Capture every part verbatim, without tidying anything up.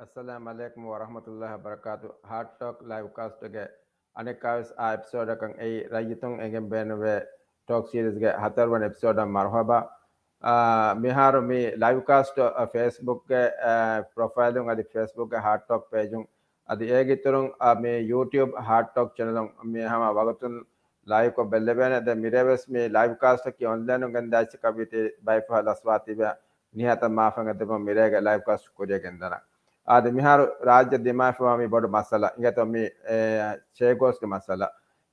އައްސަލާމު ޢަލައިކުމް ވަރަޙްމަތުﷲި ވަބަރަކާތު. ހާޓް ޓޮކް ލައިވް ކާސްޓްގެ އަނެއްކާވެސް އާ އެޕިސޯޑަކަށް އެއީ ރައްޔިތުން އެނގެން ބޭނުންވޭ ޓޯކް ސީރީޒްގެ ހަތަރުވަނަ އެޕިސޯޑަށް މަރުޙަބާ. އާ، މިހާރު މި ލައިވް ކާސްޓް، އާ، ފޭސްބުކްގެ، އާ، ޕްރޮފައިލުން އަދި ފޭސްބުކްގެ ހާޓް ޓޮކް ޕޭޖުން އަދި އޭގެ އިތުރުން، އާ، މި ޔޫޓިއުބް ހާޓް ޓޮކް ޗެނަލުން މި ހަމަ ވަގުތުން ލައިވްކޮށް ބެއްލެވޭނެ. ދެން މިރޭވެސް މި ލައިވް ކާސްޓަކީ އޮންލައިނުން ގެންދާ އެއްޗަކަށް ވީތީ ބައިފަހަ ލަސްވާތީވެ ނިހާތަށް މާފަށް އެދެމުން މިރޭގެ ލައިވް ކާސްޓް ކުރިޔަށް ގެންދަން. އާދެ، މިހާރު ރާއްޖެ ދިމާވެފަވާ މި ބޮޑު މައްސަލަ އިނގޭތޯ މި، އެ، ޗޭގޯސްގެ މައްސަލަ.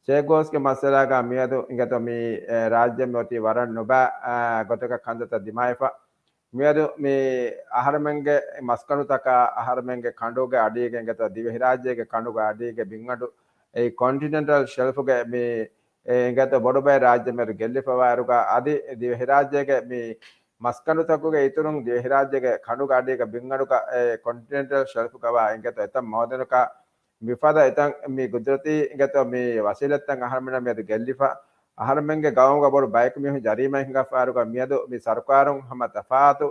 ޗޭގޯސްގެ މައްސަލާގަ މިއަދު އިނގޭތޯ މި، އެ، ރާއްޖެ މި އޮތީ ވަރަށް ނުބައި، އާ، ގޮތަކަށް ކަންތައްތައް ދިމާވެފަ. މިއަދު މި އަހަރެމެންގެ މަސްކަނޑުތަކާ އަހަރެމެންގެ ކަނޑުގެ އަޑީގެ އިނގޭތޯ ދިވެހިރާއްޖޭގެ ކަނޑުގެ އަޑީގެ ބިންއަޑު އެއީ ކޮންޓިނެންޓަލް ޝެލްފުގެ މި އެ އިނގޭތޯ ބޮޑުބައި ރާއްޖެ މިއަދު ގެއްލިފަވާއިރުގަ އަދި ދިވެހިރާއްޖޭގެ މި މަސްކަނޑުތަކުގެ އިތުރުން ދިވެހިރާއްޖޭގެ ކަނޑުގެ އަޑީގަ ބިންއަޑުގަ އެ ކޮންޓިނެންޓަލް ޝެލްފުގަވާ އިނގޭތޯ އެތައް މައުދަނަކާ މިފަދަ އެތައް މި ގުދުރަތީ އިނގޭތޯ މި ވަސީލަތްތައް އަހަރެމެންނަށް މިއަދު ގެއްލިފަ. އަހަރެމެންގެ ގައުމުގަ ބޮޑު ބަޔަކު މީހުން ޖަރީމައެއް ހިނގާފައިރުގަ މިއަދު މި ސަރުކާރުން ހަމަ ތަފާތު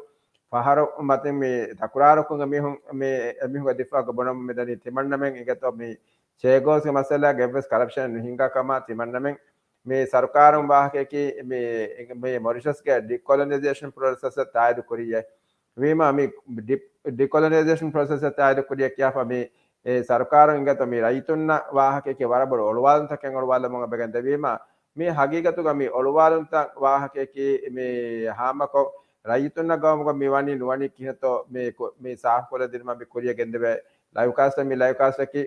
ފަހަރު މަތިން މި ތަކުރާރުކޮށް އެމީހުން މި އެމީހުންގެ ދިފާއުގަ ބުނަމުން މިދަނީ ތިމަންނަމެން އިނގޭތޯ މި ޗޭގޯސްގެ މައްސަލާގަ އެއްވެސް ކަރަޕްޝަނެއް ނުހިނގާ ކަމަށް ތިމަންނަމެން މި ސަރުކާރުން ވާހަކައަކީ މި، މި މޮރިޝަސްގެ ޑިކޮލޮނައިޒޭޝަން ޕްރޮސެސަށް ތާއީދު ކުރިއްޔޭ. ވީމާ މި ޑި-، ޑިކޮލޮނައިޒޭޝަން ޕްރޮސެސަށް ތާއީދު ކުރިއްޔާ ކިޔާފަ މި، އެ، ސަރުކާރުން އިނގޭތޯ މި ރައްޔިތުންނަށް ވާހަކައަކީ ވަރަށް ބޮޑު އޮޅުވާލުންތަކެއް އޮޅުވާލަމުން އެބަ ގެންދެވީމާ، މި ހަގީގަތުގަ މި އޮޅުވާލުންތައް ވާހަކައަކީ މި ހާމަކޮށް ރައްޔިތުންނަށް ގައުމުގަ މި ވަނީ ނުވަނީ ކިހިނެއްތޯ މި ކު-، މި ސާފުކޮށްލަދިނުމަށް މި ކުރިޔަށް ގެންދެވޭ ލައިވް ކާސްޓް، މި ލައިވް ކާސްޓަކީ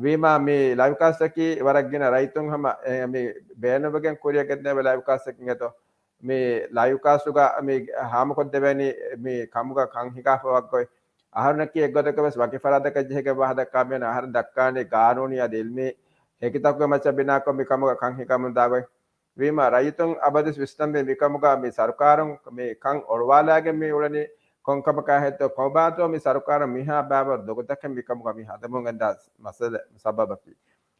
ވީމާ މި ލައިވް ކާސްޓަކީ ވަރަށް ގިނަ ރައްޔިތުން ހަމަ، އެ، މި ބޭނުންވެގެން ކުރިޔަށް ގެންދެވޭ ލައިވް ކާސްޓަކީ އިނގޭތޯ މި ލައިވް ކާސްޓުގަ މި ހާމަކޮށްދެވޭނީ މި ކަމުގަ ކަން ހިނގާފަ ވައްގޮތް. އަހަރުންނަކީ އެއްގޮތަކަށް ވެސް ވަކި ފަރާތަކަށް ޖެހިގެން ވާހަކަ ދައްކާ މިއަންނަ އަހަރެން ދައްކާނީ ގާނޫނީ އަދި އިލްމީ ހެކިތަކުގެ މައްޗަށް ބިނާކޮށް މި ކަމުގަ ކަން ހިނގަމުން ދާގޮތް. ވީމާ ރައްޔިތުން އަބަދުވެސް ވިސްނަންވީ މިކަމުގަ މި ސަރުކާރުން މި ކަން އޮޅުވާލާގެން މި އުޅެނީ ކޮންކަމަކާ ހެއްތޯ، ކޮބާތޯ މި ސަރުކާރުން މިހާ ބާވަރު ދޮގުތަކެއް މިކަމުގަ މި ހަދަމުން ގެންދާ މައްސަލަ ސަބަބަކީ.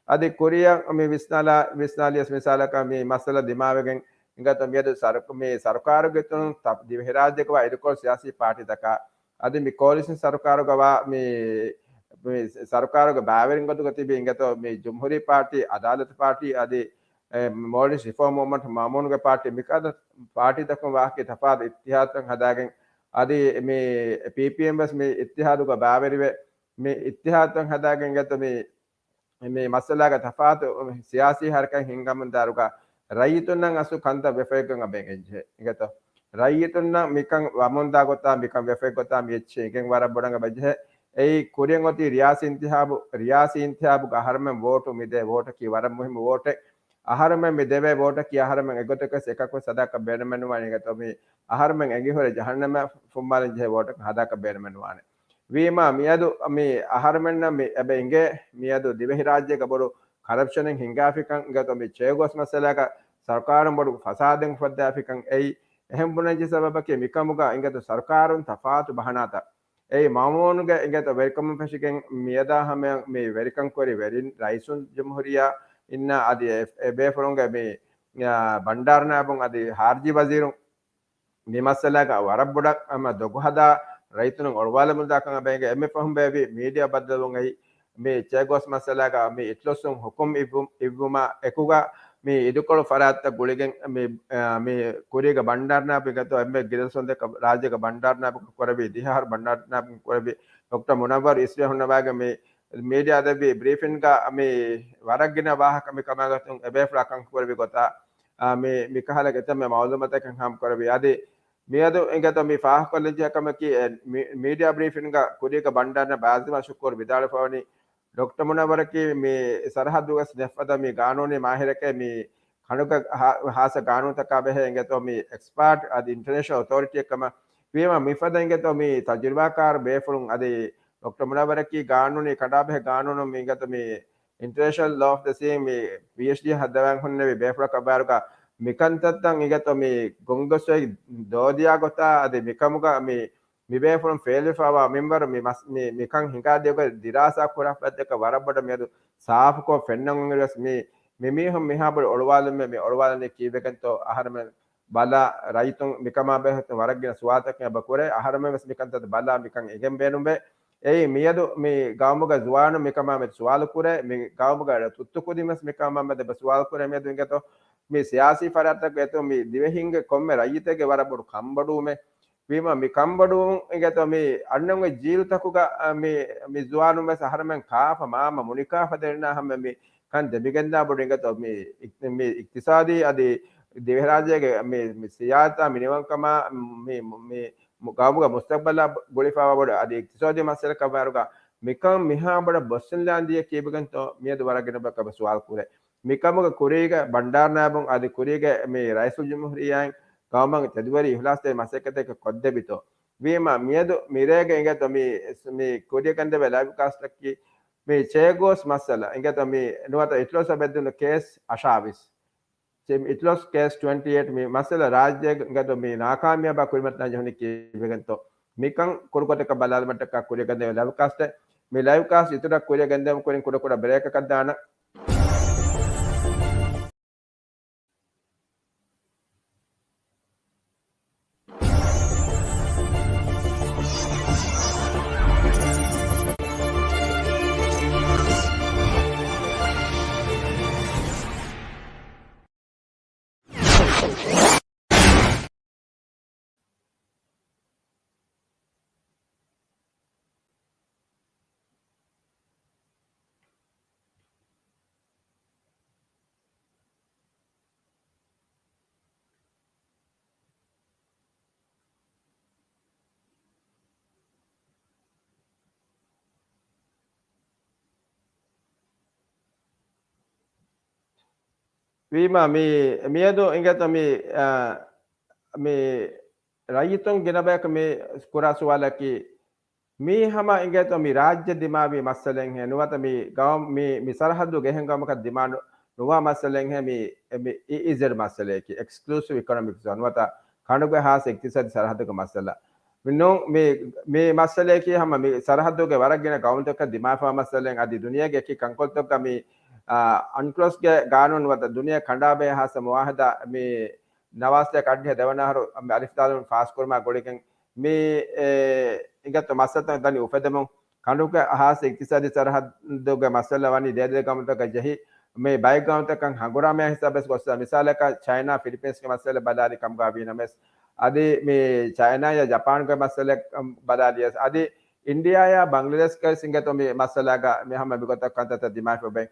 އަދި ކުރިއަށް މި ވިސްނާލާ، ވިސްނާލިޔަސް މިސާލަކަށް މި މައްސަލަ ދިމާވެގެން އިނގޭތޯ މިއަދު ސަރު-، މި ސަރުކާރުގެ އިތުރުން ތަ-، ދިވެހިރާއްޖޭގަވާ އިދިކޮޅު ސިޔާސީ ޕާޓީތަކާ އަދި މި ކޯލިޝަން ސަރުކާރުގަވާ މި، މި ސަރުކާރުގެ ބައިވެރިން ގޮތުގަ ތިބި އިނގޭތޯ މި ޖުމްހޫރީ ޕާޓީ، އަދާލަތު ޕާޓީ އަދި އެ، މޯލްޑިވްސް ރިފޯމް މޫވްމަންޓް މައުމޫންގެ ޕާޓީ މިކަހަލަ ޕާޓީތަކުން ވާހަކަ ތަފާތު އިއްތިހާދުތައް ހަދާގެން، އަދި މި ޕީޕީއެމް ވެސް މި އިއްތިހާދުގަ ބައިވެރިވެ، މި އިއްތިހާދުތައް ހަދާގެން އިނގޭތޯ މި، މި މައްސަލާގެ ތަފާތު ސިޔާސީ ހަރަކާތް ހިންގަމުން ދާއިރުގަ ރައްޔިތުންނަށް އަސްލު ކަންތައް ވެފައިގެން އެބަ އެނގެން ޖެހޭ. އިނގޭތޯ ރައްޔިތުންނަށް މިކަން ވަމުންދާ ގޮތާ، މިކަން ވެފައި ގޮތާ މި އެއްޗެއް އެނގެން ވަރަށް ބޮޑަށް އެބަ ޖެހޭ. އެއީ ކުރިއަށް އޮތީ ރިޔާސީ އިންތިހާބު، ރިޔާސީ އިންތިހާބުގަ އަހަރެމެން ވޯޓު މި ދޭ ވޯޓަކީ ވަރަށް މުހިއްމު ވޯޓެއް. އަހަރެމެން މި ދެވޭ ވޯޓަކީ އަހަރެމެން އެގޮތަކަށް އެކަކު ސަދާކަށް ބޭނުމެއް ނުވާނެ އިނގޭތޯ މި އަހަރެމެން އެނގިހުރެ ޖަހަންނަމަށް ފުންމާލަން ޖެހޭ ވޯޓަކަށް ހަދާކަށް ބޭނުމެއް ނުވާނެ. ވީމާ މިއަދު މި އަހަރެމެންނަށް މި އެބަ އިނގޭ މިއަދު ދިވެހިރާއްޖޭގަ ބޮޑު ކަރަޕްޝަނެއް ހިނގާފިކަން އިނގޭތޯ މި ޗޭގޯސް މައްސަލާގަ ސަރުކާރުން ބޮޑު ފަސާދެއް އުފައްދާފިކަން އެއީ. އެހެން ބުނަންޖެހޭ ސަބަބަކީ މިކަމުގަ އިނގޭތޯ ސަރުކާރުން ތަފާތު ބަހަނާތައް އެއީ މައުމޫނުގެ އިނގޭތޯ ވެރިކަމުން ފެށިގެން މިއަދާ ހަމަޔަށް މި ވެރިކަން ކުރި ވެރިން ރައީސުލްޖުމްހޫރިއްޔާ އިންނަ އަދި އެ، އެ ބޭފުޅުންގެ މި، އާ، ބަންޑާރު ނާއިބުން އަދި ހާރިޖީ ވަޒީރުން މި މައްސަލާގަ ވަރަށް ބޮޑަށް ހަމަ ދޮގު ހަދާ ރައްޔިތުން އޮޅުވާލަމުންދާކަން އެބަ އެނގޭ. އެންމެ ފަހުން ބޭއްވި މީޑިއާ ބައްދަލުވުން އެއީ މި ޗޭގޯސް މައްސަލާގަ މި އިތުލޮސްއުން ހުކުމް އިއްވު-، އިއްވުމާ އެކުގަ މި އިދިކޮޅު ފަރާތްތައް ގުޅިގެން މި، އާ، މި ކުރީގެ ބަންޑާރު ނާއިބު އިނގޭތޯ އެންމެ ގިރަސޮންދެކަ ރާއްޖޭގެ ބަންޑާރު ނާއިބު ކުރެއްވި، ދިހަ އަހަރު ބަންޑާރު ނާއިބު ކުރެއްވި ޑޮކްޓަރ މުނައްވަރު އިސްވެ ހުންނަވާގެން މި މީޑިއާ ދެއްވި ބްރީފިންގަ މި ވަރަށް ގިނަ ވާހަކަ މި ކަމާގޮތުން އެބޭފުޅާ ކަން ކުރެއްވި ގޮތާ، އާ، މި، މި ކަހަލަ އެތައްމެ މައުލޫމާތަކެއް ހާމަ ކުރެއްވި. އަދި މިއަދު އިނގޭތޯ މި ފާހަގަކޮށްލަންޖެހޭ ކަމަކީ، އެ، މި، މީޑިއާ ބްރީފިންގަ ކުރީގެ ބަންޑާރު ނާއިބު އަޒީމާ ޝުކޫރު ވިދާޅުވެފަވަނީ، ޑޮކްޓަރ މުނައްވަރަކީ މި ސަރަހައްދުގަ ވެސް ނެތްފަދަ މި ގާނޫނީ މާހިރެކޭ މި ކަނޑުގެ ހާ-، ހާއްސަ ގާނޫނުތަކާ ބެހޭ އިނގޭތޯ މި އެކްސްޕާޓް އަދި އިންޓަރނޭޝަނަލް އޮތޯރިޓީއެއް ކަމަށް ވީމަ މިފަދަ އިނގޭތޯ މި ތަޖުރިބާކާރު ބޭފުޅުން އަދި ޑޮކްޓަރ މުނައްވަރަކީ ގާނޫނީ ކަނޑާބެހޭ ގާނޫނު މި އިނގޭތޯ މި އިންޓަރނޭޝަނަލް ލޯ އޮފް ދަ ސީ މި ޕީއެޗްޑީ ހައްދަވާން ހުންނެވި ބޭފުޅަކަށް ބާރުގަ މިކަންތައްތައް އިނގޭތޯ މި ގޮންގޮސްވެ ދޯދިޔާ ގޮތާ އަދި މިކަމުގަ މި މިބޭފުޅުން ފެއިލްވެފަވާ މިންވަރު މި މަސް-، މި، މިކަން ހިނގާދިޔަ ގޮތް ދިރާސާ ކުރާ ފަދައިން ވަރަށް ބޮޑަށް މިއަދު ސާފުކޮށް ފެންނަން އޮންނައިރުވެސް މި، މި މީހުން މިހާ ބޮޑު އޮޅުވާލުމެއް މި އޮޅުވާލަނީ ކީއްވެގެންތޯ އަހަރެމެން ބަލާ ރައްޔިތުން މިކަމާ ބެހޭ ވަރަށް ގިނަ ސުވާލުތަކެއް އެބަ ކުރޭ. އަހަރެމެން ވެސް މިކަންތައް ބަލާ މިކަން އެނގެން ބޭނުންވޭ. އެއީ މިއަދު މި ގައުމުގެ ޒުވާނުން މިކަމާ މެދު ސުވާލު ކުރޭ، މި ގައުމުގެ ތުއްތު ކުދިން ވެސް މިކަމާ މެދު ސުވާލު ކުރޭ މިއަދު އިނގޭތޯ މި ސިޔާސީ ފަރާތްތަކުގެ އެތު މި ދިވެހިންގެ ކޮންމެ ރައްޔިތެއްގެ ވަރަށް ބޮޑު ކަންބޮޑުވުމެއް. ވީމަ މި ކަންބޮޑުވުން އިނގޭތޯ މި އަންނަން އޮތް ޖީލުތަކުގަ، އަ، މި، މި ޒުވާނުން ވެސް އަހަރެމެން ކާފަ މާމަ މުނިކާފަ ދެންނާ ހަމަ މި ކަން ދެމިގެންދާ ބޮޑު އިނގޭތޯ މި އި-، މި އިޤްތިޞާދީ އަދި ދިވެހިރާއްޖޭގެ މި، މި ސިޔާސަތާ މި ނިވަންކަމާ މި، މި ގައުމުގެ މުސްތަޤްބަލާ ގުޅިފައިވާ ބޮޑު އަދި އިޤްތިޞާދީ މައްސަލަކަށް ވާއިރުގަ މިކަން މިހާ ބޮޑަށް ބޮއްސަން ލާންދީއޭ ކީއްވެގެންތޯ މިއަދު ވަރަށް ގިނަ ބަޔަކަށް ސުވާލު ކުރޭ. މިކަމުގެ ކުރީގަ ބަންޑާރު ނާއިބުން އަދި ކުރީގެ މި ރައީސުލްޖުމްހޫރިއްޔާއިން ގައުމަށް ތެދުވެރި އިހުލާސްތެރި މަސައްކަތެއް ކޮށްދެވިތޯ. ވީމަ މިއަދު މިރޭގެ އިނގޭތޯ މި، މި ކުރިޔަށް ގެންދެވޭ ލައިވް ކާސްޓަކީ މި ޗޭގޯސް މައްސަލަ އިނގޭތޯ މި ނުވަތަ އިތުލޯސް ބެއްދުނު ކޭސް އަށާވީސް. އިތުލޯސް ކޭސް ޓްވެންޓީ އެއް މި މައްސަލަ ރާއްޖޭގެ އިނގޭތޯ މި ނާކާމިޔާބާ ކުރިމަތިލާން ޖެހުނީ ކީއްވެގެންތޯ. މިކަން ކުރުކޮށްދެއްކަ ބަލާލުމަށްޓަކާ ކުރިޔަށް ގެންދެވޭ ލައިވް ކާސްޓެއް. މި ލައިވް ކާސްޓް އިތުރަށް ކުރިޔަށް ގެންދެވުމަށް ކުރިން ކުޑަ ކުޑަ ބްރޭކަކަށް ދާނަން. ވީމާ، މި، މިއަދު އިނގޭތޯ މި، އާ، މި ރައްޔިތުން ގިނަ ބަޔަކު މި ކުރާ ސުވާލަކީ، މީ ހަމަ އިނގޭތޯ މި ރާއްޖެ ދިމާވި މައްސަލައެއްހޭ ނުވަތަ މި ގައުމް، މި، މި ސަރަހައްދު ގެހެން ގައުމަކަށް ދިމާ ނު-، ނުވާ މައްސަލައެއްހޭ މި، މި އީ އީ ޒެޑް މައްސަލައަކީ، އެކްސްކްލޫސިވް އިކޮނޮމިކް ޒޯން ނުވަތަ ކަނޑުގެ ހާއްސަ އިޤްތިޞާދީ ސަރަހައްދުގެ މައްސަލަ. މި ނޫން މި، މި މައްސަލައަކީ ހަމަ މި ސަރަހައްދުގެ ވަރަށް ގިނަ ގައުމުތަކަށް ދިމާވާ މައްސަލައެއް. އަދި ދުނިޔޭގެ އެކި ކަންކޮޅުތަކުގަ މި، އާ، އަންކްލޮސްގެ ގާނޫނު ނުވަތަ ދުނިޔެ ކަނޑާބެހޭ ހާއްސަ މުއާހަދާ މި ނަވާސްތޭކަ އަށްޑިހަ ދެވަނަ އަހަރު އަލިފް ދާލުން ފާސްކުރުމާ ގުޅިގެން މި، އެ، އިނގޭތޯ މައްސަލަތައް ދަނީ އުފެދެމުން، ކަނޑުގެ ހާއްސަ އިޤްތިޞާދީ ސަރަހައްދުގެ މައްސަލަ ވަނީ ދޭދޭ ގައުމުތަކަށް ޖެހި، މި ބައެއް ގައުމުތަކަށް ހަނގުރާމަޔާ ހިސާބަށް ގޮއްސަ، މިސާލަކަށް ޗައިނާ ފިލިޕީންސްގެ މައްސަލަ ބަލާލި ކަމުގަ ވީނަމަވެސް، އަދި މި ޗައިނާޔާ ޖަޕާންގެ މައްސަލަ ބަލާލިޔަސް، އަދި އިންޑިއާޔާ ބަންގްލަދޭޝްގައި އިނގޭތޯ މި މައްސަލަގަ މި ހަމަ މިގޮތަށް ކަންތައްތައް ދިމާވެފަ އޮވޭ.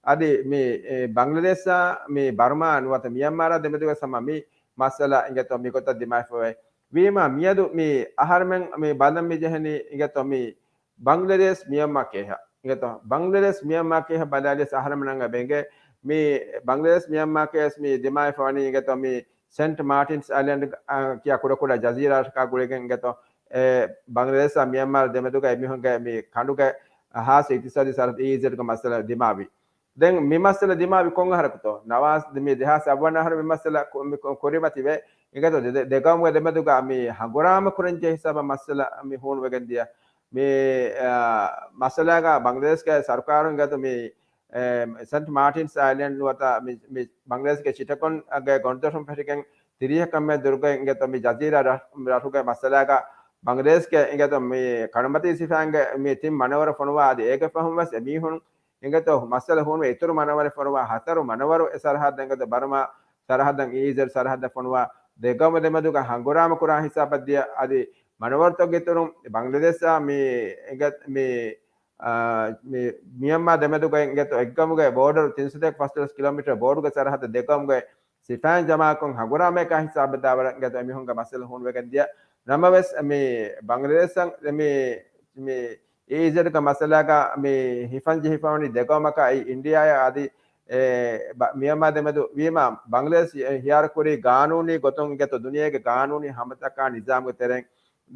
އަދި މި، އެ، ބަންގްލަދޭޝާ މި ބަރުމާ ނުވަތަ މިޔަންމާރާ ދެމެދުގަ ހަމަ މި މައްސަލަ އިނގޭތޯ މިގޮތަށް ދިމާވެފަ އޮވޭ. ވީމާ މިއަދު މި އަހަރެމެން މި ބަލަން މި ޖެހެނީ އިނގޭތޯ މި ބަންގްލަދޭޝް މިޔަންމާ ކޭހަށް. އިނގޭތޯ ބަންގްލަދޭޝް މިޔަންމާ ކޭހަށް ބަލާލިޔަސް އަހަރެމެންނަށް ބެނގޭ މި ބަންގްލަދޭޝް މިޔަންމާ ކޭހަށް މި ދިމާވެފަ ވަނީ އިނގޭތޯ މި ސެންޓް މާޓިންސް އައިލެންޑް، އާ، ކިޔާ ކުޑަކުޑަ ޖަޒީރާއަކާ ގުޅިގެން އިނގޭތޯ، އެ، ބަންގްލަދޭޝާ މިޔަންމާރާ ދެމެދުގަ އެމީހުންގެ މި ކަނޑުގެ ހާއްސަ އިޤްތިޞާދީ ސަރަހައްދު އީއީޒެޑްގެ މައްސަލަ ދިމާވި. ދެން މި މައްސަލަ ދިމާވި ކޮން އަހަރަކުތޯ؟ ނަވާސް، މި ދެހާސް އަށްވަނަ އަހަރު މި މައްސަލަ ކު-، މި ކު-، ކުރިމަތިވެ، އިނގޭތޯ ދެ-، ދެ-، ދެގައުމުގެ ދެމެދުގަ މި ހަނގުރާމަ ކުރަންޖެހޭ ހިސާބަށް މައްސަލަ މި ހޫނުވެގެން ދިޔަ. މި، އާ، މައްސަލާގަ ބަންގްލަދޭޝްގެ ސަރުކާރުން އިނގޭތޯ މި، އެ، ސެންޓް މާޓިންސް އައިލެންޑް ނުވަތަ މި، މި ބަންގްލަދޭޝްގެ ޗިޓަގޮންގެ ގޮނޑުދޮށުން ފެށިގެން ތިރީހަކަށް މެ ދުރުގައި އިނގޭތޯ މި ޖަޒީރާ ރަ-، ރަށުގެ މައްސަލާގަ ބަންގްލަދޭޝްގެ އިނގޭތޯ މި ކަނޑުމަތީ ސިފައިންގެ މި ތިން މަނަވަރު ފޮނުވާ އަދި އޭގެ ފަހުން ވެސް އެމީހުން އިނގޭތޯ މައްސަލަ ހޫނުވެ އިތުރު މަނަވަރެއް ފޮނުވާ ހަތަރު މަނަވަރު އެ ސަރަހައްދަށް އިނގޭތޯ ބަރުމާ ސަރަހައްދަށް އީއީޒެޑް ސަރަހައްދަށް ފޮނުވާ ދެ ގައުމު ދެމެދުގަ ހަނގުރާމަ ކުރާ ހިސާބަށް ދިޔަ އަދި މަނަވަރުތަކުގެ އިތުރުން ބަންގްލަދޭޝާ މި އިނގޭ-، މި، އާ، މި މިޔަންމާ ދެމެދުގައި އިނގޭތޯ އެއްގައުމުގެ ބޯޑަރު ތިންސަތޭކަ ފަސްދޮޅަސް ކިލޯމީޓަރ ބޯޑުގެ ސަރަހައްދަށް ދެ ގައުމުގެ ސިފައިން ޖަމާކޮށް ހަނގުރާމަޔަކާ ހިސާބަށް ދާވަރަށް އިނގޭތޯ އެމީހުންގެ މައްސަލަ ހޫނުވެގެން ދިޔަ. ނަމަވެސް މި ބަންގްލަދޭޝަށް މި، މި އީއީޒެޑްގެ މައްސަލާގަ މި ހިފަން ޖެހިފަވަނީ ދެ ގައުމަކާ އެއީ އިންޑިއާއާ އަދި، އެ، ބަ-، މިޔަންމާ ދެމެދު ވީމާ، ބަންގްލަދޭޝް ހިޔާރުކުރީ ގާނޫނީ ގޮތުން އިނގޭތޯ ދުނިޔޭގެ ގާނޫނީ ހަމަތަކާ ނިޒާމުގެ ތެރެއިން،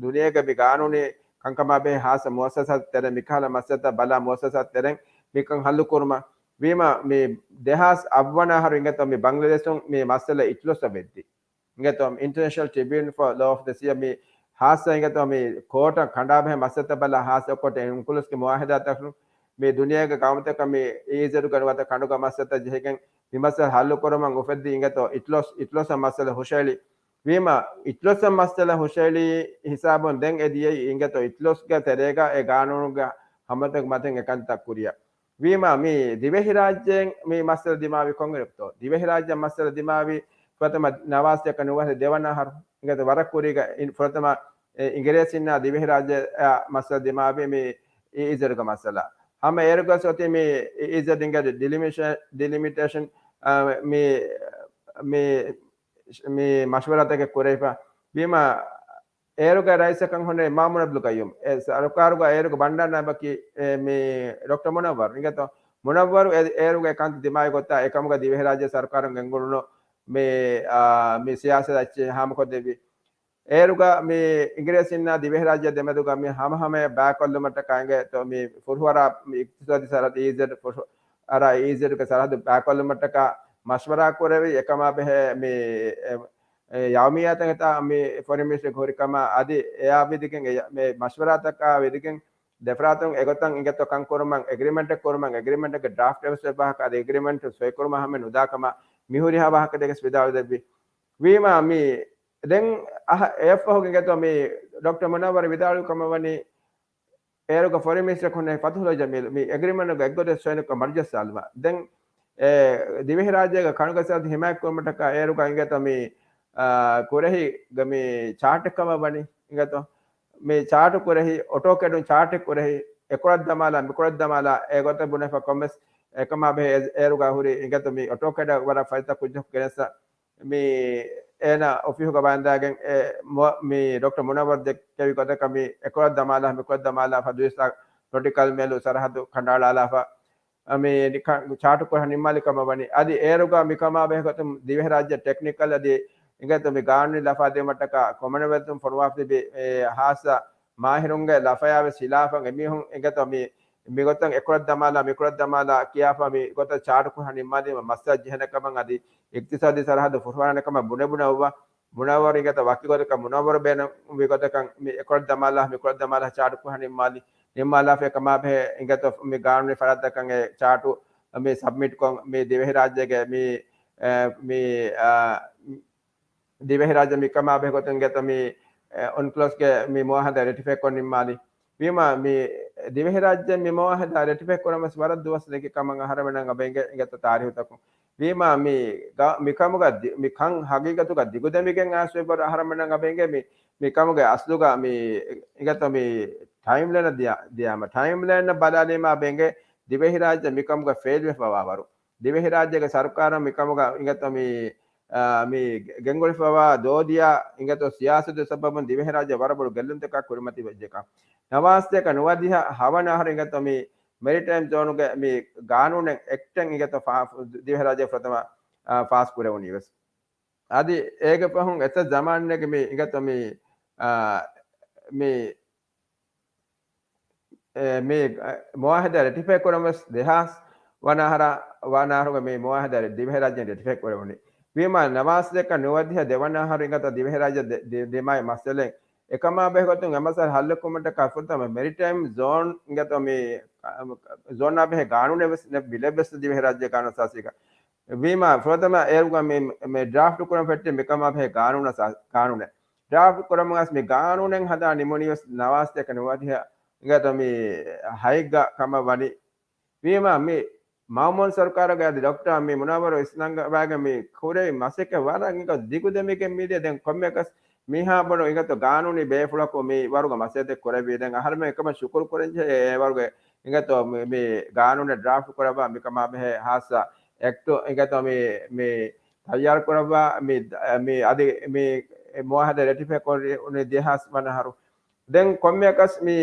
ދުނިޔޭގެ މި ގާނޫނީ ކަންކަމާ ބެހޭ ހާއްސަ މުއައްސަސާތައް ތެރެއިން، މިކަހަލަ މައްސަލަތައް ބަލާ މުއައްސަސާތައް ތެރެއިން މިކަން ހައްލު ކުރުމަށް ވީމާ، މި ދެހާސް އަށްވަނަ އަހަރު އިނގޭތޯ މި ބަންގްލަދޭޝުން މި މައްސަލަ އިތުލޮސް ވެއްދި. އިނގޭތޯ އިންޓަރނޭޝަނަލް ޓްރިބިއުނަލް ފޯ ލޯ އޮފް ދަ ސީ މި ހާއްސަ އިނގޭތޯ މި ކޯޓަށް ކަނޑާބެހޭ މައްސަލަތައް ބަލާ ހާއްސަ ކޯޓް އެ އުންކުލުސްގެ މުއާހަދާތަކުން މި ދުނިޔޭގެ ގައުމުތަކަށް މި އީއީޒެޑްގެ ނުވަތަ ކަނޑުގެ މައްސަލަތައް ޖެހިގެން މި މައްސަލަ ހައްލު ކުރުމަށް އުފެއްދި އިނގޭތޯ އިތުލޮސް، އިތުލޮސް މައްސަލަ ހުށައެޅި. ވީމާ، އިތުލޮސް މައްސަލަ ހުށައެޅީ ހިސާބުން ދެން އެ ދިޔައީ އިނގޭތޯ އިތުލޮސްގެ ތެރޭގަ އެ ގާނޫނުގެ ހަމަތަކު މަތިން އެކަންތައް ކުރިޔަށް. ވީމާ، މި ދިވެހިރާއްޖޭން މި މައްސަލަ ދިމާވި ކޮންއިރުކުތޯ؟ ދިވެހިރާއްޖެ މައްސަލަ ދިމާވި ފުރަތަމަ ނަވާސްތަކަށް ނުވަސް ދެވަނަ އަހަރު. އިނގޭތޯ ވަރަށް ކުރީގަ އިން-، ފުރަތަމަ އެ އިނގިރޭސިންނާ ދިވެހިރާއްޖެ މައްސަލަ ދިމާވި މި އީއީޒެޑްގެ މައްސަލަ. ހަމަ އޭރުގަސް އޮތީ މި އީއީޒެޑް އިނގޭ ޑިލިމިޝަ-، ޑިލިމިޓޭޝަން، އާ، މި، މި، މި މަޝްވަރާތަކެއް ކުރެވިފަ. ވީމާ، އޭރުގެ ރައީސަކަށް ހުންނެވި މާމޫން އަބްދުލް ޤައްޔޫމް. އެ ސަރުކާރުގަ އޭރުގެ ބަންޑާރު ނައިބަކީ، އެ، މި ޑޮކްޓަރ މުނައްވަރު. އިނގޭތޯ މުނައްވަރު އެ-، އޭރުގެ ކަންތައް ދިމާވި ގޮތާ އެކަމުގަ ދިވެހިރާއްޖެ ސަރުކާރުން ގެންގުޅުނު މި، އާ، މި ސިޔާސަތް އެއްޗެއް ހާމަކޮށްދެއްވި. އޭރުގަ މި އިނގިރޭސިންނާ ދިވެހިރާއްޖެ ދެމެދުގަ މި ހަމަހަމަޔަށް ބައިކޮށްލުމަށްޓަކާ އިނގޭތޯ މި ފުރުހަރާ މި އިޤްތިޞާދީ ސަރަހަދު އީއީޒެޑް ފުރުހަރާ އީއީޒެޑްގެ ސަރަހަދު ބައިކޮށްލުމަށްޓަކާ މަޝްވަރާ ކުރެވި އެކަމާ ބެހޭ މި، އެ، އެ، ޔައުމިއްޔާތަކަށް މި ފޮރިން މިނިސްޓްރީ ހުރި ކަމާ އަދި އެއާ ވިދިގެން އެ، މި މަޝްވަރާތަކާ ވިދިގެން ދެފަރާތުން އެގޮތަށް އިނގޭތޯ ކަން ކުރުމަށް އެގްރިމެންޓެއް ކުރުމަށް އެގްރިމެންޓެއްގެ ޑްރާފްޓް އެއްވެސް އެއްވާހަކަ އަދި އެގްރިމެންޓް ސޮއިކުރުމަށް ހަމަ ނުދާ ކަމަށް މިހުރިހާ ވާހަކަ ދެކެސް ވިދާޅު ދެއްވި. ވީމާ މި ދެން އަހަ-، އެއަށްފަހު އިނގޭތޯ މި ޑޮކްޓަރ މުނައްވަރު ވިދާޅުވި ކަމަށް ވަނީ، އޭރުގެ ފޮރިން މިނިސްޓަރަކު ހުންނެވި ފަތުހުﷲ ޖަމީލް މި އެގްރިމެންޓުގެ އެއްގޮތެއް ސޮއިނުކޮށް މަރްޖަ ސާލިމަށް. ދެން އެ ދިވެހިރާއްޖޭގެ ކަނުގެ ސަރަހަދު ހިމާޔަތްކުރުމަށްޓަކާ އޭރުގަ އިނގޭތޯ މި، އާ، ކުރެހި ގަ-، މި ޗާޓެއް ކަމަށް ވަނީ އިނގޭތޯ. މި ޗާޓު ކުރެހި، އޮޓޯކެޑުން ޗާޓެއް ކުރެހި، އެކުޅަށް ދަމާލާ، މިކުޅަށް ދަމާލާ، އެ ގޮތަށް ބުނެފަ ކޮންމެސް އެކަމާ ބެހޭ އޭ-، އޭރުގަ ހުރި އިނގޭތޯ މި އޮޓޯކެޑަށް ވަރަށް ފަރިތަ ކުއްޖަކު ގެނެސް މި އޭނަ އޮފީހުގަ ވައިންދާގެން އެ މު-، މި ޑޮކްޓަރ މުނައްވަރު ދެއްކެވި ގޮތަކަށް މި އެކުޅަށް ދަމާލާ، މިކުޅަށް ދަމާލާފަ ދުއިސާ ނޮޓިކަލް މޭލު ސަރަހަދު ކަނޑައަޅާލާފަ، މި ނިކަ-، ޗާޓު ކުރަން ނިންމާލި ކަމަށް ވަނީ. އަދި އޭރުގަ މިކަމާ ބެހޭ ގޮތުން ދިވެހިރާއްޖެ ޓެކްނިކަލް އަދި އިނގޭތޯ މި ގާނޫނީ ލަފާ ދިއުމަށްޓަކާ ކޮމަންވެލްތުން ފޮނުވާފަ ތިބި އެ ހާއްސަ މާހިރުންގެ ލަފަޔާވެސް ހިލާފަށް އެމީހުން އިނގޭތޯ މި މިގޮތަށް އެކުޅަށް ދަމާލާ، މިކުޅަށް ދަމާލާ ކިޔާފަ މި ގޮތަށް ޗާޓު ކުރަން ނިންމާލީމަ މައްސަލަ ޖެހޭނެ ކަމަށް އަދި އިޤްތިޞާދީ ސަރަހަދު ފުރުހަރާނެ ކަމަށް ބުނެ ބުނެ އޮއްވާ. މުނައްވަރު އިނގޭތޯ ވަކި ގޮތަކަށް މުނައްވަރު ބޭނުންވި ގޮތަކަށް މި އެކުޅަށް ދަމާލާ، މިކުޅަށް ދަމާލާ ޗާޓު ކުރަން ނިންމާލި. ނިންމާލާފަ އެކަމާ ބެހޭ އިނގޭތޯ މި ގާނޫނީ ފަރާތްތަކަށް އެ ޗާޓު މި ސަބްމިޓް ކޮށް މި ދިވެހިރާއްޖޭގެ މި، އެ، މި، އާ، ދިވެހިރާއްޖެ މިކަމާ ބެހޭ ގޮތުން އިނގޭތޯ މި، އެ، އަންކްލޮސްގެ މި މުއާހަދާ ރެޓިފައި ކޮށް ނިންމާލި. ވީމާ މި ދިވެހިރާއްޖެ މި މުއާހަދާ ރެޓިފައި ކުރަން ވެސް ވަރަށް ދުވަސް ލެއްކި ކަމަށް އަހަރެމެންނަށް އަބަ އިނގޭ އިނގޭތޯ ތާރީހުތަކުން. ވީމާ މި ގަ-، މިކަމުގަ ދި-، މިކަން ހަގީގަތުގަ ދިގުދެމިގެން އައިސް އެބަރު އަހަރެމެންނަށް އަބަ އިނގޭ މި، މިކަމުގެ އަސްލުގަ މި އިނގޭތޯ މި ޓައިމްލައިނަށް ދިޔާ-، ދިޔާމަ ޓައިމްލައިނަށް ބަލާލީމާ އަބަ އިނގޭ ދިވެހިރާއްޖެ މިކަމުގަ ފެއިލް ވެފަވާވަރު. ދިވެހިރާއްޖޭގެ ސަރުކާރަށް މިކަމުގަ އިނގޭތޯ މި، އާ، މި ގެންގުޅިފަވާ ދޯ ދިޔަ އިނގޭތޯ ސިޔާސަތު ސަބަބުން ދިވެހިރާއްޖެ ވަރަށް ބޮޑު ގެއްލުންތަކާ ކުރިމަތިވެއްޖެކަން. ނަވާސްތަކަށް ނުވަދިހަ ހަވަނަ އަހަރު އިނގޭތޯ މި މެރިޓައިމް ޒޯނުގެ މި ގާނޫނެއް އެކްޓެއް އިނގޭތޯ ފާ-، ދިވެހިރާއްޖޭ ފުރަތަމަ، އާ، ފާސް ކުރެވުނީ ވެސް. އަދި އޭގެ ފަހުން އެތައް ޒަމާންނެގެ މި އިނގޭތޯ މި، އާ، މި އެ، މި، އެ، މުއާހަދާ ރެޓިފައި ކުރަން ވެސް ދެހާސް ވަނަ އަހަރަ-، ވަނަ އަހަރުގެ މި މުއާހަދާ ދިވެހިރާއްޖެން ރެޓިފައި ކުރެވުނީ. ވީމާ ނަވާސްތަކަށް ނުވަދިހަ ދެވަނަ އަހަރު އިނގޭތޯ ދިވެހިރާއްޖެ ދި-، ދި-، ދިމާވި މައްސަލައެއް އެކަމާ ބެހޭ ގޮތުން އެ މައްސަލަ ހައްލު ކުރުމަށްޓަކާ ފުރަތަމަ މެރިޓައިމް ޒޯން އިނގޭތޯ މި، އަ، ޒޯނާ ބެހޭ ގާނޫނެއް ވެސް ނެ-، ބިލެއް ވެސް ދިވެހިރާއްޖޭ ގާނޫނު އަސާސީގަ. ވީމާ ފުރަތަމަ އޭރުގަ މި، މި ޑްރާފްޓް ކުރަން ފެއްޓި މިކަމާ ބެހޭ ގާނޫނަށް ސާ-، ގާނޫނެއް. ޑްރާފްޓް ކުރަމުން އަސް މި ގާނޫނެއް ހަދާ ނިމުނީ ވެސް ނަވާސްތަކަށް ނުވަދިހަ އިނގޭތޯ މި ހައެއްގަ ކަމަށް ވަނީ. ވީމާ މި މާމޫން ސަރުކާރުގެ އަދި ޑޮކްޓަރ މި މުނައްވަރު އިސްނަންގަވާގެ މި ކުރެވި މަސައްކަތް ވަރަށް އިނގޭ ދިގުދެމިގެން މިދިޔަ ދެން ކޮންމެއަކަސް މިހާ ބޮޑު އިނގޭތޯ ގާނޫނީ ބޭފުޅަކު މި ވަރުގަ މަސައްކަތް ކުރެވި ދެން އަހަރެމެން އެކަމަށް ޝުކުރު ކުރަންޖެހޭ އެ ވަރުގެ އިނގޭތޯ މި، މި ގާނޫނެއް ޑްރާފްޓް ކުރައްވާ މިކަމާ ބެހޭ ހާއްސަ އެކްޓު އިނގޭތޯ މި، މި ތައްޔާރު ކުރައްވާ މި، މި އަދި މި މުއާހަދާ ރެޓިފައި ކުރެވުނީ ދެހާސް ވަނަ އަހަރު. ދެން ކޮންމެއަކަސް މި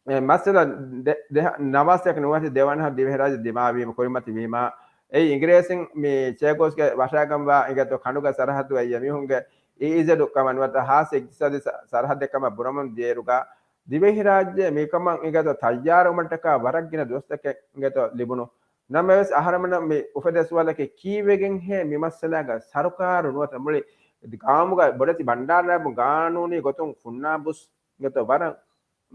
އެ މައްސަލަ ދެ-، ދެހަ-، ނަވާސްތަކަށް ނުވަތަ ދެވަނަ ދިވެހިރާއްޖެ ދިމާވީމަ، ކުރިމަތިވީމަ، އެއީ އިނގިރޭސިން މި ޗޭގޯސްގެ ވަށާގަންވާ އިނގޭތޯ ކަނޑުގެ ސަރަހައްދު އެއީ އެމީހުންގެ އީއީޒެޑު ކަމަށް ނުވަތަ ހާއްސަ އިޤްތިޞާދީ ސަ-، ސަރަހައްދެއް ކަމަށް ބުނަމުން ދިޔައިރުގަ، ދިވެހިރާއްޖެ މިކަމަށް އިނގޭތޯ ތައްޔާރުވުމަށްޓަކާ ވަރަށް ގިނަ ދުވަސްތަކެއް އިނގޭތޯ ލިބުނު. ނަމަވެސް، އަހަރެމެންނަށް މި އުފެދޭ ސުވާލަކީ، ކީއްވެގެންހޭ މި މައްސަލާގަ ސަރުކާރު ނުވަތަ މުޅި ގައުމުގަ ބޮޑެތި ބަންޑާރު ނާއިބުން ގާނޫނީ ގޮތުން ފުންނާބުސް އިނގޭތޯ ވަރަށް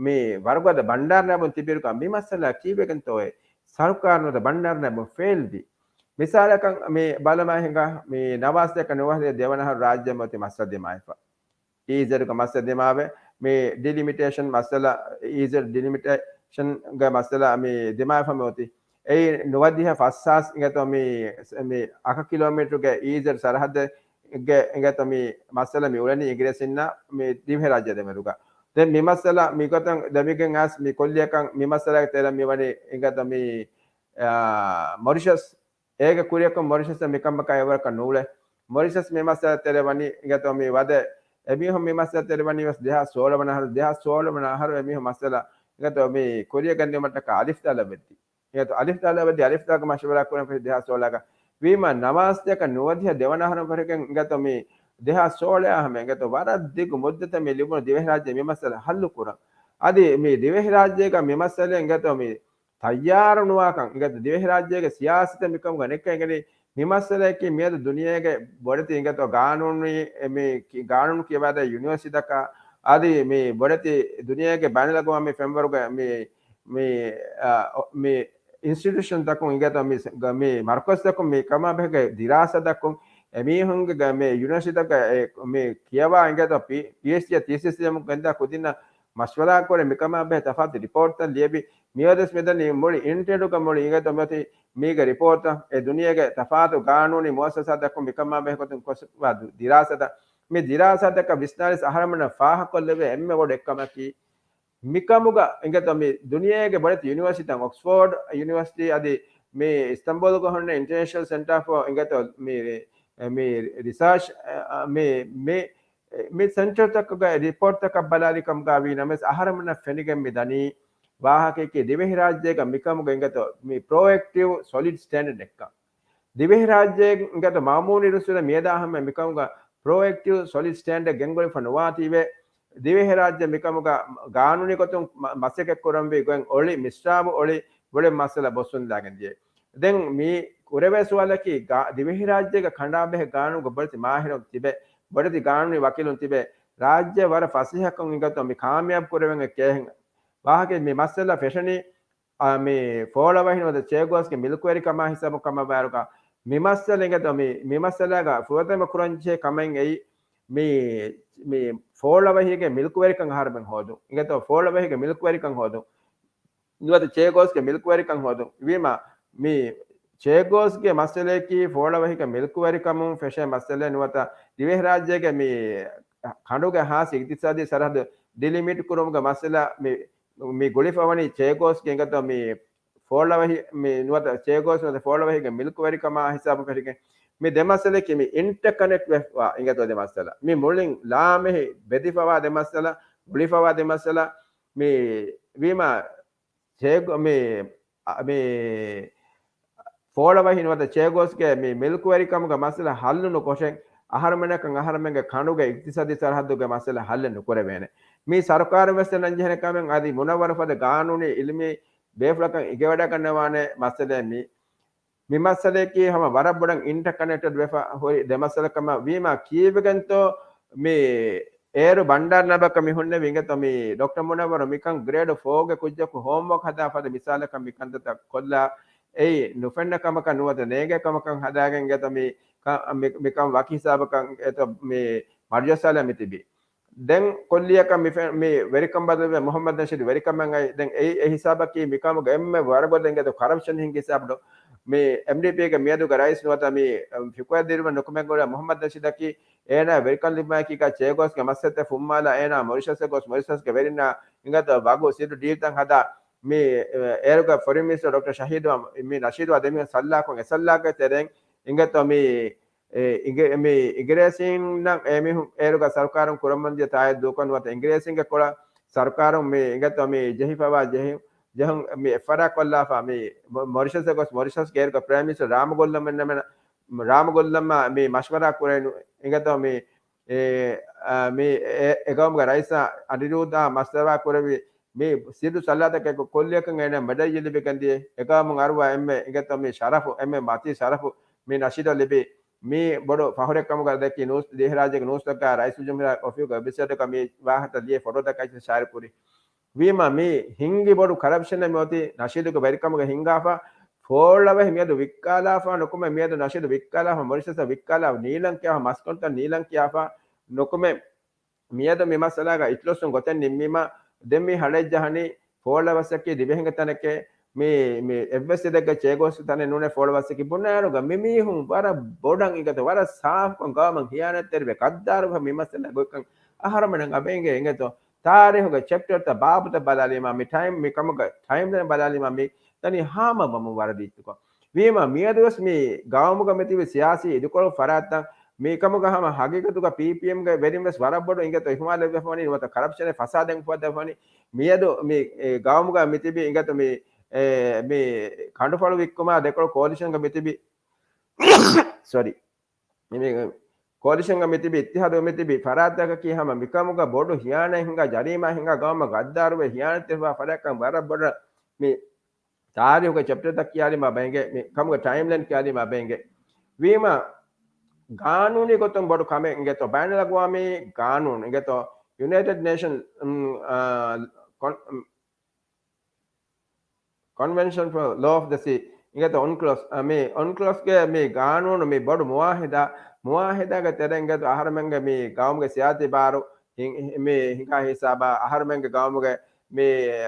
މި ވަރުގަދަ ބަންޑާރު ނާއިބުން ތިބިއިރުގަ މި މައްސަލަ ކީއްވެގެންތޯއޭ ސަރުކާރު ނުވަތަ ބަންޑާރު ނާއިބުން ފެއިލްވީ؟ މިސާލަކަށް މި ބަލަމާ ހިނގާ މި ނަވާސްތަކަށް ނުވަދިހަ ދެވަނަ އަހަރު ރާއްޖެ މިއޮތީ މައްސަލަ ދިމާވެފަ. އީއީޒެޑްގެ މައްސަލަ ދިމާވެ، މި ޑިލިމިޓޭޝަން މައްސަލަ، އީއީޒެޑް ޑިލިމިޓޭޝަންގެ މައްސަލަ މި ދިމާވެފަ މިއޮތީ. އެއީ ނުވަދިހަ ފަސްހާސް އިނގޭތޯ މި، މި އަކަ ކިލޯމީޓަރުގެ އީއީޒެޑް ސަރަހައްދެއްގެ އިނގޭތޯ މި މައްސަލަ މި އުޅެނީ އިނގިރޭސިންނާ މި ދިވެހިރާއްޖެ ދެމެދުގަ. ދެން މި މައްސަލަ މިގޮތަށް ދެމިގެން އައިސް މި ކުއްލިއަކަށް މި މައްސަލަގެ ތެރެއަށް މި ވަނީ އިނގޭތޯ މި، އާ، މޮރިޝަސް. އޭގެ ކުރިއަކުން މޮރިޝަސް މިކަމަކާ އެވަރަކަށް ނޫޅޭ. މޮރިޝަސް މި މައްސަލަ ތެރެ ވަނީ އިނގޭތޯ މި ވަދެ، އެމީހުން މި މައްސަލަ ތެރެ ވަނީ ވެސް ދެހާސް ސޯޅަ ވަނަ އަހަރު، ދެހާސް ސޯޅަ ވަނަ އަހަރު އެމީހުން މައްސަލަ އިނގޭތޯ މި ކުރިއަށް ގެންދިއުމަށްޓަކާ އަލިފްދާ ލައްވައްދީ. އިނގޭތޯ އަލިފްދާ ލައްވައްދީ، އަލިފްދާގެ މަޝްވަރާ ކުރަން ފެށި ދެހާސް ސޯޅަގަ. ވީމަ ނަވާސްތަކަށް ނުވަދިހަ ދެވަނަ އަހަރު ފަރިގެން އިނގޭތޯ މި ދެހާސް ސޯޅަ އަހަރު އިނގޭތޯ ވަރަށް ދިގު މުއްދަތެއް މި ލިބުނު ދިވެހިރާއްޖެ މި މައްސަލަ ހައްލު ކުރަން. އަދި މި ދިވެހިރާއްޖޭގަ މި މައްސަލަ އިނގޭތޯ މި ތައްޔާރު ނުވާކަން، އިނގޭތޯ ދިވެހިރާއްޖޭގެ ސިޔާސަތެއް މިކަމުގަ ނެއްކަ އިނގެނީ. މި މައްސަލައަކީ މިއަދު ދުނިޔޭގެ ބޮޑެތި އިނގޭތޯ ގާނޫނީ، މި ކި-، ގާނޫނު ކިޔަވާދޭ ޔުނިވަރސިޓީތަކާ، އަދި މި ބޮޑެތި ދުނިޔޭގެ ބައިނަލްއަގުވާމީ ފެންވަރުގެ މި، މި، އާ، މި އިންސްޓިޓިއުޝަންތަކުން އިނގޭތޯ މި ސ-، ގ-، މި މަރުކަޒްތަކުން މި ކަމާ ބެހޭ ދިރާސާތަކުން އެމީހުންގެ ގ-، މި ޔުނިވަރސިޓީތަކަށް އެ، މި ކިޔަވާ އިނގޭތޯ ޕީ-، ޕީއެޗްޑީއަށް ތީސިސް ލިޔަމުން ގެންދާ ކުދިންނަށް މަޝްވަރާ ކުރެ މިކަމާ ބެހޭ ތަފާތު ރިޕޯޓްތައް ލިޔެވި. މިއަދުވެސް މިދަނީ މުޅި އިންޓަނެޓުގަ މުޅި އިނގޭތޯ މިއޮތީ މީގެ ރިޕޯޓްތައް އެ ދުނިޔޭގެ ތަފާތު ގާނޫނީ މުއައްސަސާތަކުން މިކަމާ ބެހޭ ގޮތުން ކޮށްފަ ދި-، ދިރާސާތައް. މި ދިރާސާތަކަށް ވިސްނާލިސް އަހަރެމެންނަށް ފާހަގަކޮށްލެވޭ އެންމެ ބޮޑު އެއްކަމަކީ، މިކަމުގަ އިނގޭތޯ މި ދުނިޔޭގެ ބޮޑެތި ޔުނިވަރސިޓީތައް، އޮކްސްފޯޑް ޔުނިވަރސިޓީ އަދި މި އިސްތަންބޫލުގަ ހުންނަ އިންޓަރނޭޝަނަލް ސެންޓާ ފޯ އިނގޭތޯ މި، މި ރިސާޗް، މި، މި މި ސެންޓަރތަކުގައި ރިޕޯޓްތަކަށް ބަލާލި ކަމުގަ ވީ ނަމަވެސް، އަހަރެމެންނަށް ފެނިގެން މި ދަނީ ވާހަކައަކީ ދިވެހިރާއްޖޭގަ މިކަމުގަ އިނގޭތޯ މި ޕްރޮއެކްޓިވް ސޮލިޑް ސްޓޭންޑަޑް ނެއްކަން. ދިވެހިރާއްޖޭގަ އިނގޭތޯ މައުމޫނު އިރުއްސުރެ މިއަދާ ހަމަ މިކަމުގަ ޕްރޮއެކްޓިވް ސޮލިޑް ސްޓޭންޑަޑް ގެންގުޅެފަ ނުވާތީވެ، ދިވެހިރާއްޖެ މިކަމުގަ ގާނޫނީ ގޮތުން މަ-، މަސައްކަތް ކުރަންވީ ގޮތް އޮޅި މިސްރާބު އޮޅި ބޮޑެތި މައްސަލަ ބޮއްސުންދާގެން ދިޔަ. ދެން މި ކުރެވޭ ސުވާލަކީ، ގާ-، ދިވެހިރާއްޖޭގެ ކަނޑާބެހޭ ގާނޫނުގެ ބޮޑެތި މާހިރުން ތިބެ، ބޮޑެތި ގާނޫނީ ވަކީލުން ތިބެ، ރާއްޖެ ވަރަށް ފަސޭހަކޮށް އިނގޭތޯ މި ކާމިޔާބު ކުރެވެން ކޭހެން ވާހަކަ މި މައްސަލަ ފެށެނީ، އާ، މި ފޯޅަވަހި ނުވަތަ ޗޭގޯސްގެ މިލްކުވެރިކަމާ ހިސާބު ކަމަށް ވާއިރުގަ، މި މައްސަލަ އިނގޭތޯ މި، މި މައްސަލާގަ ފުރަތަމަ ކުރަންޖެހޭ ކަމެއް އެއީ، މި، މި ފޯޅަވަހީގެ މިލްކުވެރިކަން އަހަރެމެން ހޯދުން. އިނގޭތޯ ފޯޅަވަހީގެ މިލްކުވެރިކަން ހޯދުން. ނުވަތަ ޗޭގޯސްގެ މިލްކުވެރިކަން ހޯދުން. ވީމާ، މި ޗޭގޯސްގެ މައްސަލައަކީ ފޯޅަވަހީގެ މިލްކުވެރިކަމުން ފެށޭ މައްސަލައެއް ނުވަތަ ދިވެހިރާއްޖޭގެ މި ކަނޑުގެ ހާސް އިގްތިސާދީ ސަރަހައްދު ޑިލިމިޓް ކުރުމުގެ މައްސަލަ މި، މި ގުޅިފަވަނީ ޗޭގޯސްގެ އިނގޭތޯ މި ފޯޅަވަހި، މި ނުވަތަ ޗޭގޯސް ނުވަތަ ފޯޅަވަހީގެ މިލްކުވެރިކަމާ ހިސާބު ފެށިގެން މި ދެ މައްސަލައަކީ މި އިންޓަކަނެކްޓް ވެފަވާ އިނގޭތޯ ދެ މައްސަލަ. މި މުޅިން ލާމެހި ބެދިފަވާ ދެ މައްސަލަ، ގުޅިފަވާ ދެ މައްސަލަ. މި ވީމާ، ޗޭގޯ-، މި، އަ، މި ފޯޅަވަހި ނުވަތަ ޗޭގޯސްގެ މި މިލްކުވެރިކަމުގެ މައްސަލަ ހައްލު ނުކޮށެން، އަހަރުމެނަކަށް އަހަރުމެންގެ ކަނޑުގެ އިގްތިސާދީ ސަރަހައްދުގެ މައްސަލަ ހައްލެއް ނުކުރެވޭނެ. މީ ސަރުކާރުން ވެސް ދެންނަންޖެހޭނެ ކަމެއް. އަދި މުނައްވަރު ފަދަ ގާނޫނީ އިލްމީ ބޭފުޅަކަށް އެނގިވަޑައިގަންނަވާނެ މައްސަލައެއް މީ. މި މައްސަލައަކީ ހަމަ ވަރަށް ބޮޑަށް އިންޓަކަނެކްޓެޑް ވެފަ ހުރި ދެ މައްސަލަ ކަމަށް ވީމާ، ކީއްވެގެންތޯ މި އޭރު ބަންޑާރު ނަބަކަށް މި ހުންނެވި އިނގޭތޯ މި ޑޮކްޓަރ މުނައްވަރު މިކަން ގްރޭޑް ފޯގެ ކުއްޖަކު ހޯމްވޯކް ހަދާ ފަދަ މިސާލަކަށް މި ކަންތައްތައް ކޮށްލާ، އެއީ ނުފެންނަ ކަމަކަށް ނުވަތަ ނޭނގޭ ކަމަކަށް ހަދާގެން އިނގޭތޯ މި ކަ-، މި، މިކަން ވަކި ހިސާބަކަށް އިނގޭތޯ މި މަރުޖައްސާލާ މި ތިބީ. ދެން ކުއްލިއަކަށް މި ފެ-، މި ވެރިކަން ބަދަލުވެ މުހައްމަދު ނަޝީދު ވެރިކަމެއް އައި. ދެން އެއީ އެ ހިސާބަކީ މިކަމުގެ އެންމެ ވަރަށް ބޮޑު އިނގޭތޯ ކަރަޕްޝަން ހިންގި ހިސާބު. މި އެމްޑީޕީގެ މިއަދުގެ ރައީސް ނުވަތަ މި، އަ، ފިކުރަށް ދިރިއުޅޭ ނުކުމެގޮޅި މުހައްމަދު ނަޝީދަކީ އޭނާ ވެރިކަން ލިބުމާއެކީގަ ޗޭގޯސްގެ މައްސަލަތައް ފުއްމާލާ އޭނާ މޮރިޝަސްއަށް ގޮސް މޮރިޝަސްގެ ވެރިންނާ އިނގޭތޯ ވަގު ސިއްރު ޑީލްތައް ހަދާ މި، އަ، އޭރުގެ ފޮރިން މިނިސްޓަރ ޑޮކްޓަރ ޝަހީދު މި ނަޝީދު ދެމީހުން ސައްލާކޮށް އެ ސައްލާގެ ތެރެއިން އިނގޭތޯ މި އެ އިނގި-، މި އިނގިރޭސީންނަށް އެމީހުން އޭރުގަ ސަރުކާރުން ކުރަމުންދިޔަ ތާއެއް ދޫކޮށް ނުވަތަ އިނގިރޭސީންގެ ކޮޅަށް ސަރުކާރުން މި އިނގޭތޯ މި ޖެހިފަވާ ޖެހި-، ޖެހުން މި އެއްފަރާތް ކޮށްލާފަ މި މޮ-، މޮރިޝަސްއަށް ގޮސް މޮރިޝަސްގެ އޭރުގަ ޕްރައިމް މިނިސްޓަރ ރާމު ގޮއްލަމް މެންނަމެނަ-، ރާމު ގޮއްލަމްއާ މި މަޝްވަރާ ކުރެވި އިނގޭތޯ މި އެ، އަ، މި އެ، އެ ގައުމުގެ ރައީސާ އަނިރޫދާ މަޝްވަރާ ކުރެވި މި ސިއްރު ސައްލާތަކެއް ކުއްލިއަކަށް އޭނަ މެޑަލް ލިބިގެންދިޔަ އެގައުމުން އަރުވާ އެންމެ އިނގޭތޯ މި ޝަރަފު، އެންމެ މަތީ ޝަރަފު މި ނަޝީދަށް ލިބި މީ ބޮޑު ފަހުރެއް ކަމުގަ ދެއްކި ނޫސް، ދިވެހިރާއްޖޭގެ ނޫސްތަކާ ރައީސުލްޖުމްހޫރިއްޔާ އޮފީހުގެ ވެބްސައިޓަކަށް މި ވާހަކަތައް ލިޔެ ފޮޓޯތަކާ ޝެއާރު ކުރި. ވީމަ މި ހިންގި ބޮޑު ކަރަޕްޝަނެއް މިއޮތީ ނަޝީދުގެ ވެރިކަމުގަ ހިންގާފަ. ފޯޅަވަހި މިއަދު ވިއްކާލާފާ ނުކުމެ، މިއަދު ނަޝީދު ވިއްކާލާފާ، މޮރިޝަސް ވިއްކާލާ، ނީލަން ކިޔާފާ، މަސްކޮންތައް ނީލަން ކިޔާފާ ނުކުމެ، މިއަދު މި މައްސަލާގަ އިތުލުސުން ގޮތެއް ނިންމީމަ، ދެން މި ހަޅޭއް ޖަހަނީ ފޯޅަވަސްއަކީ ދިވެހިންގެ ތަނެކޭ، މި، މި އެއްވެސް އެދެއްގެ ޗޭގޯސް ތަނެއް ނޫނޭ ފޯޅަވަސްއަކީ. ބުނާއިރުގަ މި މީހުން ވަރަށް ބޮޑަށް އިނގޭތޯ، ވަރަށް ސާފުކޮށް ގައުމަށް ހިޔާނަތްތެރިވެ ގައްދާރުވެ މި މައްސަލަ ގޮތްކަން އަހަރުމެން އަބައިނގޭ އިނގޭތޯ. ތާރީހުގެ ޗެޕްޓަރތައް ބާބުތައް ބަލާލީމާ މި ޓައިމް، މި ކަމުގެ ޓައިމްލައިން ބަލާލީމާ މި ދަނީ ހާމަވަމުން ވަރަށް ދީއްތުކޮށް. ވީމާ މިއަދުވެސް މި ގައުމުގަ މިތިބި ސިޔާސީ އިދިކޮޅު ފަރާތްތައް މިކަމުގަ ހަމަ ހަގީގަތުގަ ޕީޕީއެމްގެ ވެރިން ވެސް ވަރަށް ބޮޑު އިނގޭތޯ އިހުމާލެއްވެފަވަނީ، ނުވަތަ ކަރަޕްޝަނެއް ފަސާދައެއް އުފައްދަވަނީ. މިއަދު މި، އެ، ގައުމުގަ މިތިބި އިނގޭތޯ މި، އެ، މި ކަނޑުފަޅު ވިއްކުމާ ދެކޮޅު ކޯލިޝަންގަ މިތިބި، ސޮރީ. މި، މި ކޯލިޝަންގަ މިތިބި، އިއްތިހާދުގަ މިތިބި ފަރާތްތަކަކީ ހަމަ މިކަމުގަ ބޮޑު ހިޔާނަތް ހިނގާ، ޖަރީމާ ހިނގާ، ގައުމަށް ގައްދާރުވެ ހިޔާނަތްތެރިވާ ފަރާތްކަން ވަރަށް ބޮޑަށް މި ތާރީހުގެ ޗެޕްޓަރތައް ކިޔާލީމާ ބައިނގޭ، މި ކަމުގެ ޓައިމްލައިން ކިޔާލީމާ ބައިނގޭ. ވީމާ، ގާނޫނީ ގޮތުން ބޮޑު ކަމެއް އިނގޭތޯ، ބައިނަލްއަގްވާމީ ގާނޫނު އިނގޭތޯ، ޔުނައިޓެޑް ނޭޝަން، އުން، އާ، ކޮން-، ކޮންވެންޝަން ފޯ ލޯ އޮފް ދަ ސީ އިނގޭތޯ އޮންކްލޮސް، އަ، މި އޮންކްލޮސްގެ މި ގާނޫނު މި ބޮޑު މުވާހިދާ، މުވާހިދާގެ ތެރެއިން އިނގޭތޯ އަހަރުމެންގެ މި ގައުމުގެ ސިޔާސީ ބާރު ހި-، ހި-، މި ހިނގާ ހިސާބާ އަހަރުމެންގެ ގައުމުގެ މި،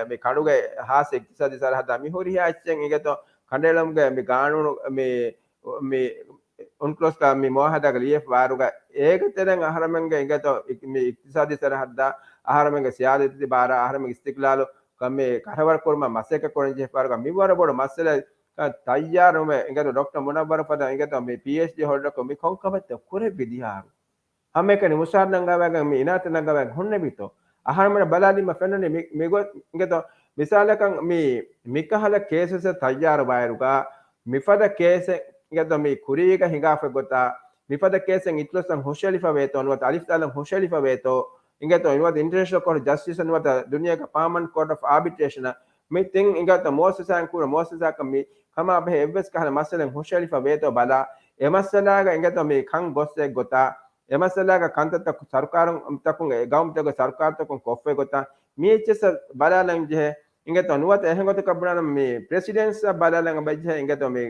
މި ކަނޑުގެ ހާއްސަ އިޤްތިޞާދީ ސަރަހައްދާ މި ހުރިހާ އެއްޗެއް އިނގޭތޯ ކަނޑައެޅުމުގެ މި ގާނޫނު މި، މި އޮންކްލޮސްގަ މި މުވާހަދާގަ ލިޔެފަ ވާއިރުގަ އޭގެ ތެރެއިން އަހަރުމެންގެ އިނގޭތޯ އި-، މި އިޤްތިޞާދީ ސަރަހައްދާ އަހަރުމެންގެ ސިޔާސީ ބާރާ އަހަރުމެންގެ އިސްތިޤްލާލު ކަމެއް ކަށަވަރު ކުރުމަށް މަސައްކަތް ކުރަން ޖެހިފަ ވާއިރުގަ މި ވަރަށް ބޮޑު މައްސަލައެއް ތައްޔާރުވެ އިނގޭތޯ ޑޮކްޓަރ މުނައްވަރު ފަދަ އިނގޭތޯ މި ޕީއެޗްޑީ ހޯލްޑަރަކު މި ކޮންކަމެއްތޯ ކުރެއްވި ދިޔާރު. ހަމައެކަނި މުސާރަ ނަންގަވައިގެން މި އިނާތެއް ނަންގަވައިގެން ހުންނެވީތޯ؟ އަހަރުމެން ބަލާލީމަ ފެންނަނީ މި، މިގޮތް އިނގޭތޯ މިސާލަކަށް މި، މިކަހަލަ ކޭސަސް ތައްޔާރުވާއިރުގަ މިފަދަ ކޭސެއް އިނގޭތޯ މި ކުރީގަ ހިނގާފަ ގޮތާ، މިފަދަ ކޭސެއް އިތުލުސްއަށް ހުށައެޅިފަ ވޭތޯ، ނުވަތަ އަލިފް ދާލަށް ހުށައެޅިފަ ވޭތޯ، އިނގޭތޯ ނުވަތަ އިންޓަރނޭޝަނަލް ކޯޓް ޖަސްޓިސް ނުވަތަ ދުނިޔޭގެ ޕާމަންޓް ކޯޓް އޮފް އާބިޓްރޭޝަނަށް މި ތިން އިނގޭތޯ މުއައްސަސާއިން ކުރެ މުއައްސަސާއަކަށް މި ކަމާ ބެހޭ އެއްވެސް ކަހަލަ މައްސަލައެއް ހުށައެޅިފަ ވޭތޯ ބަލާ، އެ މައްސަލާގަ އިނގޭތޯ މި ކަން ގޮއްސަ ގޮތާ، އެ މައްސަލާގަ ކަންތައްތައް ސަރުކާރުން ތަކުން ގައުމުތަކުގެ ސަރުކާރުތަކުން ކޮށްފައި ގޮތާ، މި އެއްޗެއްސަށް ބަލާލަން ޖެހޭ. އިނގޭތޯ ނުވަތަ އެހެން ގޮތަކަށް ބުނާނަމަ މި ޕްރެސިޑެންޓްސްއަށް ބަލާލަން އަބަޖެހޭ އިނގޭތޯ މި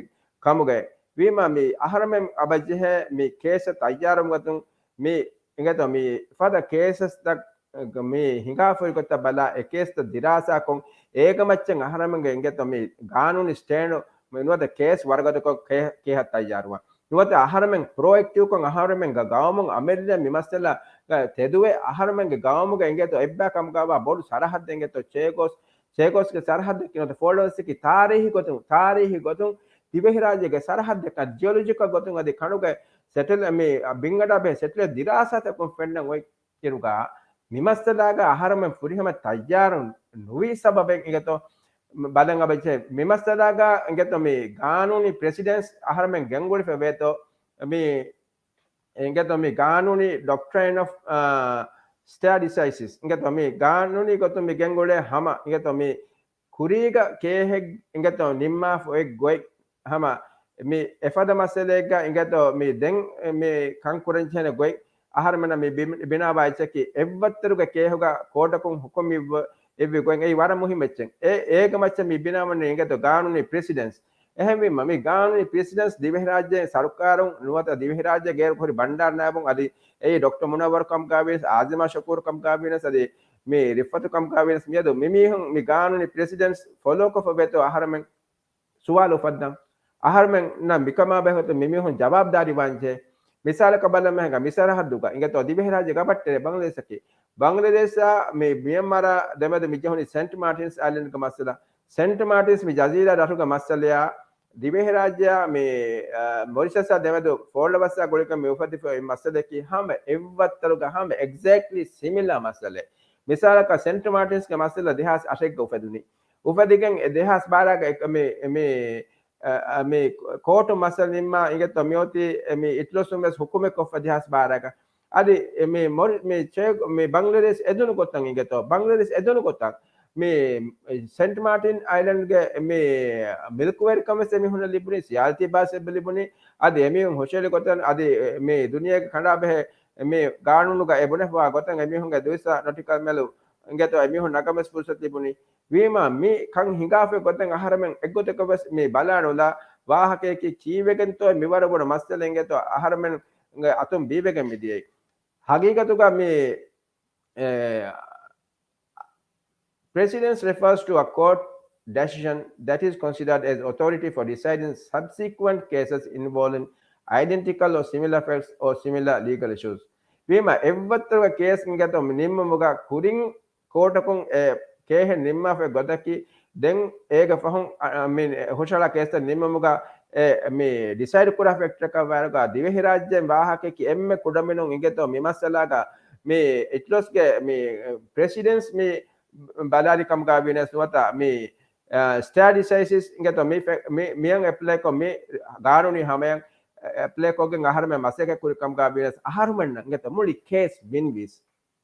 ކަމުގައި. ވީމާ މި އަހަރުމެން އަބަޖެހޭ މި ކޭސް ތައްޔާރުމުގަތުން މި އިނގޭތޯ މި ފަދަ ކޭސަސްތައް މި ހިނގާފައި ގޮތަށް ބަލާ އެ ކޭސްތައް ދިރާސާކޮށް އޭގަ މައްޗަށް އަހަރުމެންގެ އިނގޭތޯ މި ގާނޫނީ ސްޓޭންޑް މި ނުވަތަ ކޭސް ވަރަގަދަކޮށް ކޭ-، ކޭހަށް ތައްޔާރުވާ. ނުވަތަ އަހަރުމެން ޕްރޮއެކްޓިވްކޮށް އަހަރުމެންގެ ގައުމުން އަމިއްލަ މި މައްސަލަ ތެދުވެ އަހަރުމެންގެ ގައުމުގެ އިނގޭތޯ އެއްބައި ކަމުގަވާ ބޮޑު ސަރަހައްދެއް އިނގޭތޯ ޗޭގޯސް، ޗޭގޯސްގެ ސަރަހައްދަކީ ނުވަތަ ފޯޅަވަސްއަކީ ތާރީހީ ގޮތުން، ތާރީހީ ގޮތުން ދިވެހިރާއްޖޭގެ ސަރަހައްދަކަށް ޖިއޮލޮޖިކަލް ގޮތުން އަދި ކަނޑުގެ ސެޓެލް މި ބިންގަޑާ ބެހޭ ސެޓެލައިޓް ދިރާސާތަކުން ފެންނަން އޮތް އިރުގަ މި މައްސަލާގަ އަހަރުމެން ފުރިހަމަ ތައްޔާރު ނުވި ސަބަބެއް އިނގޭތޯ ބަލަން އަބަޖެހޭ. މި މައްސަލާގަ އިނގޭތޯ މި ގާނޫނީ ޕްރެސިޑެންޓްސް އަހަރުމެން ގެންގުޅިފަ ވޭތޯ މި އިނގޭތޯ މި ގާނޫނީ ޑޮކްޓްރައިން އޮފް، އާ، ސްޓާ ޑިސައިސިސް އިނގޭތޯ މި ގާނޫނީ ގޮތުން މި ގެންގުޅޭ ހަމަ އިނގޭތޯ މި ކުރީގަ ކޭހެއް އިނގޭތޯ ނިންމާފަ އޮތް ގޮތް ހަމަ މި އެފަދަ މައްސަލައެއްގަ އިނގޭތޯ މި ދެން މި ކަން ކުރަންޖެހޭނެ ގޮތް އަހަރުމެންނަށް މި ބި-، ބިނާވާ އެއްޗަކީ އެއްވައްތަރުގެ ކޭހުގަ ކޯޓަކުން ހުކުމް އިއްވަ-، އިއްވި ގޮތް އެއީ ވަރަށް މުހިއްމު އެއްޗެއް. އެ-، އޭގެ މައްޗަށް މި ބިނާވަނީ އިނގޭތޯ ގާނޫނީ ޕްރެސިޑެންޓްސް. އެހެންވީމަ، މި ގާނޫނީ ޕްރެސިޑެންޓްސް ދިވެހިރާއްޖޭ ސަރުކާރުން ނުވަތަ ދިވެހިރާއްޖޭގެ އޭރު ހުރި ބަންޑާރު ނާއިބުން އަދި އެއީ ޑޮކްޓަރ މުނައްވަރު ކަމުގައިވިޔަސް، އާޒިމާ ޝުކޫރު ކަމުގައިވިޔަސް، އަދި މި ރިފްއަތު ކަމުގައިވިޔަސް، މިއަދު މި މީހުން މި ގާނޫނީ ޕްރެސިޑެންޓްސް ފޮލޯކޮށްފަ ވޭތޯ އަހަރެމެން ސުވާލު އުފައްދަން. އަހަރެމެންނަށް މިކަމާ ބެހޭގޮތުން މި މީހުން ޖަވާބުދާރީ ވާންޖެހޭ. މިސާލަކަށް ބަލަމެހެންގަ މި ސަރަހައްދުގަ އިނގޭތޯ ދިވެހިރާއްޖޭގެ ގަބައްޓެރޭ ބަނގްލަދޭޝަކީ. ބަނގްލަދޭޝާ މި މިޔަންމާރާ ދެމެދު މި ޖެހުނީ ސެންޓް މާޓިންސް އައިލެންޑްގެ މައްސަލަ. ސެންޓް މާޓިންސް މި ޖަޒީރާ ރަށުގެ މައްސަލަޔާ ދިވެހިރާއްޖެއާ މި، އަ، މޮރިޝަސްއާ ދެމެދު ފޯޅަވަސްއާ ގުޅިކަން މި އުފެދިފައި މައްސަލައަކީ ހަމަ އެއްވައްތަރުގަ ހަމަ އެގްޒެކްޓްލީ ސިމިލާ މައްސަލައެއް. މިސާލަކަށް ސެންޓް މާޓިންސްގެ މައްސަލަ ދެހާސް އަށެއްގަ އުފެދުނީ. އުފެދިގެން އެ ދެހާސް ބާރައިގަ އެ، މި، މި، އަ، އަ، މި ކޯޓު މައްސަލަ ނިންމާ އިނގޭތޯ މިއޮތީ އެ މި އިތުލުސުން ވެސް ހުކުމެއް ކޮށްފަ ދެހާސް ބާރައިގަ. އަދި އެ މި މޮރި-، މި ޗޭ-، މި ބަނގްލަދޭޝް އެދުނު ގޮތަށް އިނގޭތޯ، ބަނގްލަދޭޝް އެދުނު ގޮތަށް މި ސެންޓް މާޓިން އައިލެންޑްގެ މި މިލްކުވެރިކަން ވެސް އެމީހުންނަށް ލިބުނީ، ސިޔާސީ ބާސް އެބަ ލިބުނީ، އަދި އެމީހުން ހުށަހެޅި ގޮތަށް އަދި މި ދުނިޔޭގެ ކަނޑާ ބެހޭ މި ގާނޫނުގަ އެ ބުނެފަވާ ގޮތަށް އެމީހުންގެ ދުވިސަ ނޮޓިކަލް މޭލު އިނގޭތޯ އެމީހުން ނަގަމެސް ފުރުސަތު ލިބުނީ. ވީމާ މި ކަން ހިނގާފައި ގޮތެއް އަހަރެމެން އެއްގޮތަކަށް ވެސް މި ބަލާނުލާ ވާހަކަޔަކީ ކީއްވެގެންތޯ މިވަރަށް ބޮޑު މައްސަލަ އިނގޭތޯ އަހަރެމެން އަތުން ބީވެގެން މިދިޔައީ. ހަގީގަތުގަ މި، އެ، precedence refers to a court decision that is considered as authority for deciding subsequent cases involving identical or similar facts or similar legal issues. ވީމަ އެއްވައްތަރުގެ ކޭސް އިނގޭތޯ މި ނިންމުމުގަ ކުރިން ކޯޓަކުން އެ ކޭހެއް ނިންމާފައި ގޮތަކީ، ދެން އޭގެ ފަހުން އަ، އަ، މި ހުށަހަޅާ ކޭސްތައް ނިންމުމުގަ އެ މި ޑިސައިޑް ކުރާ ފެކްޓަކަށް ވާއިރުގަ ދިވެހިރާއްޖޭން ވާހަކައަކީ އެންމެ ކުޑަމިނުން އިނގޭތޯ މި މައްސަލާގަ މި އިޓްލޮސްގެ މި ޕްރެސިޑެންސް މި ބަލާލި ކަމުގަ ވީނަސް ނުވަތަ މި، އަ، ސްޓޭ ޑިސައިސިސް އިނގޭތޯ މި ފެ-، މި، މިއަށް އެޕްލައިކޮށް މި ގާނޫނީ ހަމަޔަށް އެޕްލައިކޮށްގެން އަހަރުމެން މަސައްކަތް ކުރި ކަމުގަ ވީނަސް އަހަރުމެންނަށް އިނގޭތޯ މުޅި ކޭސް ވިންވީސް.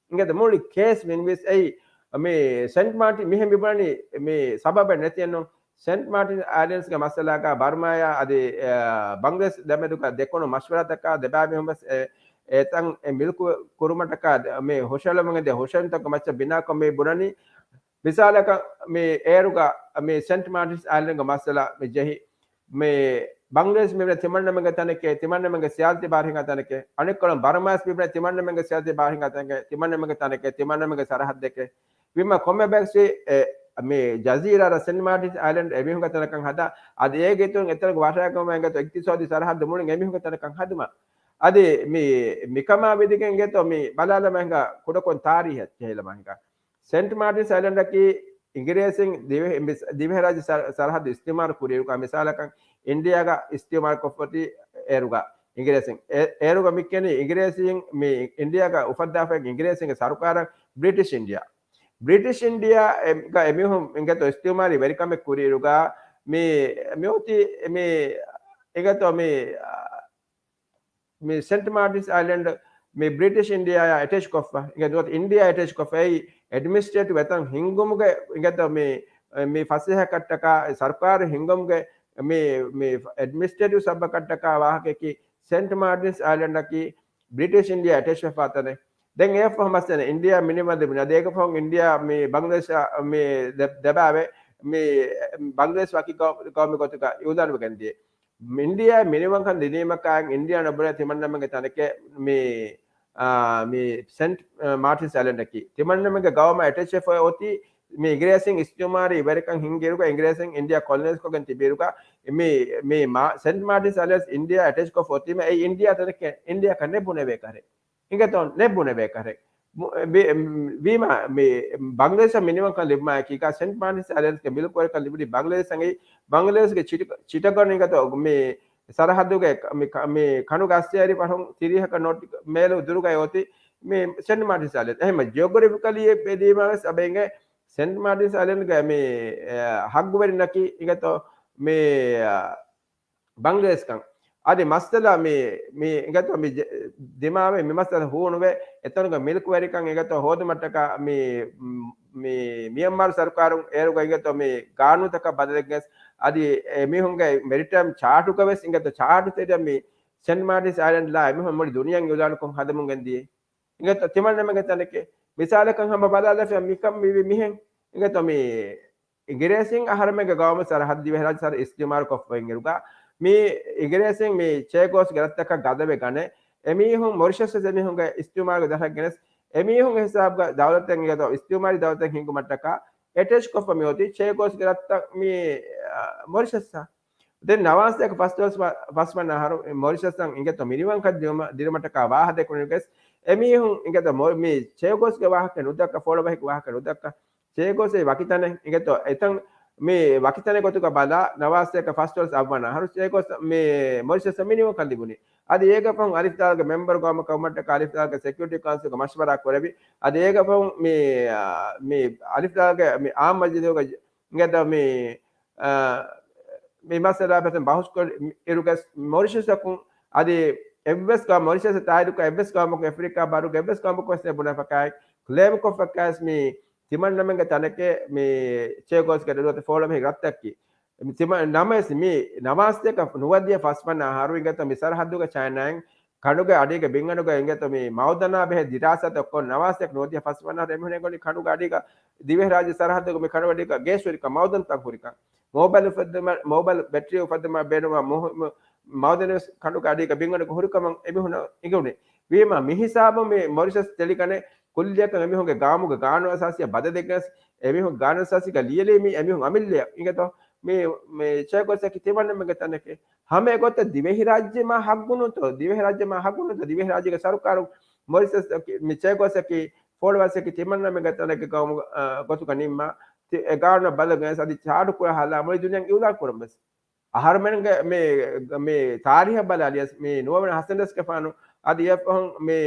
އިނގޭތޯ މުޅި ކޭސް ވިންވީސް އެއީ މި ސެންޓް މާޓިން މިހެން މިބުނަނީ މި ސަބަބެއް ނެތިއެއްނު. ސެންޓް މާޓިން އައިލެންޑްސްގެ މައްސަލާގަ ބަރްމާޔާ އަދި، އަ، ބަންގްލަދޭޝް ދެމެދުގަ ދެކުނު މަޝްވަރާތަކާ ދެބައިމީހުން ވެސް އެ، އެތަން އެ މިލްކު ކުރުމަށްޓަކާ މި ހުށަހެޅުމުގެ ދެ ހުށަހެޅުންތަކުގެ މައްޗަށް ބިނާކޮށް މި ބުނަނީ. މިސާލަކަށް މި އޭރުގަ މި ސެންޓް މާޓިންސް އައިލެންޑްގެ މައްސަލަ މި ޖެހި މި ބަންގްލަދޭޝް މިބުނެ ތިމަންނަމެންގެ ތަނެކޭ، ތިމަންނަމެންގެ ސިޔާސީ ބާރު ހިނގާ ތަނެކޭ، އަނެއްކޮޅުން ބަރުމާސް މިބުނެ ތިމަންނަމެންގެ ސިޔާސީ ބާރު ހިނގާ ތަނެކޭ، ތިމަންނަމެންގެ ތަނެކޭ، ތިމަންނަމެންގެ ސަރަހައްދެކޭ. ވީމަ ކޮންމެ ބައެއްސި އެ، މި ޖަޒީރާ ސެންޓް މާޓިންސް އައިލެންޑް އެމީހުންގެ ތަނަކަށް ހަދާ، އަދި އޭގެ އިތުރުން އެތަނުގެ ވަށާގަމާ އިނގޭތޯ އިގްތިސޯދީ ސަރަހައްދު މުޅިން އެމީހުންގެ ތަނަކަށް ހަދުމަށް. އަދި މި، މިކަމާ ވިދިގެން އިނގޭތޯ މި ބަލާލަމާ ހިނގާ ކުޑަކޮށް ތާރީހެއް ޖެހިލަމާ ހިނގާ. ސެންޓް މާޓިންސް އައިލެންޑަކީ އިނގިރޭސިން ދިވެ-، މި ދިވެހިރާއްޖެ ސަ-، ސަރަހައްދު އިސްތިމާރު ކުރިއިރުގަ މިސާލަކަށް އިންޑިއާގަ އިސްތިމާރު ކޮށްފަތި އޭރުގަ އިނގިރޭސިން އޭ-، އޭރުގަ މި ކިޔަނީ އިނގިރޭސީން މި އިންޑިއާގަ އުފައްދާފައި އިނގިރޭސީންގެ ސަރުކާރަށް ބްރިޓިޝް އިންޑިއާ. ބްރިޓިޝް އިންޑިއާ އެ-، ގަ އެމީހުން އިނގޭތޯ އިސްތިމާރީ ވެރިކަމެއް ކުރިއިރުގަ މި، މި އޮތީ މި އިނގޭތޯ މި، އާ، މި ސެންޓް މާޓިންސް އައިލެންޑް މި ބްރިޓިޝް އިންޑިއާއާ އެޓެޗް ކޮށްފަ އިނގޭ ދުވަތަ އިންޑިއާ އެޓެޗް ކޮށްފަ އެއީ އެޑްމިނިސްޓްރޭޓިވް އެތަން ހިންގުމުގެ އިނގޭތޯ މި، މި ފަސޭހަކަށްޓަކާ ސަރުކާރު ހިންގުމުގެ މި، މި އެޑްމިނިސްޓްރޭޓިވް ސަބަބަކަށްޓަކާ ވާހަކައަކީ ސެންޓް މާޓިންސް އައިލެންޑަކީ ބްރިޓިޝް އިންޑިއާ އެޓެޗް ވެފާ ތަނެއް. ދެން އެއަށްފަހު މައްސަލަ އިންޑިއާ މިނިވަން ލިބުނީ. އަދި އޭގެ ފަހުން އިންޑިއާ މި ބަންގްލަދޭޝް މި ދެ-، ދެބާވެ މި ބަންގްލަދޭޝް ވަކި ގައު-، ގައުމެއް ގޮތުގަ އިއުލާނުވެގެން ދިޔަ. އިންޑިއާ މިނިވަންކަން ލިބީމަކާ އިންޑިއާ ނުބުނެ ތިމަންނަމެންގެ ތަނެކޭ މި، އާ، މި ސެންޓް، އާ، މާޓިންސް އައިލެންޑަކީ. ތިމަންނަމެންގެ ގައުމަށް އެޓެޗް ވެފަ އޮތީ މި އިނގިރޭސިން އިސްތިމާރީ ވެރިކަން ހިންގިއިރުގަ އިނގިރޭސިން އިންޑިއާ ކޮލަނައިޒް ކޮށްގެން ތިބިއިރުގަ މި، މި މާ-، ސެންޓް މާޓިންސް އައިލެންޑްސް އިންޑިއާ އެޓެޗް ކޮށްފަ އޮތީމަ އެއީ އިންޑިއާ ތަނެކޭ އިންޑިއާކަށް ނެއްބުނެވޭ ކަހަލަ. އިނގޭތޯ ނެއްބުނެވޭ ކަހަލަ. މު-، ވި-، ވީމާ މި ބަންގްލަދޭޝަށް މިނިވަންކަން ލިބުމާއެކީގަ ސެންޓް މާޓިންސް އައިލެންޑްސްގެ މިލްކުވެރިކަން ލިބުނީ ބަންގްލަދޭޝަށް އެއީ ބަންގްލަދޭޝްގެ ޗިޓަ-، ޗިޓަގަން އިނގޭތޯ މި ސަރަހައްދުގެ ކަ-، މި ކަ-، މި ކަނުގެ އައްސޭރި ފަހުން ތިރީހަކަށް ނޯޓިކް މޭލު ދުރުގައި އޮތީ މި ސެންޓް މާޓިންސް އައިލެންޑް. އެހެން ޖިއޮގްރަފިކަލީ ބެލީމާ ވެސް އަބައިނގޭ ސެންޓް މާޓިންސް އައިލެންޑްގެ މި، އެ، ހައްގުވެރިންނަކީ އިނގޭތޯ މި، އަ، ބަންގްލަދޭޝްކަން. އަދި މައްސަލަ މި، މި އިނގޭތޯ މި ޖެ-، ދިމާވެ މި މައްސަލަ ހޫނުވެ އެތަނުގެ މިލްކުވެރިކަން އިނގޭތޯ ހޯދުމަށްޓަކާ މި، މި މިޔަންމާރު ސަރުކާރުން އޭރުގަ އިނގޭތޯ މި ގާނޫނުތަކަށް ބަދަލެއްގެސް އަދި އެމީހުންގެ މެރިޓައިމް ޗާޓުގަ ވެސް އިނގޭތޯ ޗާޓު ތެރެއަށް މި ސެންޓް މާޓިންސް އައިލެންޑް ލާ އެމީހުން މުޅި ދުނިޔެއަށް އިއުލާނުކޮށް ހަދަމުން ގެންދިޔަ. އިނގޭތޯ ތިމަންނަމެންގެ ތަނެކޭ. މިސާލަކަށް ހަމަ ބަލާލަފިޔާ މިކަން މިވީ މިހެން. އިނގޭތޯ މި އިނގިރޭސިން އަހަރެމެންގެ ގައުމު ސަރަހައްދު ދިވެހިރާއްޖެ ސަރަ އިސްތިމާރު ކޮށްފައި އިރުގަ، މި އިނގިރޭސިން މި ޗޭގޯސްގެ ރަށްތަކަށް ގަދަވެ ގަނެ، އެމީހުން މޮރިޝަސް އެމީހުންގެ އިސްތިމާރުގެ ދަށަށް ގެނެސް، އެމީހުންގެ ހިސާބުގަ ދައުލަތެއް އިނގޭތޯ އިސްތިމާރީ ދައުލަތެއް ހިންގުމަށްޓަކާ އެޓެޗް ކޮށްފަ މި އޮތީ ޗޭގޯސްގެ ރަށްތައް މި، އަ، މޮރިޝަސްއާ. ދެން ނަވާސަތޭކަ ފަސްދޮޅަސް ފަ-، ފަސްވަނަ އަހަރު މޮރިޝަސްއަށް އިނގޭތޯ މިނިވަންކަން ދިރުމަ-، ދިރުމަށްޓަކާ ވާހަ ދެކުނުގެސް އެމީހުން އިނގޭތޯ މޮ-، މި ޗޭގޯސްގެ ވާހަކަ ނުދައްކަ، ފޯޅަވަހިގެ ވާހަކަ ނުދައްކަ، ޗޭގޯސް އެއީ ވަކިތަނެއް އިނގޭތޯ އެތަން މި ވަކިތަނެއް ގޮތުގަ ބަލާ، ނަވާސަތޭކަ ފަސްދޮޅަސް އަށްވަނަ އަހަރު ޗޭގޯސް މި މޮރިޝަސްއަށް މިނިވަންކަން ލިބުނީ. އަދި އޭގެ ފަހުން އަލިފް ދާލުގެ މެމްބަރު ގައުމަކަށް ވުމަށްޓަކާ އަލިފް ދާލުގެ ސެކިއުރިޓީ ކައުންސިލްގެ މަޝްވަރާ ކުރެވި. އަދި އޭގެ ފަހުން މި، މި އަލިފް ދާލުގެ މި އާއްމު މަޖިލީހުގަ އިނގޭތޯ މި، އާ، މި މައްސަލާ ފެތުން ބަހުސްކޮށް އިރުގެސް މޮރިޝަސްއަކުން އަދި އެއްވެސް ގަ-، މޮރިޝަސް ތާއީދުކޮށް އެއްވެސް ގައުމަކު އެފްރިކާ ބާރުގެ އެއްވެސް ގައުމަކު ވެސް ނެބުނެފަކާއެކު ކްލޭމް ކޮށްފަކާވެސް މި ތިމަންނަމެންގެ ތަނެކޭ މި ޗޭގޯސްގެ ރަށްތައް ފޯޅަވަހި ރަށްތަކަކީ. ތިމަ-، ނަމަވެސް މި ނަވާސަތޭކަ ނުވަދިހަ ފަސްވަނަ އަހަރު އިނގޭތޯ މި ސަރަހައްދުގަ ޗައިނާއިން ކަނޑުގެ އަޑީގެ ބިންގަނޑުގަ އިނގޭތޯ މި މައުދަނާ ބެހޭ ދިރާސާތައް ކޮށް ނަވާސީއަކު ނުވަދިހަ ފަސްވަނަ އަހަރު އެމީހުން އެނގުނީ ކަނޑުގެ އަޑީގަ ދިވެހިރާއްޖެ ސަރަހައްދުގަ މި ކަނޑުގެ އަޑީގަ ގޭސް ހުރިކަން، މައުދަންތައް ހުރިކަން. މޯބައިލް އުފައްދުމަށް، މޯބައިލް ބެޓްރީ އުފައްދުމަށް ބޭނުންވާ މުހި-، މު-، މައުދަނީ ވެސް ކަނޑުގެ އަޑީގަ ބިންގަނޑުގަ ހުރިކަމަށް އެމީހުން އެނގުނީ. ވީމާ މި ހިސާބުން މި މޮރިޝަސް ތެޅިގަނެ ކުއްލިއަކަށް އެމީހުންގެ ގާމުގެ ގާނޫނު އަސާސީއަށް ބަދަލެއްގަސް އެމީހުން ގާނޫނު އަސާސީގަ ލިޔެލީ މި އެމީހުން އަމިއްލައަށް އިނގޭތޯ މި، މި ޗޭ ގޯސްއަކީ ތިމަންނަމެންގެ ތަނެކޭ. ހަމަ އެގޮތަށް ދިވެހިރާއްޖެ މާ ހައްގު ނޫންތޯ، ދިވެހިރާއްޖެ މާ ހައްގު ނޫންތޯ، ދިވެހިރާއްޖޭގެ ސަރުކާރު މޮރިޝަސް މި ޗޭ ގޯސްއަކީ ފޯޅުވަސްއަކީ ތިމަންނަމެންގެ ތަނެއްގެ ގައުމު، އަ، ގޮތުގަ ނިންމާ، ތި-، އެ ގާނޫނަށް ބަލަގެން އަދި ޗާޑު ކުރާ ހާލާ މުޅި ދުނިޔެން އިއުލާން ކުރަން ވެސް. އަހަރުމެންގެ މި، މި ތާރީހަށް ބަލާލިޔަސް، މި ނުވަވަނަ ހަސަން ރަސްގެފާނު އަދި އެފަހުން މި،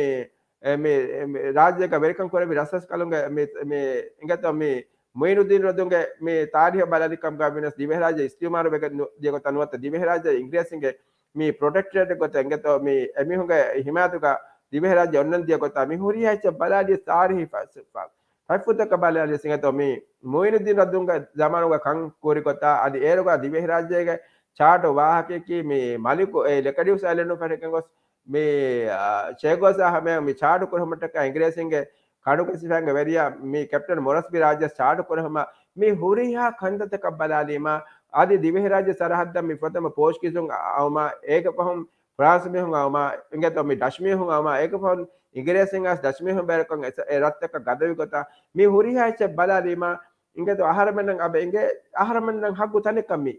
އެ، މި، މި ރާއްޖޭގަ ވެރިކަން ކުރެއްވި ރަސްރަސް ކަލުންގެ މި، މި އިނގޭތޯ މި މުއިނުއްދީން ރަދުންގެ މި ތާރީހަށް ބަލާލި ކަމުގަ ވިޔަސް ދިވެހިރާއްޖެ އިސްތިއުމާރު ވެގެން ނު-، ދިޔަ ގޮތަށް ނުވަތަ ދިވެހިރާއްޖެ އިނގިރޭސިންގެ މި ޕްރޮޓެކްޓަރެޓް ގޮތަށް އިނގޭތޯ މި އެމީހުންގެ ހިމާޔަތުގަ ދިވެހިރާއްޖެ އޮންނަން ދިޔަ ގޮތާ މި ހުރިހާ އެއްޗެއް ބަލާލިޔަސް ތާރީހީ ފަ-، ފަ-، ފަތްފުތަކަށް ބަލާލިޔަސް އިނގޭތޯ މި މުއިނުއްދީން ރަދުންގެ ޒަމާނުގަ ކަން ކުރި ގޮތާ އަދި އޭރުގަ ދިވެހިރާއްޖޭގެ ޗާޓު ވާހަކަޔަކީ މި މަލިކު އެ ލެކަޑިއުސް އައިލެންޑުން ފެށިގެން ގޮސް މި، އާ، ޗޭ ގޯސްއާ ހަމަޔަށް މި ޗާޓު ކުރެހުމަށްޓަކާ އިނގިރޭސިންގެ ކަނޑުގެ ސިފައިންގެ ވެރިޔާ މި ކެޕްޓަން މޮރަސްބީ ރާއްޖެ ޗާޓު ކުރެހުމަށް މި ހުރިހާ ކަންތައްތަކަށް ބަލާލީމާ، އަދި ދިވެހިރާއްޖެ ސަރަހައްދަށް މި ފުރަތަމަ ޕޯޗުގީޒުން އައުމާ، އޭގެ ފަހުން ފްރާންސު މީހުން އައުމާ، އިނގޭތޯ މި ޑަޗް މީހުން އައުމާ، އޭގެ ފަހުން އިނގިރޭސިން އައިސް ޑަޗް މީހުން ބޭރަކަށް އެ ރަށްތަކަށް ގަދަވި ގޮތަށް މި ހުރިހާ އެއްޗެއް ބަލާލީމާ، އިނގޭތޯ އަހަރެމެންނަށް އަބަ އިނގޭ އަހަރެމެންނަށް ހައްގު ތަނެއްކަން މި.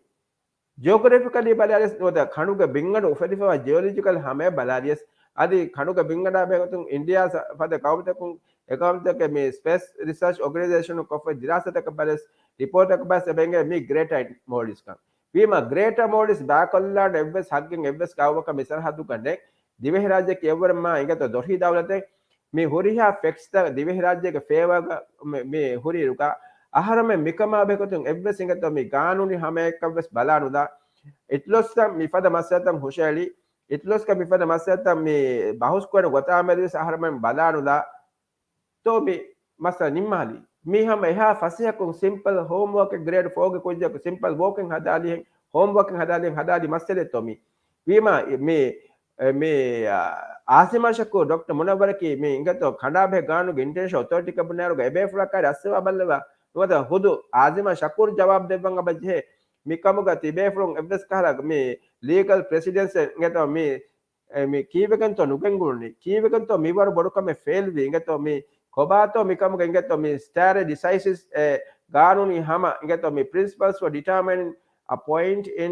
ޖިއޮގްރަފިކަލީ ބަލާލިޔަސް ނުވަތަ ކަނޑުގެ ބިންގަނޑު އުފެދިފައިވާ ޖިއޮލޮޖިކަލް ހަމަޔަށް ބަލާލިޔަސް، އަދި ކަނޑުގެ ބިންގަނޑާ ބެހޭގޮތުން އިންޑިޔާ ސަ-، ފަދަ ގައުމުތަކުން އެ ގައުމުތަކެއް މި ސްޕޭސް ރިސާޗް އޯގަނައިޒޭޝަނުން ކޮށްފައި ދިރާސާތަކަށް ބަލަސް ރިޕޯޓަކަށް ބަލަސް އެބަ އިނގޭ މި ގްރޭޓަރ މޯލްޑިވްސް ކަން. ވީމާ ގްރޭޓަރ މޯލްޑިވްސް ބާކޮށްލާނެ އެއްވެސް ހައްގެއް އެއްވެސް ގައުމަކަށް މި ސަރަހައްދުގަ ނެތް. ދިވެހިރާއްޖެއަކީ އެއްވަރަށް މާ އިނގޭތޯ ދޮށީ ދައުލަތެއް. މި ހުރިހާ ފެކްޓްސްތައް ދިވެހިރާއްޖޭގެ ފޭވާގަ މި، މި ހުރިއިރުގަ އަހަރެމެން މިކަމާ ބެހޭގޮތުން އެއްވެސް އިނގޭތޯ މި ގާނޫނީ ހަމައެއްކަށް ވެސް ބަލާނުލާ. އިތުލޮސްކަން މިފަދަ މައްސަލަތައް ހުށައެޅި، އިތުލޮސްކަން މިފަދަ މައްސަލަތައް މި ބަހުސްކުރަން ގޮތާމެދުވެސް އަހަރެމެން ބަލާނުލާ. ތޯ މި މައްސަލަ ނިންމާލީ. މީ ހަމަ އެހާ ފަސޭހަކުން ސިމްޕަލް ހޯމްވޯކެއް ގްރޭޑް ފޯގެ ކުއްޖަކު ސިމްޕަލް ވޯކެއް ހަދާލިހެން، ހޯމްވޯކެއް ހަދާލިހެން ހަދާލި މައްސަލައެއްތޯ މީ. ވީމާ މި، މި، އާ، އާޒިމާ ޝަކޫރު ޑޮކްޓަރ މުނައްވަރަކީ މި އިނގޭތޯ ކަނޑާބެހޭ ގާނޫނުގެ އިންޓަރނޭޝަނަލް އޮތޯރިޓީއަކަށް ބުނާއިރުގަ އެބޭފުޅާ ކާރި އައްސަވާ ބައްލަވާ ނުވަތަ ހުދު އާޒިމާ ޝަކޫރު ޖަވާބު ދެއްވަން އަބަ ޖެހޭ. މިކަމުގަ ތިބޭފުޅުން އެއްވެސް ކަހަލަ މި ލީގަލް ޕްރެސިޑެންސެއް އިނގޭތޯ މި އެ، މި ކީއްވެގެންތޯ ނުގެންގުޅުނީ؟ ކީއްވެގެންތޯ މިވަރު ބޮޑުކަމެއް ފެއިލްވީ؟ އިނގޭތޯ މި ކޮބާތޯ މިކަމުގަ އިނގޭތޯ މި ސްޓާރެ ޑިސައިސިސް އެ ގާނޫނީ ހަމަ އިނގޭތޯ މި principles for determining a point in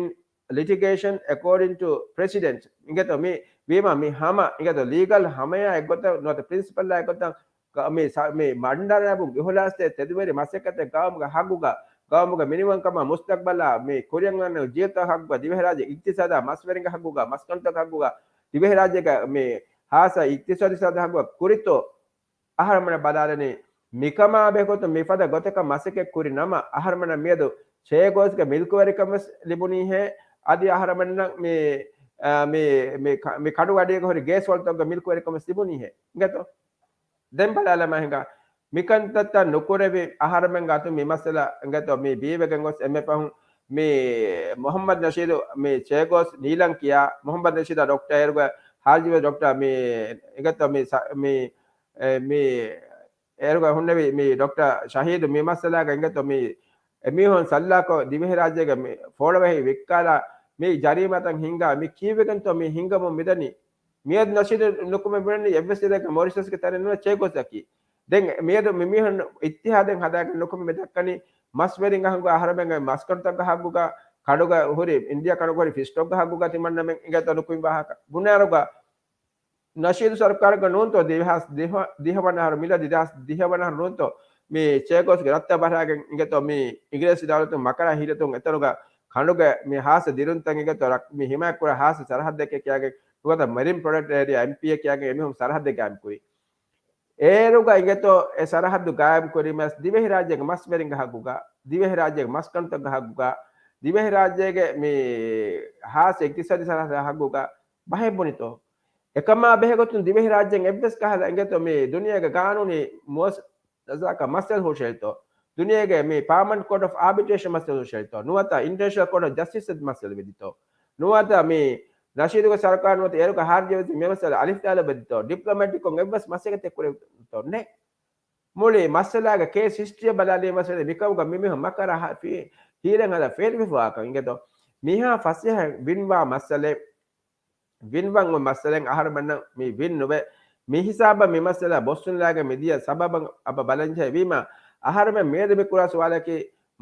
litigation according to precedent އިނގޭތޯ މި ވީމާ މި ހަމަ އިނގޭތޯ ލީގަލް ހަމަޔާ އެއްގޮތަށް ނުވަތަ ޕްރިންސިޕަލްއާ އެއްގޮތަށް ގަ-، މި ސަ-، މި މަންޑާރައިބުން އިހުލާސްތެރި ތެދުވެރި މަސައްކަތެއް ގައުމުގެ ހައްގުގަ، ގައުމުގެ މިނިވަންކަމާ މުސްތަގްބަލާ މި ކުރިއަށް އަންނަ ޖީލްތަކުގެ ހައްގުގަ، ދިވެހިރާއްޖެ އިގްތިސާދާ މަސްވެރިންގެ ހައްގުގަ، މަސްކަނޑުތަކުގެ ހައްގުގަ، ދިވެހިރާއްޖޭގެ މި ހާއްސަ އިގްތިސާދީ ސަރަހައްދުގެ ހައްގުގަ ކުރިތޯ އަހަރެމެން ބަލާލަނީ މިކަމާ ބެހޭގޮތުން މިފަދަ ގޮތަކަށް މަސައްކަތް ކުރި ނަމަ، އަހަރެމެންނަށް މިއަދު ޗޭ ގޯސްގެ މިލްކުވެރިކަން ވެސް ލިބުނީހޭ، އަދި އަހަރެމެންނަށް މި، އާ، މި، މި ކަ-، މި ކަނޑު އަޑީގަ ހުރި ގޭސް ހޮޅުތަކުގެ މިލްކުވެރިކަން ވެސް ލިބުނީހޭ. އިނގޭތޯ؟ ދެން ބަލާލަމާ ހިނގާ. މިކަންތައްތައް ނުކުރެވި އަހަރެމެންގެ އަތުން މި މައްސަލަ އިނގޭތޯ މި ބީވެގެން ގޮސް އެންމެ ފަހުން މި މުހައްމަދު ނަޝީދު މި ޗޭގޯސް ނީލަން ކިޔާ، މުހައްމަދު ނަޝީދާ ޑޮކްޓަރ އޭރުގެ ހާޖިވެ ޑޮކްޓަރ މި އިނގޭތޯ މި ސަ-، މި، އެ، މި އޭރުގަ ހުންނެވި މި ޑޮކްޓަރ ޝަހީދު މި މައްސަލާގަ އިނގޭތޯ މި އެމީހުން ސައްލާކޮށް ދިވެހިރާއްޖޭގެ މި ފޯޅަވަހި ވިއްކާލާ މި ޖަރީމާތައް ހިންގާ މި ކީއްވެގެންތޯ މި ހިންގަމުން މިދަނީ؟ މިއަދު ނަޝީދު ނުކުމެ ބުނަނީ އެއްވެސް އިރެއްގެ މޮރިޝަސްގެ ތަނެއް ނުވެ ޗޭގޯސްއަކީ. ދެން މިއަދު މި މީހުން އިއްތިހާދެއް ހަދާގެން ނުކުމެ މި ދައްކަނީ މަސްވެރިންގެ ހައްގު އަހަރެމެންގެ މަސްކަނޑުތަކުގެ ހައްގުގަ ކަނޑުގަ ހުރި އިންޑިޔާ ކަނޑުގަ ހުރި ފިސްޓޮކްގެ ހައްގުގަ ތިމަންނަމެން އިނގޭތޯ ނުކުމެ ވާހަކަ. ބުނާއިރުގަ ނަޝީދު ސަރުކާރުގަ ނޫންތޯ ދެހާސް ދިހަ، ދިހަވަނަ އަހަރު މިލަދީ ދެހާސް ދިހަވަނަ އަހަރު ނޫންތޯ މި ޗޭގޯސްގެ ރަށްތައް ބަހައިގެން އިނގޭތޯ މި އިނގިރޭސި ދައުލަތުން މަކަރާ ހިލަތުން އެތަނުގަ ކަނޑުގެ މި ހާއްސަ ދިރުންތައް އިނގޭތޯ ރަ-، މި ހިމާޔަތްކުރާ ހާއްސަ ސަރަހައްދެކޭ ކިޔާގެން ނުވަތަ މެރިން ޕްރޮޓެކްޓް އޭރިއާ، އެމްޕީއޭ ކިޔާގެން އެމީހުން ސަރަހައްދެއް ގާއިމް ކުރި. އޭރުގަ އިނގޭތޯ އެ ސަރަހައްދު ގާއިމް ކުރީމަސް ދިވެހިރާއްޖޭގެ މަސްވެރިންގެ ހައްގުގަ، ދިވެހިރާއްޖޭގެ މަސްކަނޑުތަކުގެ ހައްގުގަ، ދިވެހިރާއްޖޭގެ މި ހާއްސަ އިގްތިސާދީ ސަރަހައްދުގެ ހައްގުގަ ބަހެއް ބުނިތޯ؟ އެކަމާ ބެހޭގޮތުން ދިވެހިރާއްޖޭން އެއްވެސް ކަހަލަ އިނގޭތޯ މި ދުނިޔޭގެ ގާނޫނީ މުވައްޒަފަކަށް މައްސަލަ ހުށައެޅިތޯ؟ ދުނިޔޭގެ މި ޕާމަންޓް ކޯޓް އޮފް އާބިޓްރޭޝަން މައްސަލަ ހުށައެޅިތޯ؟ ނުވަތަ އިންޓަރނޭޝަނަލް ކޯޓް އޮފް ޖަސްޓިސް މައްސަލަ ވެދިތޯ؟ ނުވަތަ މި ނަޝީދުގެ ސަރުކާރުން އޮތީ އޭރުގަ ހާރިޖަވެސް މި މައްސަލަ އަލިފް ދާލަބެއްދޯ، ޑިޕްލޮމެޓިކްކޮށް އެއްވެސް މަސައްކަތެއް ކުރެވިތޯ ނެ. މުޅި މައްސަލާގެ ކޭސް ހިސްޓްރީ ބަލާލީމަ މިކަމުގަ މިމީހުން މަކަރާ ހީރެން ހަދާ ފެއިލްވެފަވާކަން އިނގޭތޯ. މިހާ ފަސޭހަ ވިންވާ މައްސަލައެއް، ވިންވަން އޮތް މައްސަލައެއް އަހަރުމެންނަށް މި ވިން ނުވޭ. މި ހިސާބަށް މި މައްސަލަ ބޮއްސުންލާގެ މިދިޔަ ސަބަބަށް އަބަ ބަލަންޖެހޭ ވީމަ، އަހަރުމެން މިއަދު މި ކުރާ ސުވާލަކީ،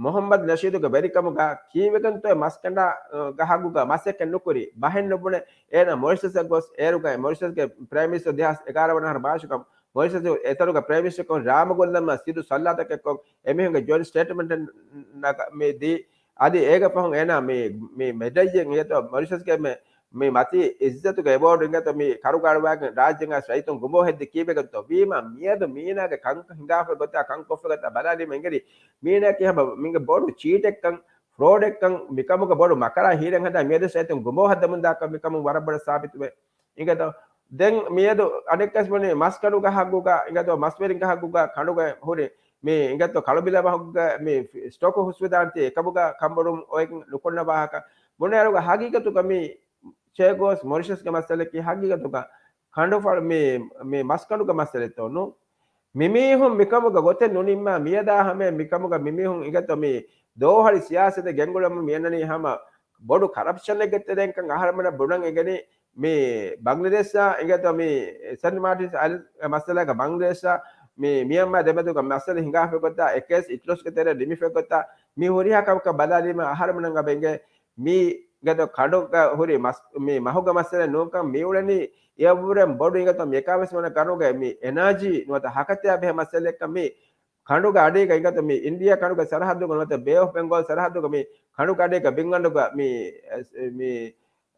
މުހައްމަދު ނަޝީދުގެ ވެރިކަމުގަ ކީއްވެގެންތޯ މަސްކަނޑާގެ ހައްގުގަ މަސައްކަތް ނުކުރީ؟ ބަހެއް ނުބުނެ. އޭނާ މޮރިޝަސަށް ގޮސް އޭރުގައި މޮރިޝަސްގެ ޕްރައިމް މިނިސްޓަރ ދެހާސް އެގާރަ ވަނަ އަހަރު މާށުކަން މޮރިޝަސް އެތަނުގަ ޕްރައިމް މިނިސްޓަރކޮށް ރާމު ގޮއްލަމާ ސިދު ސައްލާތަކެއްކޮށް އެމީހުންގެ ޖޮއިންޓް ސްޓޭޓްމަންޓެއް ނަގަ-، މި ދީ. އަދި އޭގެ ފަހުން އޭނާ މި، މި މެޑަލްއެއް އިނގޭތޯ މޮރިޝަސްގެ މި، މި މަތީ އިއްޒަތުގެ އެވޯޑު އިނގޭތޯ މި ކަރުގަ އަޅުވާގެން ރާއްޖޭގެ ރައްޔިތުން ގުމޯ ހެއްދި ކީއްވެގެންތޯ ވީމާ މިއަދު މީނާގެ ކަން ހިނގާފަ ގޮތާ ކަން ކޮށްފަ ގޮތާ ބަލާލީމަ އިނގެރި މީނާ ކިހަމަ މިނގެ ބޮޑު ޗީޓެއްކަން ފްރޯޑެއްކަން މިކަމުގަ ބޮޑު މަކަރާ ހީރެން ހަދާ މިއަދު ރައްޔިތުން ގުމޯ ހައްދަމުންދާކަން މިކަމުން ވަރަށް ބޮޑަށް ސާބިތުވޭ. އިނގޭތޯ ދެން މިއަދު އަނެއްކަސް ވަނީ މަސްކަނޑުގެ ހައްގުގަ އިނގޭތޯ މަސްވެރިންގެ ހައްގުގަ ކަނޑުގަ ހުރި މި އިނގޭތޯ ކަޅުބިލަ މަހުގެ މި ސްޓޮކު ހުސްވެދާންތީ އެކަމުގަ ކަނބޮޑުވުން އޮތް ނުކުންނަ ވާހަކަ. ބުނެއިރުގަ ހަގީގަތުގަ މި ޗޭގޯސް މޮރިޝަސްގެ މައްސަލަކީ ހަގީގަތުގަ ކަނޑުފަޅު މި، މި މަސްކަނޑުގެ މައްސަލައެއްތޯ ނޫން. މިމީހުން މިކަމުގަ ގޮތެއް ނުނިންމާ މިއަދާ ހަމަޔަށް މިކަމުގަ މިމީހުން އިނގޭތޯ މި ދޯހަޅި ސިޔާސަތެއް ގެންގުޅެމުން މިއަންނަނީ ހަމަ ބޮޑު ކަރަޕްޝަނެއްގެ ތެރެއިންކަން އަހަރެމެންނަށް ބުނަން އެނގެނީ. މި ބަނގްލަދޭޝާ އިނގޭތޯ މި ސެންޓް މާޓިންސް އައިލެންޑް މައްސަލާގަ ބަނގްލަދޭޝާ މި މިޔަންމާ ދެމެދުގަ މައްސަލަ ހިނގާފަ ގޮތާ އެ ކޭސް އިތުރުސްގެ ތެރެ ނިމިފަ ގޮތާ މި ހުރިހާ ކަމަކަށް ބަލާލީމަ އަހަރެމެންނަށް އަބަ އިނގޭ މީ އިނގޭތޯ ކަނޑުގަ ހުރި މަސް، މި މަހުގެ މައްސަލަ ނޫންކަން މި އުޅެނީ އެއަށްވުރެން ބޮޑު އިނގޭތޯ މި އެކާވީސް ވަނަ ގަރުގެ މި އެނާޖީ ނުވަތަ ހަކަތަޔާ ބެހޭ މައްސަލައެއްކަން މި ކަނޑުގެ އަޑީގަ އިނގޭތޯ މި އިންޑިޔާ ކަނޑުގެ ސަރަހައްދުގަ ނުވަތަ ބޭ އޮފް ބެންގޯލް ސަރަހައްދުގަ މި ކަނޑުގެ އަޑީގަ ބިންގަނޑުގަ މި، މި،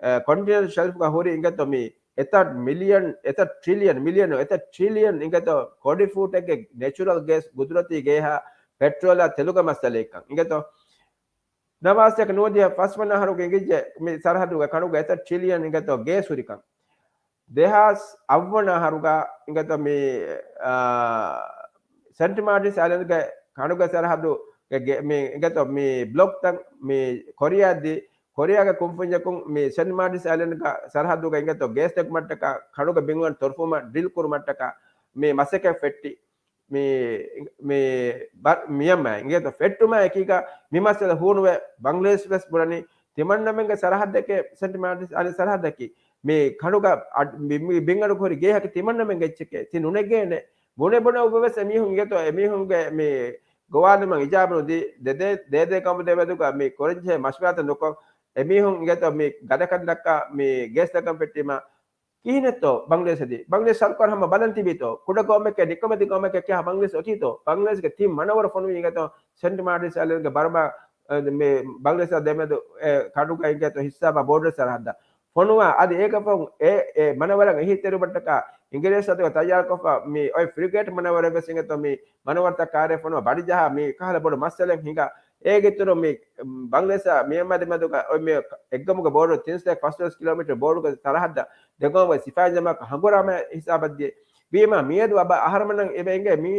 އެ، ކޮންޓިނެންޓަލް ޝެލްފްގަ ހުރި އިނގޭތޯ މި އެތައް މިލިއަން، އެތައް ޓްރިލިއަން، މިލިއަން، އެތައް ޓްރިލިއަން އިނގޭތޯ ކޮޑި ފޫޓެއްގެ ނެޗުރަލް ގޭސް، ގުދުރަތީ ގޭހާ، ޕެޓްރޯލާ ތެލުގެ މައްސަލައެއްކަން އިނގޭތޯ. ނަވާސްތަކަށް ނުވަދިހަ ފަސްވަނަ އަހަރުގެ އިނގިއްޖެ މި ސަރަހައްދުގެ ކަނޑުގަ އެތައް ޓްރިލިއަން އިނގޭތޯ ގޭސް ހުރިކަން. ދެހާސް އަށްވަނަ އަހަރުގަ އިނގޭތޯ މި، އާ، ސެންޓް މާޓިންސް އައިލެންޑްގެ ކަނޑުގެ ސަރަހައްދުގެ ގެ-، މި އިނގޭތޯ މި ބްލޮކްތައް މި ކޮރިއާ ދި-، ކޮރިއާގެ ކުންފުންޏަކުން މި ސެންޓް މާޓިންސް އައިލެންޑްގެ ސަރަހައްދުގަ އިނގޭތޯ ގޭސް ނެގުމަށްޓަކާ ކަނޑުގެ ބިންގަނޑު ތޮރުފުމަށް ޑްރިލް ކުރުމަށްޓަކާ މި މަސައްކަތް ފެއްޓި. މި، މި ބަ-، މިޔަންމާ އިނގޭތޯ ފެއްޓުމާ އެކީގަ މި މައްސަލަ ހޫނުވެ ބަނގްލަދޭޝް ވެސް ބުނަނީ ތިމަންނަމެންގެ ސަރަހައްދެކޭ ސެންޓް މާޓިންސް އައިލެންޑް ސަރަހައްދަކީ. މި ކަނޑުގަ އަ-، މި، މި ބިންގަނޑު ހުރި ގޭހަކީ ތިމަންނަމެންގެ އެއްޗެކޭ. ތި ނުނެގޭނެ. ބުނެ ބުނެ އުބަވެސް އެމީހުން އިނގޭތޯ އެމީހުންގެ މި ގޮވާލުމަށް އިޖާބަ ނުދީ ދެ ދޭ، ދޭ ދޭ ގައުމު ދެމެދުގަ މި ކުރަންޖެހޭ މަޝްވަރާތައް ނުކޮށް އެމީހުން އިނގޭތޯ މި ގަދަކަން ދައްކާ މި ގޭސް ދައްކަން ފެއްޓީމަ ކިހިނެއްތޯ ބަނގްލަދޭޝަށް ދީ؟ ބަނގްލަދޭޝް ސަރުކާރު ހަމަ ބަލަން ތިބީތޯ؟ ކުޑަ ގައުމެކޭ ނިކަމެތި ގައުމެކޭ ކިހާ ބަނގްލަދޭޝް އޮތީތޯ؟ ބަނގްލަދޭޝްގެ ތިން މަނަވަރު ފޮނުވި އިނގޭތޯ ސެންޓް މާޓިންސް އައިލެންޑްގެ ބަރުމާ، އެ، މި ބަނގްލަދޭޝާ ދެމެދު، އެ، ކަނޑުގަ އިނގޭތޯ ހިއްސާބާ ބޯޑަރ ސަރަހައްދަށް ފޮނުވާ. އަދި އޭގެ ފަހުން އެ، އެ މަނަވަރަށް އެހީތެރިވުމަށްޓަކާ އިނގިރޭސި އަތުގަ ތައްޔާރުކޮށްފަ މި އޮތް ފްރިގޭޓް މަނަވަރެއް ވެސް އިނގޭތޯ މި މަނަވަރުތައް ކާރޭ ފޮނުވާ ބަޑިޖަހާ މި ކަހަލަ ބޮޑު މައްސަލައެއް ހިނގާ. އޭގެ އިތުރުން މި ބަނގްލަދޭޝާ މިޔަންމާ ދެމެދުގަ އޮތް މި އެއްގަމުގެ ބޯޑަރު ތިން ސަތޭކަ ފަސްދޮޅަސް ކިލޯމީޓަރ ބޯޑުގެ ސަރަހައްދަށް ދެގައުމުގެ ސިފާއީ ޖަމާކަށް ހަނގުރާމަ ހިސާބަށް ދިޔަ. ވީމާ މިއަދު އަބަ އަހަރުމެންނަށް އެބަ އެނގޭ މި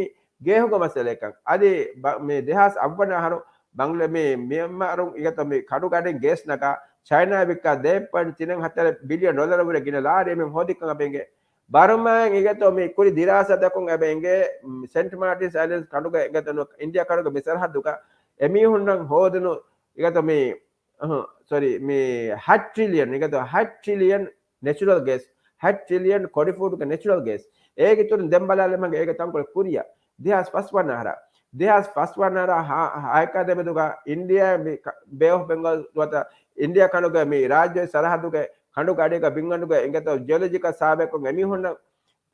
ގޭހުގެ މައްސަލައެއްކަން. އަދި ބަ-، މި ދެހާސް އަށްވަނަ އަހަރު ބަނގްލަ-، މި މިޔަންމާރުން އިނގޭތޯ މި ކަނޑުގެ އަޑިން ގޭސް ނަގާ ޗައިނާ ވިއްކާ ދެ ޕޮއިންޓް ތިނެއް ހަތަރ ބިލިއަން ޑޮލަރަށް ވުރެ ގިނަ ލާރި އެމެން ހޯދިކަން އެބަ އެނގޭ. ބަރުމާއިން އިނގޭތޯ މި ކުރި ދިރާސާތަކުން އެބަ އެނގޭ، މް، ސެންޓް މާޓިންސް އައިލެންޑް ކަނޑުގެ އިނގޭތޯ އިންޑިޔާ ކަނޑުގެ މި ސަރަހައްދުގަ އެމީހުންނަށް ހޯދުނު އިނގޭތޯ މި، އަހަ، ސޮރީ، މި ހަތް ޓްރިލިއަން، އިނގޭތޯ ހަތް ޓްރިލިއަން ނެޗުރަލް ގޭސް، ހަތް ޓްރިލިއަން ކޮޑިފޫޓުގެ ނެޗުރަލް ގޭސް. އޭގެ އިތުރުން ދެން ބަލާލަމަ އޭގެ ތަންކޮޅެއް ކުރިއަށް. ދެހާސް ފަސްވަނަ އަހަރަށް، ދެހާސް ފަސްވަނަ އަހަރާ ހާ-، ހާއެކާ ދެމެދުގަ އިންޑިޔާ މި ކަ-، ބޭ އޮފް ބެންގޯލް ނުވަތަ އިންޑިޔާ ކަނޑުގެ މި ރާއްޖޭ ސަރަހައްދުގެ ކަނޑުގެ އަޑީގަ ބިންގަނޑުގެ އިނގޭތޯ ޖިއޮލޮޖިކަލް ސާވޭކޮށް އެމީހުންނަށް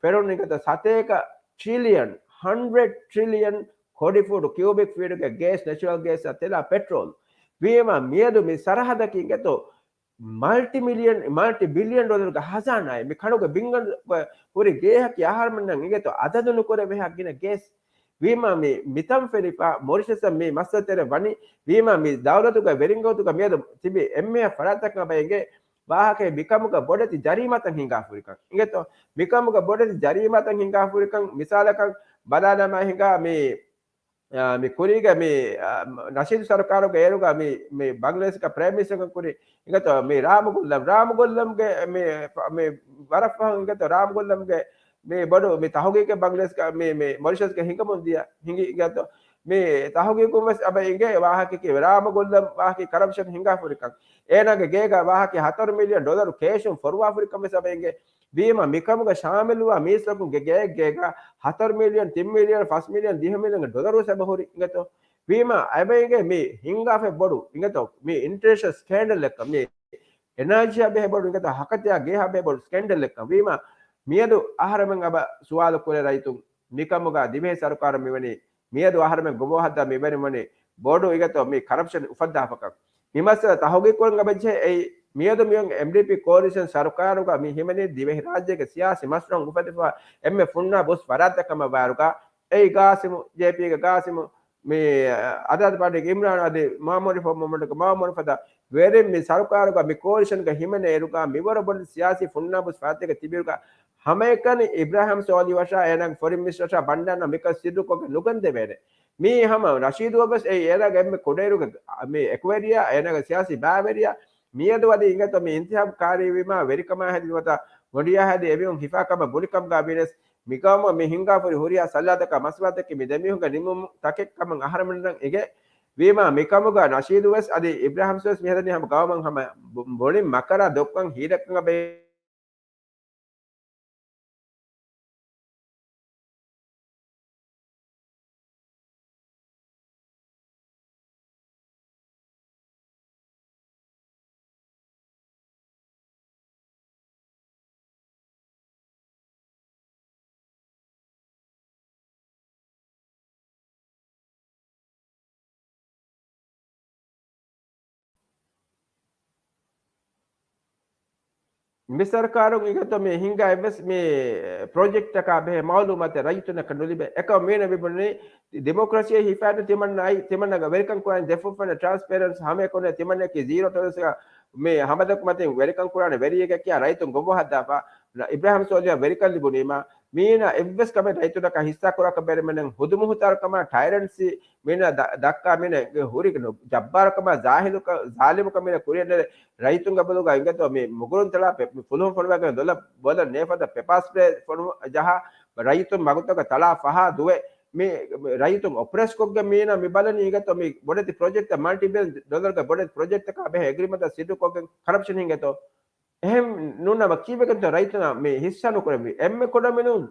ފެނުނު އިނގޭތޯ ސަތޭކަ ޓްރިލިއަން، ހަންޑްރެޑް ޓްރިލިއަން ކޮޑިފޫޓު ކިއުބިކް ފީޓުގެ ގޭސް، ނެޗުރަލް ގޭސް ތެލާ ޕެޓްރޯލް. ވީމާ މިއަދު މި ސަރަހައްދަކީ އިނގޭތޯ މަލްޓި މިލިއަން، މަލްޓި ބިލިއަން ޑޮލަރުގެ ހަޒާނާއެއް. މި ކަނޑުގެ ބިންގަނޑުގަ ހުރި ގޭހަކީ އަހަރުމެންނަށް އިނގޭތޯ އަދަދު ނުކުރެވޭހާ ގިނަ ގޭސް. ވީމާ މި މިތަން ފެނިފަ މޮރިޝަސްއަށް މި މައްސަލަ ތެރެ ވަނީ. ވީމާ މި ދައުލަތުގެ ވެރިންގައުތުގަ މިއަދު ތިބި އެންމެހާ ފަރާތްތަކަށް އެބަ އެނގޭ ވާހަކައެއް މިކަމުގަ ބޮޑެތި ޖަރީމާތައް ހިނގާފަ ހުރިކަން. އިނގޭތޯ؟ މިކަމުގަ ބޮޑެތި ޖަރީމާތައް ހިނގާފަ ހުރިކަން. މިސާލަކަށް ބަލާލަމާ ހިނގާ މި އާ، މި ކުރީގެ މި، އާ، ނަޝީދު ސަރުކާރުގެ އޭރުގަ މި، މި ބަނގްލަދޭޝްގެ ޕްރައިމް މިނިސްޓަރ ކުރި އިނގޭތޯ މި ރާމު ގުއްލަމް، ރާމު ގުއްލަމްގެ މި، މި ވަރަށް ފަހުން އިނގޭތޯ ރާމު ގުއްލަމްގެ މި ބޮޑު މި ތަހުގީގެއް ބަނގްލަދޭޝްގަ މި، މި މޮރިޝަސްގެ ހިނގަމުން ދިޔަ ހިނގި އިނގޭތޯ މި ތަހުގީގުން ވެސް އަބަ އިނގޭ ވާހަކައަކީ ރާމު ގުއްލަމް ވާހަކަ ކަރަޕްޝަން ހިނގާފުރިކަން. އޭނާގެ ގޭގަ ވާހަކަ ހަތަރު މިލިއަން ޑޮލަރު ކޭޝުން ފޮރުވާފުރިކަން ވެސް އަބަ އިނގޭ. ވީމަ މިކަމުގަ ޝާމިލުވާ މީސްތަކުންގެ ގެއެއް ގޭގަ ހަތަރު މިލިއަން، ތިން މިލިއަން، ފަސް މިލިއަން، ދިހަ މިލިއަން ޑޮލަރު ސަބަ ހުރި އިނގޭތޯ. ވީމަ އެބައިގެ މި ހިނގާފަ ބޮޑު އިނގޭތޯ މި އިންޓަރނޭޝަނަލް ސްކޭންޑަލް އެއްކަ މި އެނާޖީއާ ބެހޭ ބޮޑު އިނގޭތޯ ހަކަތިޔާ ގޭހާ ބެހޭ ބޮޑު ސްކޭންޑަލް އެއްކަ. ވީމަ މިއަދު އަހަރެމެން އަބަ ސުވާލު ކުރޭ ރައްޔިތުން މިކަމުގަ ދިވެހި ސަރުކާރު މިވަނީ މިއަދު އަހަރެމެން ގޮވޯ ހައްދާ މިވަނީ ބޮޑު އިނގޭތޯ މި ކަރަޕްޝަން އުފައްދާފަކަން. މި މައްސަލަ ތަހުގީގު ކުރަން އެބަޖެހޭ އެއީ، މިއަދު މިއޮން އެމްޑީޕީ ކޯލިޝަން ސަރުކާރުގަ މި ހިމެނީ ދިވެހި ރާއްޖޭގެ ސިޔާސީ މަސްރަހުން އުފެދިފަ އެންމެ ފުންނާ ބުސް ފަރާތްތައް ކަމަށް ވާއިރުގަ، އެއީ ގާސިމު، ޖޭޕީގެ ގާސިމު، މި އަދާލަތު ޕާޓީގެ އިމްރާން އަދި މާމޫން ރިފޯމް މޫވްމަންޓްގެ މާމޫން ފަދަ ވެރިން މި ސަރުކާރުގަ މި ކޯލިޝަންގަ ހިމެނޭ އިރުގަ މިވަރު ބޮޑެތި ސިޔާސީ ފުންނާ ބުސް ފަރާތްތަކެއް ތިބިއިރުގަ ހަމައެކަނި އިބްރާހިމް ސޯލިހުއަށާ އޭނާގެ ފޮރިން މިނިސްޓަރަށާ ބަންޑާންނަށް މިކަން ސިއްރުކޮށްގެން ނުގެންދެވޭނެ. މީ ހަމަ ނަޝީދުއަށް ވެސް އެއީ އޭނާގެ އެންމެ ކުޑައިރުގެ މި އެކުވެރިޔާ، އޭނާގެ ސިޔާސީ ބައިވެރިޔާ. މިއަދު އަދި އިނގޭތޯ މި އިންތިހާބު ކާރީ ވީމާ ވެރިކަމާ ހެދި ނުވަތަ ގޮނޑިޔާ ހެދި އެމީހުން ހިފާ ކަމަށް ބުނި ކަމުގަ ވިޔަސް މިގައުމަށް މި ހިނގާފަ ހުރި ހުރިހާ ސަލާތަކާ މަސްވާތަކީ މި ދެމީހުންގެ ނިމުމުން ތަކެއް ކަމަށް އަހަރެމެންނަށް އެނގޭ. ވީމާ މިކަމުގަ ނަޝީދު ވެސް އަދި އިބްރާހިމް ސޯލިހު ވެސް މިހަދަނީ ހަމަ ގައުމަށް ހަމަ ބު-، ބުނި މަކަރާ ދޮއްކަން ހީލަކަން އަބަ މި ސަރުކާރުން އިނގޭތޯ މި ހިނގާ އެއްވެސް މި ޕްރޮޖެކްޓަކާ ބެހޭ މައުލޫމާތެއް ރައްޔިތުންނަކަށް ނުލިބޭ. އެކަމަ މީނަ މި ބުނަނީ ޑިމޮކްރަސީ ހިފާން ތިމަންނަ އައި، ތިމަންނަގަ ވެރިކަން ކުރާން ދެފުށްފަންނަ ޓްރާންސްޕޭރެންސް ހަމައެކަނި ތިމަންނަކީ ޒީރޯ ޓޮލެރެންސްގަ މި ހަމަތަކު މަތިން ވެރިކަން ކުރާނެ ވެރިއެއްގެ ކިޔާ ރައްޔިތުން ގޮވޯ ހައްދާފަ. އިބްރާހިމް ސޯލިހަށް ވެރިކަން ލިބުނީމާ މީނަ އެއްވެސް ކަމެއް ރައްޔިތުންނަކަށް ހިއްސާ ކުރާކަށް ބޭނުމެއް ނެތް. ހުދުމުހުތާރުކަމާ، ޓައިރެންސީ، މީނަ ދަ-، ދައްކާ މީނަ ހުރި ނު-، ޖައްބާރުކަމާ، ޒާހިލުކަ-، ޒާލިމުކަން މީނަ ކުރިއެއް ނެރެ. ރައްޔިތުންގެ ބޮލުގަ އިނގޭތޯ މި މުގުރުން ތަޅާ ފެ-، ފުލުހުން ފޮނުވާގެން ދޮލަށް ބޮލަށް ނޭފަދަ ޕެޕާ ސްޕްރޭ ފޮނު ޖަހާ، ރައްޔިތުން މަގުތަކަށް ތަޅާ ފަހާ ދުވެ. މި ރައްޔިތުން އޮޕްރެސް ކޮށްގެން މީނަ މި ބަލަނީ އިނގޭތޯ މި ބޮޑެތި ޕްރޮޖެކްޓްތައް، މަލްޓި ބިލިއަން ޑޮލަރުގެ ބޮޑެތި ޕްރޮޖެކްޓްތަކާ ބެހޭ އެގްރިމަންޓްތައް ސިއްރު ކޮށްގެން ކަރަޕްޝަން ހިނގޭތޯ. އެހެން ނޫން ނަމަ ކީއްވެގެންތޯ ރައްޔިތުންނަށް މި ހިއްސާ ނުކުރެވި؟ އެންމެ ކުޑަމިނުން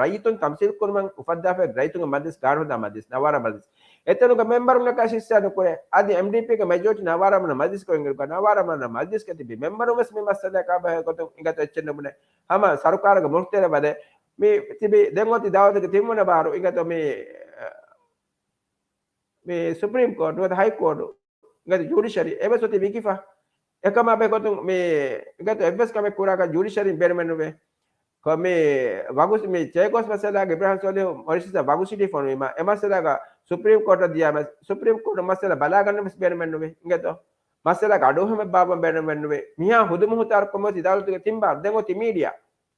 ރައްޔިތުން ތަމްސީލް ކުރުމަށް އުފައްދާފައި ރައްޔިތުންގެ މަޖިލިސް، ގާނޫނުދާ މަޖިލިސް، ނަވާރަ މަޖިލިސް. އެތަނުގެ މެމްބަރުންނަކަށް ހިއްސާ ނުކުރޭ. އަދި އެމްޑީޕީގެ މެޖޯރިޓީ ނަވާރަ މަނަ މަޖިލިސް ކޮންގެ ނަވާރަ މަނަ މަޖިލިސްގެ ތިބި މެމްބަރުން ވެސް މި މައްސަލައަކާ ބަހެއް ގޮތުން އިނގޭތޯ އެއްޗެއް ނުބުނޭ. ހަމަ ސަރުކާރުގެ މުހުތަރު ވަދެ މި ތިބި ދެން އޮތީ ދާއިރާގެ ތިންވަނަ ބާރު އިނގޭތޯ މި މި ސުޕްރީމް ކޯޓް ނުވަތަ ހައި ކޯޓު، އިނގޭތޯ ޖުޑިޝަރީ އެވެސް އޮތީ ވިކިފަ. އެކަމާ ބެހޭ ގޮތުން މި އިނގޭތޯ އެއްވެސް ކަމެއް ކުރާކަށް ޖުޑިޝަރީން ބޭނުމެއް ނުވޭ. ކޮ-، މި ވަގު-، މި ޗޭގޯސް މައްސަލާގަ އިބްރާހިމް ސޯލިހު މޮރިޝަސްއަށް ވަގުސިޓީ ފޮނުވީމަ، އެ މައްސަލާގަ ސުޕްރީމް ކޯޓަށް ދިޔާމަ، ސުޕްރީމް ކޯޓު މައްސަލަ ބަލާގަންނަން ވެސް ބޭނުމެއް ނުވޭ. އިނގޭތޯ މައްސަލާގަ އަޑުއެހުމެއް ބާއްވަން ބޭނުމެއް ނުވޭ. މިހާ ހުދުމުހުތާރު ކޮމިޓީ އަދާލަތުގެ ތިން ބާރު ދެން އޮތީ މީޑިއާ.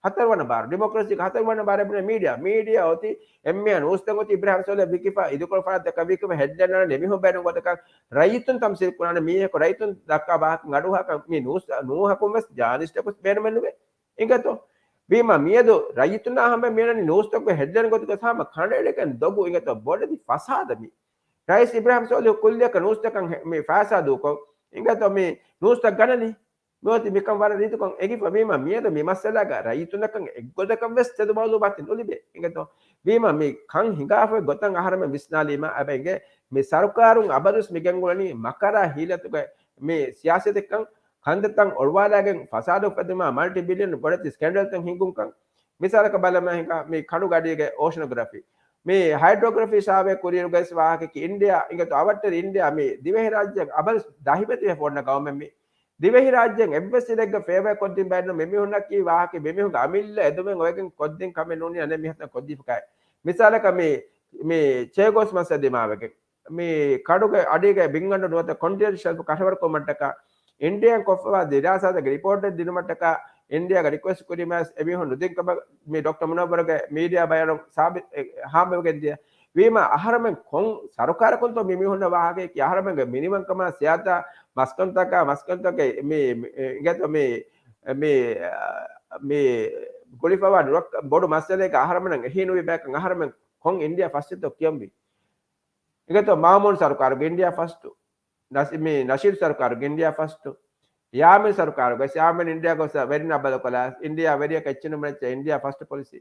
ހަތަރުވަނަ ބާރު، ޑިމޮކްރަސީގެ ހަތަރުވަނަ ބާރަށް ބުނޭ މީޑިއާ. މީޑިއާ އޮތީ އެންމެ ނޫސްތައް އޮތީ އިބްރާހިމް ސޯލިހު ވިކިފަ، އިދިކޮޅު ފަރާތްތަކަށް ވިކިފަ ހެޑްލައިން އަންނަ އެމީހުން ބޭނުން ގޮތަކަށް ރައްޔިތުން ތަމްސީލް ކުރާނެ މީހަކު ރައްޔިތުން ދައްކާ ވާހަކަ އަޑުއަހާކަށް މި ނޫސް، ނޫހަކުން ވެސް ޖާނަލިސްޓަކު ބޭނުމެއް ނުވޭ. އިނގޭތޯ؟ ވީމާ މިއަދު ރައްޔިތުންނާ ހަމަ މިއަންނަނީ ނޫސްތަކުގެ ހެޑްލައިން ގޮތުގަ ހަމަ ކަނޑައެޅިގެން ދޮގު އިނގޭތޯ ބޮޑެތި ފަސާދަ މި. ރައީސް އިބްރާހިމް ސޯލިހު ކުއްލިއަކަށް ނޫސްތަކަށް ހެ-، މި ފައިސާ ދޫކޮށް އިނގޭތޯ މި ނޫސްތައް ގަނެލި. ނުވަތަ މިކަން ވަރަށް ރީތިކޮށް އެނގިފަ ވީމަ، މިއަދު މި މައްސަލާގަ ރައްޔިތުންނަކަށް އެއްގޮތަކަށް ވެސް ތެދު މައުލޫމާތެއް ނުލިބޭ އިނގޭތޯ. ވީމަ މި ކަން ހިނގާފައި ގޮތަށް އަހަރެމެން ވިސްނާލީމަ އެބަ އިނގޭ މި ސަރުކާރުން އަބަދުވެސް މި ގެންގުޅެނީ މަކަރާ ހީލަތުގެ މި ސިޔާސަތެއްކަން، ކަންތައްތައް އޮޅުވާލާގެން ފަސާދަ އުފެއްދުމާ މަލްޓި ބިލިއަން ބޮޑެތި ސްކެންޑަލްތައް ހިނގުންކަން. މިސާލަކަށް ބަލަމާ ހިނގާ މި ކަނޑުގަޑީގެ އޯޝަނޮގްރަފީ. މި ހައިޑްރޮގްރަފީ ސާވޭ ކުރިއިރުގައިސް ވާހަކަކީ އިންޑިއާ އިނގޭތޯ އަވަށްޓެރި އިންޑިއާ މި ދިވެހިރާއްޖެ އަބަދު ދަހިބެތިވެފަ އޮންނަ ގައުމެއް މި. ދިވެހިރާއްޖެއިން އެއްވެސް އިރެއްގަ ފޭވާ ކޮށްދިން ބައެއްނު މިމީހުންނަކީ ވާހަކަ މިމީހުންގެ އަމިއްލަ އެދުމެއް އޮވެގެން ކޮށްދިން ކަމެއް ނޫނީ އަނެއް މީހަކަށް ކޮށްދީފަކާއި. މިސާލަކަށް މި، މި ޗޭގޯސް މައްސަލަ ދިމާވެގެން. މި ކަޑުގެ އަޑީގެ ބިންގަނޑު ނުވަތަ ކޮންޓިނެންޓަލް ޝެލްފް ކަށަވަރުކުރުމަށްޓަކާ އިންޑިއާއިން ކޮށްފަވާ ދިރާސާތަކެއް ރިޕޯޓެއް ދިނުމަށްޓަކާ އިންޑިއާގެ ރިކުއެސްޓް ކުރީމަ އެމީހުން ނުދިން ކަމަށް މި ޑޮކްޓަރ މުނައްވަރުގެ މީޑިއާ ބަޔަނު ސާބި-، އެ، ހާމަވެގެން ދިޔަ. ވީމާ އަހަރެމެން ކޮން ސަރުކާރަކުންތޯ މި މީހުންނަށް ވާހަކައަކީ؟ އަހަރެމެންގެ މިނިވަންކަމާ ސިޔާދަތާ މަސްކަންތަކާ މަސްކަންތަކެއް މި، މި، އިނގޭތޯ މި، މި، މި ގުޅިފަވާ ނުރައްކަ-، ބޮޑު މައްސަލައެއްގަ އަހަރެމެން އެހީނުވި ބަޔަކަށް އަހަރެމެން ކޮން އިންޑިއާ ފަސްޓްތޯ ކިޔަންވީ؟ އިނގޭތޯ މާމޫން ސަރުކާރުގެ އިންޑިއާ ފަސްޓު. ނަސި-، މި ނަޝީދު ސަރުކާރުގެ އިންޑިއާ ފަސްޓު. ޔާމީން ސަރުކާރުގެ ޔާމީން އިންޑިއާ ގޮސް ވެރިންނާ ބަދަލުކޮށްލާ އިންޑިއާ ވެރިޔަކަށް އެއްޗެއް ނުބުނެއްޗޭ އިންޑިއާ ފަސްޓް ޕޮލިސީ.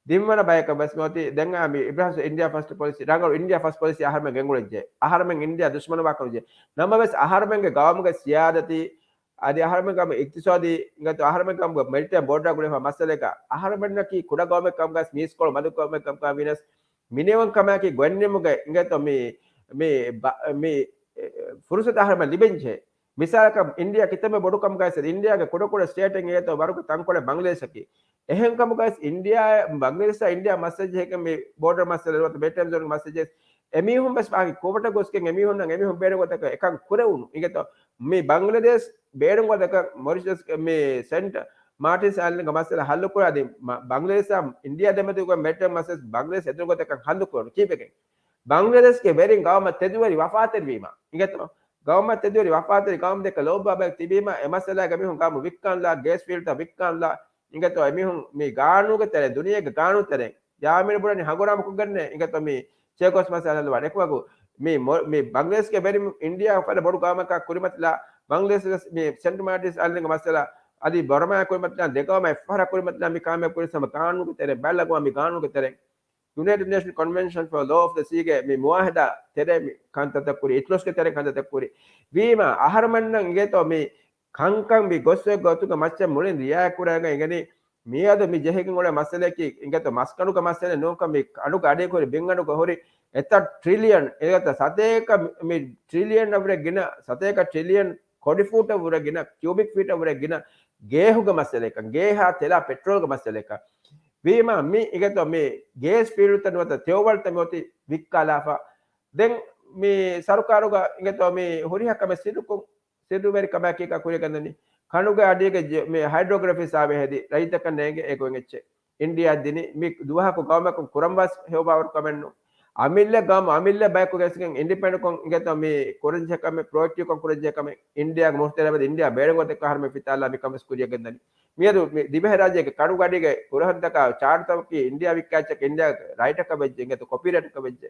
ތިންވަނަ ބަޔަކަށް ވެސް މިއޮތީ ދެން އާ މި އިބްރާހިމް އިންޑިއާ ފަސްޓް ޕޮލިސީ، ރަނގަޅު އިންޑިއާ ފަސްޓް ޕޮލިސީ އަހަރެމެން ގެންގުޅެއްޖެ. އަހަރެމެން އިންޑިއާ ދުޝްމަނު ވާކަމުޖެ. ނަމަވެސް އަހަރެމެންގެ ގައުމުގެ ސިޔާދަތީ އަދި އަހަރެމެން ގައުމުގެ އިޤްތިޞާދީ، އިނގޭތޯ އަހަރެމެން ގައުމުގެ މެރިޓައިމް ބޯޑަރ ގުޅިފަ މައްސަލައަކަށް އަހަރެމެންނަކީ ކުޑަ ގައުމެއް ކަމުގަސް މީސްކޮޅު މަދު ގައުމެއް ކަމުގަ ވިނަސް މިނިވަންކަމާއެކީ ގޮތްނިމުގެ އިނގޭތޯ މި، މި ބަ-، މި، އެ، ފުރުސަތު އަހަރެމެން ލިބެންޖެހޭ. މިސާލަކަށް އިންޑިއާ ކިތަންމެ ބޮޑު ކަމުގައި އިންޑިއާގެ ކުޑަކުޑަ ސްޓޭޓެއް އިނގޭތޯ ވަރުގެ ތަންކޮޅެއް ބަނގްލަދޭޝަކީ. އެހެން ކަމުގައި އިންޑިއާ، ބަނގްލަދޭޝާ އިންޑިއާ މައްސަލަ ޖެހިގެން މި ބޯޑަރ މައްސަލަ ނުވަތަ މެރިޓައިމް ޒޯންގެ މައްސަލަ ޖެހި އެމީހުން ވެސް ވާހަކަ ކުވަޓަ ގޮސްގެން އެމީހުންނަށް އެމީހުން ބޭނުން ގޮތަކަށް އެކަން ކުރެވުނު. އިނގޭތޯ މި ބަނގްލަދޭޝް ބޭނުން ގޮތަކަށް މޮރިޝަސް މި ސެންޓް މާޓިންސް އައިލެންޑްގެ މައްސަލަ ހައްލު ކުރާ އަދި މަ-، ބަނގްލަދޭޝާ އިންޑިއާ ދެމެދުގެ މެރިޓައިމް މައްސަލަ ބަނގްލަދޭޝް އެދުނު ގޮތަކަށް ހައްލު ކުރުނު ކީއްވެގެން؟ ބަނގްލަދޭޝްގެ ވެރިން ގައުމަށް ތެދުވެރި ވަފާތެރިވީމަ. އިނގޭތޯ؟ ގައުމަށް ތެދުވެރި ވަފާތެރި ގައުމު ދެކެ ލޯބިވާ ބަޔަކު ތިބީމަ އެ މައްސަލާގަ މީހުން ގައުމު ވިއްކާންލާ، ގޭސް ފީލްޑްތައް ވިއްކާންލާ، އިނގޭތޯ އެމީހުން މި ގާނޫނުގެ ތެރެއިން، ދުނިޔޭގެ ގާނޫނު ތެރެއިން، ޔާމީން ބުނަނީ ހަނގުރާމަ ކޮށްގެންނޭ، އިނގޭތޯ މި ޗޭކޯސް މައްސަލަ ހައްލުވާނެ. އެކަމަކު މި މޮ-، މި ބަނގްލަދޭޝްގެ ވެރިން އިންޑިއާ ފަދަ ބޮޑު ގައުމަކާ ކުރިމަތިލާ، ބަނގްލަދޭޝް މި ސެންޓް މާޓިންސް އައިލެންޑްގެ މައްސަލަ، އަދި ބޮރމާ ކުރިމަތިލާ ދެ ގައުމަށް އެއްފަހަރާ ކުރިމަތިލާ މި ކާމިޔާބު ކުރި ސަމަ ގާނޫނުގެ ތެރެއިން ބައިލަގުވާ މި ގާނޫނުގެ ތެރެއިން. ޔުނައިޓެޑް ނޭޝަން ކޮންވެންޝަން ފޯ ލޯ އޮފް ދަ ސީގެ މި މުވާހަދާ ތެރޭ މި ކަންތައްތައް ކުރި، އިތުލޮސްގެ ތެރޭ ކަންތައްތައް ކުރި. ވީމާ، އަހަރުމެންނަށް އިނގޭތޯ މި ކަންކަން މި ގޮސްވެ ގޮތުގެ މައްޗަށް މުޅިން ރިއާޔަތް ކުރައިގެން އިނގެނީ، މިއަދު މި ޖެހިގެން އުޅޭ މައްސަލައަކީ އިނގޭތޯ މަސްކަނޑުގެ މައްސަލައެއް ނޫންކަން މި ކަނޑުގެ އަޑިއަށް ހުރި ބިންއަޑުގަ ހުރި އެތައް ޓްރިލިއަން، އެތައް ސަތޭކަ މި ޓްރިލިއަން އަށްވުރެ ގިނަ، ސަތޭކަ ޓްރިލިއަން ކޮޑި ފޫޓަށް ވުރެ ގިނަ، ކިއުބިކް ފީޓަށް ވުރެ ގިނަ ގޭހުގެ މައްސަލައަކަށް، ގޭހާ ތެލާ ޕެޓްރޯލްގެ މައްސަލައަކަށް. ވީމާ މި އިނގޭތޯ މި ގޭސް ފީލްޑްތައް ނުވަތަ ތެޔޮވަޅުތައް މިއޮތީ ވިއްކާލާފަ. ދެން މި ސަރުކާރުގަ އިނގޭތޯ މި ހުރިހާ ކަމެއް ސިއްރުކޮށް، ސިއްރުވެރިކަމާއެކީގަ ކުރިގަންނަނީ. ކަނޑުގެ އަޑީގަ ޖެ-، މި ހައިޑްރޯގްރަފީ ސާވޭ ހެދި ރައްޔިތަކަށް ނޭނގެ އެ ގޮތް އެއްޗެއް. އިންޑިއާ ދިނީ މި ދުވަހަކު ގައުމަކުން ކުރަން ވެސް ހެޔޮ ބާވަރު ކަމެއް ނޫން. އަމިއްލަ ގައުމު، އަމިއްލަ ބަޔަކު ގެނެސްގެން އިންޑިޕެންޑެންޓްކޮށް އިނގޭތޯ މި ކުރަންޖެހޭ ކަމެއް، ޕްރޮއެކްޓިވްކޮށް ކުރަންޖެހޭ ކަމެއް އިންޑިއާގެ މުހުތަރަމަށް އިންޑިއާ ބޭނުން ގޮތަކަށް އަހަރުމެން ފިތާލާ މިކަން ވެސް ކުރިޔަށް ގެންދަނީ. މިއަދު މި ދިވެހިރާއްޖޭގެ ކަނޑުގެ އަޑީގަ ކުރަހަންތަކާ ޗާޓަރތަކީ އިންޑިއާ ވިއްކާ އެއްޗަކީ އިންޑިއާގެ ރައިޓަކަށް ވެއްޖެ، އިނގޭތޯ ކޮޕީރައިޓަކަށް ވެއްޖެ.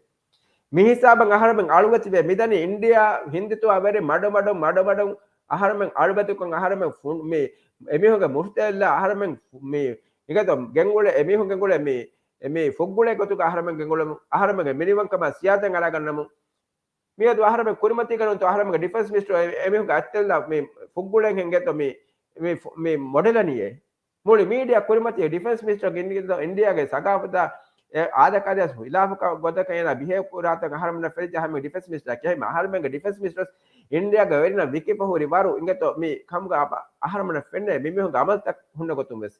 މި ހިސާބަށް އަހަރުމެން އަޅުގަތި ވެ މިދަނީ އިންޑިއާ ހިންދިތުވާ ވެރި މަޑު މަޑު މަޑު މަޑު އަހަރުމެން އަޅުބަތިކޮށް އަހަރުމެން ފު-، މި އެމީހުންގެ މުހުތައްލާ އަހަރުމެން ފު-، މި އިނގޭތޯ ގެންގުޅޭ އެމީހުން ގެންގުޅޭ މި، މި ފުއްގުޅޭ ގޮތުގަ އަހަރުމެން ގެންގުޅެމު، އަހަރުމެންގެ މިނިވަންކަމާ ސިޔާދަތައް އަރާގަންނަމު. މިއަދު އަހަރުމެން ކުރިމަތީގަ ނޫންތޯ އަހަރުމެންގެ ޑިފެންސް މިނިސްޓަރު އެ-، އެމީހުންގެ އަތްތެލްލާ މި ފުއްގުޅެން ހެންގޭތޯ މި، މި ފު-، މި މޮޑެލަނީއޭ. މުޅި މީޑިއާ ކުރިމަތީ ޑިފެންސް މިނިސްޓަރ އިންޑިއާގެ ސަގާފަތާ އާދަކާދަ ހިލާފަކަށް ގޮތަކަށް އޭނާ ބިހޭވް ކުރާތަން އަހަރުމެންނަށް ފެނިއްޖެ އަހަރުމެން ޑިފެންސް މިނިސްޓަރ ކެހިމަ އަހަރުމެންގެ ޑިފެންސް މިނިސްޓަރ އިންޑިއާގެ ވެރިންނަށް ވިކިފަ ހުރި ވަރު އިނގޭތޯ މި ކަމުގަ އަހަރުމެންނަށް ފެންނޭ މިމީހުންގެ އަމަލުތައް ހުންނަ ގޮތުން ވެސް.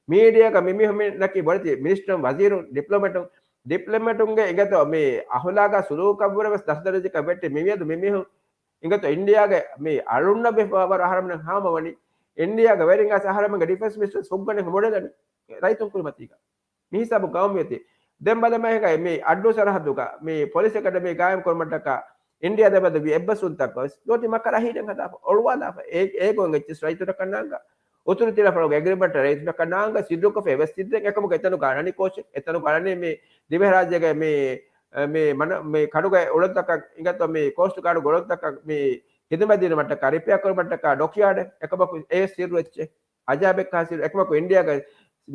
މީޑިއާގަ މިމީހުންނަކީ ބޮޑެތި މިނިސްޓަރުން، ވަޒީރުން، ޑިޕްލޮމެޓުން، ޑިޕްލޮމެޓުންގެ އިނގޭތޯ މި އަހުލާގާ ސުލޫކަށްވުރެ ވެސް ދަށު ދަރަޖައަކަށް ވެއްޓި މިއަދު މިމީހުން އިނގޭތޯ އިންޑިއާގެ މި އަޅުންނަށް ވެފަ ވަރު އަހަރުމެން ހާމަވަނީ. އިންޑިއާގެ ވެރިން އަސް އަހަރުމެންގެ ޑިފެންސް މިނިސްޓަރ ފުއްގަނެ މޮޑެލަނީ ރައްޔިތުން ކުރިމަތީގަ. މި ހިސާބު ގައުމު އެތި. ދެން ބަލަމާ ހިނގާ މި އައްޑޫ ސަރަހައްދުގަ މި ޕޮލިސް އެކަޑަމީ ގާއިމް ކުރުމަށްޓަކާ އިންޑިއާ ދެމެދު ވި އެއްބަސްވުންތަކަށް ވެސް ލޯތި މަކަރަށް ހީނެއް ހަދާފަ، އޮޅުވާލާފަ. އެ-، އޭގޮތް އެއްޗިސް ރައްޔިތުންނަކަށް ނާނގާ. އުތުރު ތިލަފަޅުގެ އެގްރިމެންޓް ރައްޔިތުންނަކަށް ނާނގަ ސިއްރުކޮށްފަ އެވެސް ސިއްރެއް އެކަމުގެ އެތަނުގަ އަނަނީ ކޯޗެއް، އެތަނުގަ އަނަނީ މި ދިވެހިރާއްޖޭގެ މި، މި މަނަ-، މި ކަޑުގެ އުޅަނދުތަކަށް އިނގޭތޯ މި ކޯސްޓް ގާޑުގެ އުޅަނދުތަކަށް މި ހިދުމަތް ދިނުމަށްޓަކާ ރިޕެއާ ކުރުމަށްޓަކާ ޑޮކްޔާޑް އެކަމަކު އެ ސިއްރު އެއްޗެއް. އަޖާބެއްކާ ސިއްރު އެކަމަކު އިންޑިއާގެ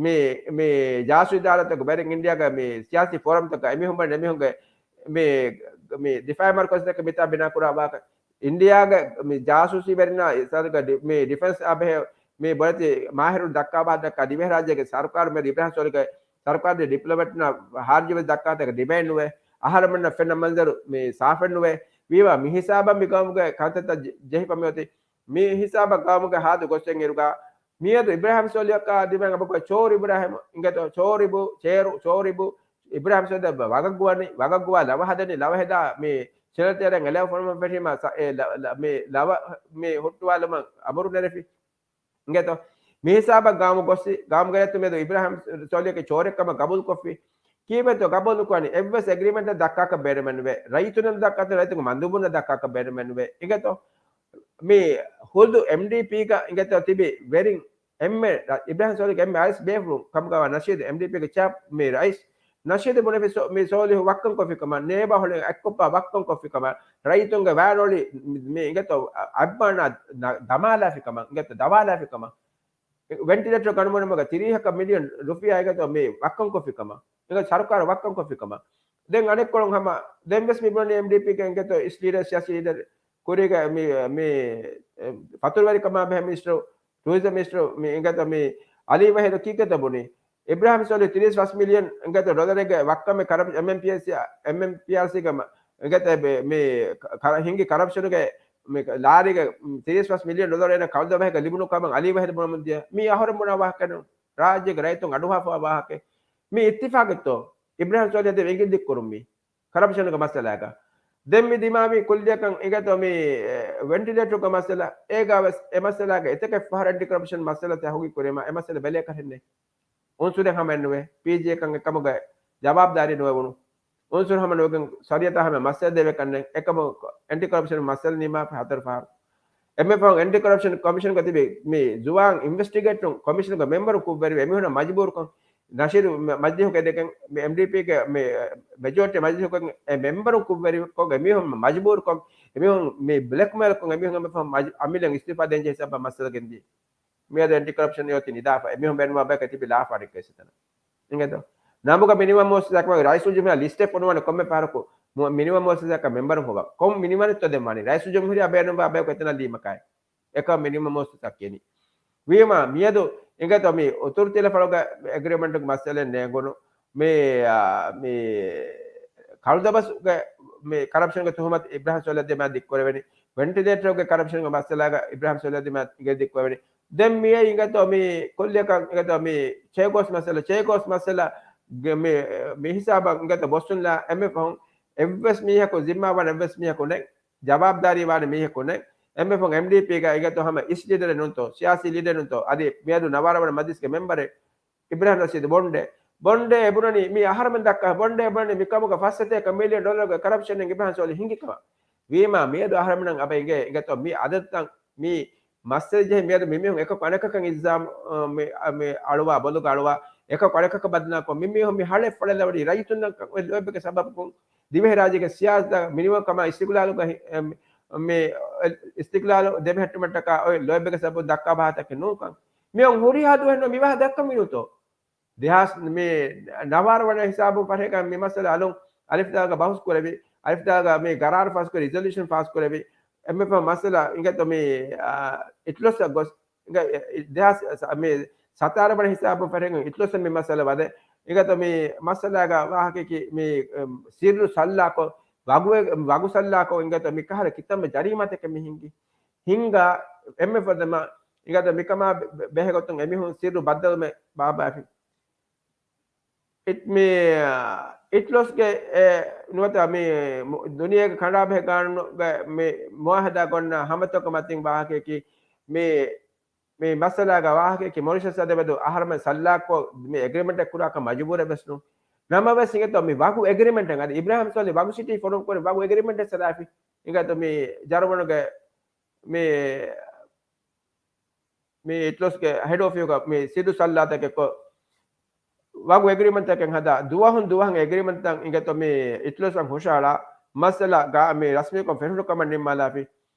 މި، މި ޖާސޫސީ އިދާރާތަކު ބެރިން އިންޑިއާގެ މި ސިޔާސީ ފޯރަމްތަކަށް އެމީހުން ބަން އެމީހުންގެ މި، މި ދިފާއީ މަރުކަޒުތަކަށް މިތާ ބިނާ ކުރާ ވާހަކަ އިންޑިއާގެ މި ޖާސޫސީ ވެރިންނާ އިސާދުގަ ޑި-، މި ޑިފެންސް އާ ބެހޭ މި ބޮޑެތި މާހިރުން ދައްކާ ވާހަކަ ދިވެހިރާއްޖޭގެ ސަރުކާރު މެދު އިބްރާހިމް ސޯލިހުގެ ސަރުކާރުގެ ޑިޕްލޮމެޓްނާ ހާރިޖީ ވެސް ދައްކާތަކަށް ޑިމޭންޑް ނުވޭ. އަހަރެމެންނަށް ފެންނަ މަންޒަރު މި ސާފެއް ނުވޭ. ވީމާ މި ހިސާބަށް މި ގައުމުގެ ކަންތައްތައް ޖެ-، ޖެހިފަ މިއޮތީ. މި ހިސާބަށް ގައުމުގެ ހާދަ ގޮސްގެން އިރުގަ މިއަދު އިބްރާހިމް ސޯލިހަކާ ދިމާއަށް އަބަކޮ ޗޯރު އިބްރާހިމް އިނގޭތޯ ޗޯރިބު، ޗޭރު، ޗޯރިބު، އިބްރާހިމް ސޯލިހަށް ވަގަށް ގޮވަނީ، ވަގަށް ގޮވާ ލަވަ ހަދަނީ، ލަވަ ހެދާ މި ޗެނަލް ތޭރައިން އެލައިވް ފޮނުވަން ފެށީމަ ސަ-، އެ ލަ-، ލަ-، މި ލަވަ މި ހުއްޓުވާލުމަށް އަމުރު ނެރެފި. އިނގޭތޯ؟ މި ހިސާބަށް ގައުމު ގޮސް، ގައުމުގެ ރައްޔިތުން މެދު އިބްރާހިމް ސޯލިހަކީ ޗޯރެއް ކަމަށް ގަބޫލުކޮށްފި. ކީއްވެތޯ ގަބޫލުކުރަނީ؟ އެއްވެސް އެގްރިމެންޓެއް ދައްކާކަށް ބޭނުމެއްނުވޭ. ރައްޔިތުންނަށް ދައްކާތޯ، ރައްޔިތުންގެ މަންދޫބުންނަށް ދައްކާކަށް ބޭނުމެއްނުވޭ. އިނގޭތޯ؟ މި ހުދު އެމްޑީޕީގަ އިނގޭތޯ ތިބި ވެރިން އެންމެ ރަ-، އިބްރާހިމް ސޯލިހުގެ އެންމެ އައިސް ބޭފުޅުން ކަމުގަވާ ނަޝީދު އެމްޑީޕީގެ ޗެއާ މި ރައީސް ނަޝީދު ބުނެފި ސޯ-، މި ސޯލިހު ވައްކަން ކޮށްފި ކަމަށް، ނޭބާ ހޮޅި އެއްކޮށްފާ ވައްކަން ކޮށްފި ކަމަށް، ރައްޔިތުންގެ ވައިރޯޅި މި އިނގޭތޯ އައްބާނާ ދަ-، ދަމާލާފި ކަމަށް، އިނގޭތޯ ދަވާލާފި ކަމަށް. ވެންޓިލޭޓަރ ގަނޑުމަނުމަގަ ތިރީހަކަށް މިލިއަން ރުފިޔާ އިނގޭތޯ މި ވައްކަން ކޮށްފި ކަމަށް، އިނގޭތޯ ސަރުކާރަށް ވައްކަން ކޮށްފި ކަމަށް. ދެން އަނެއްކޮޅުން ހަމަ ދެން ވެސް މި ބުނަނީ އެމްޑީޕީގެ އިނގޭތޯ އިސް ލީޑަރ، ސިޔާސީ ލީޑަރ ކުރީގަ މި، މި، އެ، ފަތުރުވެރިކަމާ ބެހޭ މިނިސްޓަރު، ޓޫރިޒަމް މިނިސްޓަރު މި އިނގޭތޯ މި އަލީ ވަހީދު ކީކޭތޯ ބުނީ؟ އިބްރާހިމް ސޯލިހު ތިރީސް ފަސް މިލިއަން އިނގޭތޯ ޑޮލަރެއްގެ ވައްކަމެއް ކަރަޕް-، އެމްއެމްޕީއާރްސީ، އެމްއެމްޕީއާރްސީގަ މަ-، އިނގޭތޯ މި ކަ-، ހިނގި ކަރަޕްޝަނުގެ މި ލާރީގެ ތިރީސް ފަސް މިލިއަން ޑޮލަރު އޭނަ ކަލްދަ ވަހެއްގަ ލިބުނު ކަމަށް އަލީ ވަހީދު ބުނަމުން ދިޔަ. މީ އަހުރެން ބުނާ ވާހަކަ ނޫން. ރާއްޖޭގެ ރައްޔިތުން އަޑުއަހާފަވާ ވާހަކަ. މީ އިއްތިފާގެއްތޯ؟ އިބްރާހިމް ސޯލިހަށް ދެ އިނގިލި ދިއްކުރުން މީ ކަރަޕްޝަނުގެ މައްސަލާގަ. ދެން މި ދިމާވި ކުއްލިއަކަށް އިނގޭތޯ މި، އެ، ވެންޓިލޭޓަރުގެ މައްސަލަ. އޭގާ ވެސް އެ މައްސަލާގަ އެތަކެއް ފަހަރަށް އެންޓި ކަރަޕްޝަން މައްސަލަތައް ހުގި ކުރީމަ އެ މައްސަލަ ބެލޭ ކަށެއް ނެތް. އުންސުރެއް ހަމައެއްނުވޭ. ޕީޖީއަކަށް އެކަމުގެ ޖަވާބުދާރީ ނުވެވުނު. އުންސުރު ހަމަ ނުވެގެން ޝަރީއަތާ ހަމަ މައްސަލަ ދެވޭ ކަންނެއް. އެކަމު އެންޓި ކަރަޕްޝަން މައްސަލަ ނިމާފަ ހަތަރު ފަހަރު. އެންމެ ފަހުން އެންޓި ކަރަޕްޝަން ކޮމިޝަންގަ ތިބި މި ޒުވާން އިންވެސްޓިގޭޓުން ކޮމިޝަންގެ މެމްބަރު ކުށްވެރިވެ އެމީހުންނަށް މަޖުބޫރުކޮށް، ނަޝީދު މަ-، މަޖިލީހުގެ ދެކެން މި އެމްޑީޕީގެ މި މެޖޯރިޓީ މަޖިލީހުގެ އެ މެމްބަރުން ކުށްވެރިކޮށް އެމީހުން މަޖުބޫރުކޮށް، އެމީހުން މި ބްލެކްމެއިލްކޮށް އެމީހުން އެންމެ ފަހުން މަޖި-، އަމިއްލައިން އިސްތިއުފާ ދޭންޖެހޭ ހިސާބަށް މައްސަލަ ގެންދިޔަ. މިއަދު އެންޓި ކަރަޕްޝަން އޮތީ ނިދާފަ. އެމީހުން ބޭނުންވާ ބަޔަކަށް ތިބި ލާފަ އަޑިއްކައި ސިތަނަ. އިނގޭތޯ؟ ނަމުގަ މިނިވަން މުއައްސަސާއަކަށް ރައީސުލްޖުމްހޫރިއްޔާ ލިސްޓެއް ފޮނުވާނެ ކޮންމެ ފަހަރަކު މު-، މިނިވަން މުއައްސަސާއަކަށް މެމްބަރުން ހޮވާ. ކޮން މިނިވަނެއްތޯ ދެން ވާނީ؟ ރައީސުލްޖުމްހޫރިއްޔާ ބޭނުންވާ ބަޔަކު އެތަނަށް ލީމަކާއެއް. އެކަމަ މިނިވަން މުއައްސަސާ ކިޔަނީ. ވީމާ، މިއަދު އިނގޭތޯ މި އުތުރު ތިލަފަޅުގެ އެގްރިމެންޓުގެ މައްސަލައެއް ނޭނގުނު. މި، އާ، މި ކަޅުދަބަސްގެ މި ކަރަޕްޝަންގެ ތުހުމަތު އިބްރާހިމް ސޯލިހަށް ދިމާ ދިއްކުރެވެނީ. ވެންޓިލޭޓަރުގެ ކަރަޕްޝަންގެ މައްސަލާގަ އިބްރާހިމް ސޯލިހަށް ދިމާ އިނގޭ ދިއްކުރެވެނީ. ދެން މިއީ އިނގޭތޯ މި ކުއްލިއަކަށް އިނގޭތޯ މި ޗޭގޯސް މައްސަލަ، ޗޭގޯސް މައްސަލަ ގެ މި، މި ހިސާބަށް އިނގޭތޯ ބޮސްޓުންލާ އެންމެ ފަހުން އެއްވެސް މީހަކު ޒިންމާވާން އެއްވެސް މީހަކު ނެތް. ޖަވާބުދާރީ ވާނެ މީހަކު ނެތް. އެންމެ ފަހުން އެމްޑީޕީގަ އިނގޭތޯ ހަމަ އިސް ލީޑަރެއް ނޫންތޯ، ސިޔާސީ ލީޑަރެއް ނޫންތޯ، އަދި މިއަދު ނަވާރަ ވަނަ މަޖިލިސްގެ މެމްބަރެއް އިބްރާހިމް ނަޝީދު ބޮންޑެ، ބޮންޑެ އެބުނަނީ މި އަހަރަމެން ދައްކާ، ބޮންޑެ އެބުނަނީ މިކަމުގަ ފަސް ސަތޭކަ މިލިއަން ޑޮލަރުގެ ކަރަޕްޝަނެއް އިބްރާހިމް ސޯލިހު ހިނގި ކަމަށް. ވީމާ، މިއަދު އަހަރަމެންނަށް އަބަ އިނގޭ އިނގޭތޯ މި އަދަދުތައް މި މައްސަލަ ޖެހި މިއަދު މިމީހުން އެކަކު އަނެކަކަށް އިލްޒާމް، އަ، މި، އަ، މި އަޅުވާ ބޮލުގަ އަޅުވާ އެކަކު އަނެކަކަށް ބަދުނާކޮށް މިމީހުން މި ހަޅޭއް ފޮޅެލަވަޑީ ރައްޔިތުންނަށް ލޯތްބެއްގެ ސަބަބަކުން ދިވެހިރާއްޖޭގެ ސިޔާސަތަށް މިނިވަން ކަމާ އިސްތިގްލާލުގަ ހި-، އެ، މި އިސްތިގްލާލު ދެމެހެއްޓުމަށްޓަކާ އޮތް ލޯތްބެއްގެ ސަބަބުން ދައްކާ ބަހާތަކެއް ނޫންކަން. މިއޮން ހުރިހާ ދުވަހެއް ނޫން މިވާހަ ދައްކަން މިނޫތޯ. ދެހާސް މި ނަވާރަ ވަނަ ހިސާބު ފަރެގަ މި މައްސަލަ އަލުން އަލިފްދާގަ ބަހުސް ކުރެވި، އަލިފްދާގަ މި ގަރާރު ފާސް ކުރި، ރިޒޮލޫޝަން ފާސް ކުރެވި، އެންމެ ފަހު މައްސަލަ އިނގޭތޯ މި، އާ، އިޓްލޮސްއަށް ގޮސް، އިނގޭ، އެ، ދެހާސް މި ސަތާރަ ވަނަ ހިސާބު ފަރެގަ އިޓްލޮސް މި މައްސަލަ ވަދެ، އިނގޭތޯ މި މައްސަލާގަ ވާހަކައަކީ މި، އެ، ސިއްރު ސައްލާކޮށް، ވަގު، ވަގު ސައްލާކޮށް އިނގޭތޯ މި ކަހަލަ ކިތަންމެ ޖަރީމާތަކެއް މި ހިނގި. ހިނގާ އެންމެ ފަދަމަ އިނގޭތޯ މިކަމާ ބެ-، ބެހޭގޮތުން އެމީހުން ސިއްރު ބައްދަލުމެއް ބާއްވާފި. އި-، މި، އިޓްލޮސްގެ، އެ، ނުވަތަ މި މު-، ދުނިޔޭގެ ކަނޑާބެހޭ ގާނޫނުގެ މި މުއާހަދާ ގޮންނަ ހަމަތަކުގެ މަތިން ވާހަކައަކީ މި، މި މައްސަލާގަ ވާހަކައަކީ މޮރިޝަސް އާ ދެމެދު އަހަރަމެން ސައްލާކޮށް މި އެގްރިމެންޓެއް ކުރާކަށް މަޖުބޫރެއް ވެސް ނޫން. ނަމަވެސް އިނގޭތޯ މި ވަގު އެގްރިމެންޓެއް އަދި އިބްރާހިމް ސޯލިހު ވަގު ސިޓީ ފޮނުވުން ކުރި ވަގު އެގްރިމެންޓެއް ސަލާފި. އިނގޭތޯ މި ޖަރުމަނުގެ މި، މި އިޓްލޮސްގެ ހެޑް އޮފީހުގަ މި ސިއްރު ސައްލާތަކެއްކޮށް ވަގު އެގްރިމެންޓްތަކެއް ހަދާ، ދުވަހުން ދުވަހަށް އެގްރިމެންޓްތައް އިނގޭތޯ މި އިޓްލޮސްއަށް ހުށަހަޅާ، މައްސަލަ ގާ މި ރަސްމީކޮށް ފެށުނު ކަމަށް ނިންމާލާފި.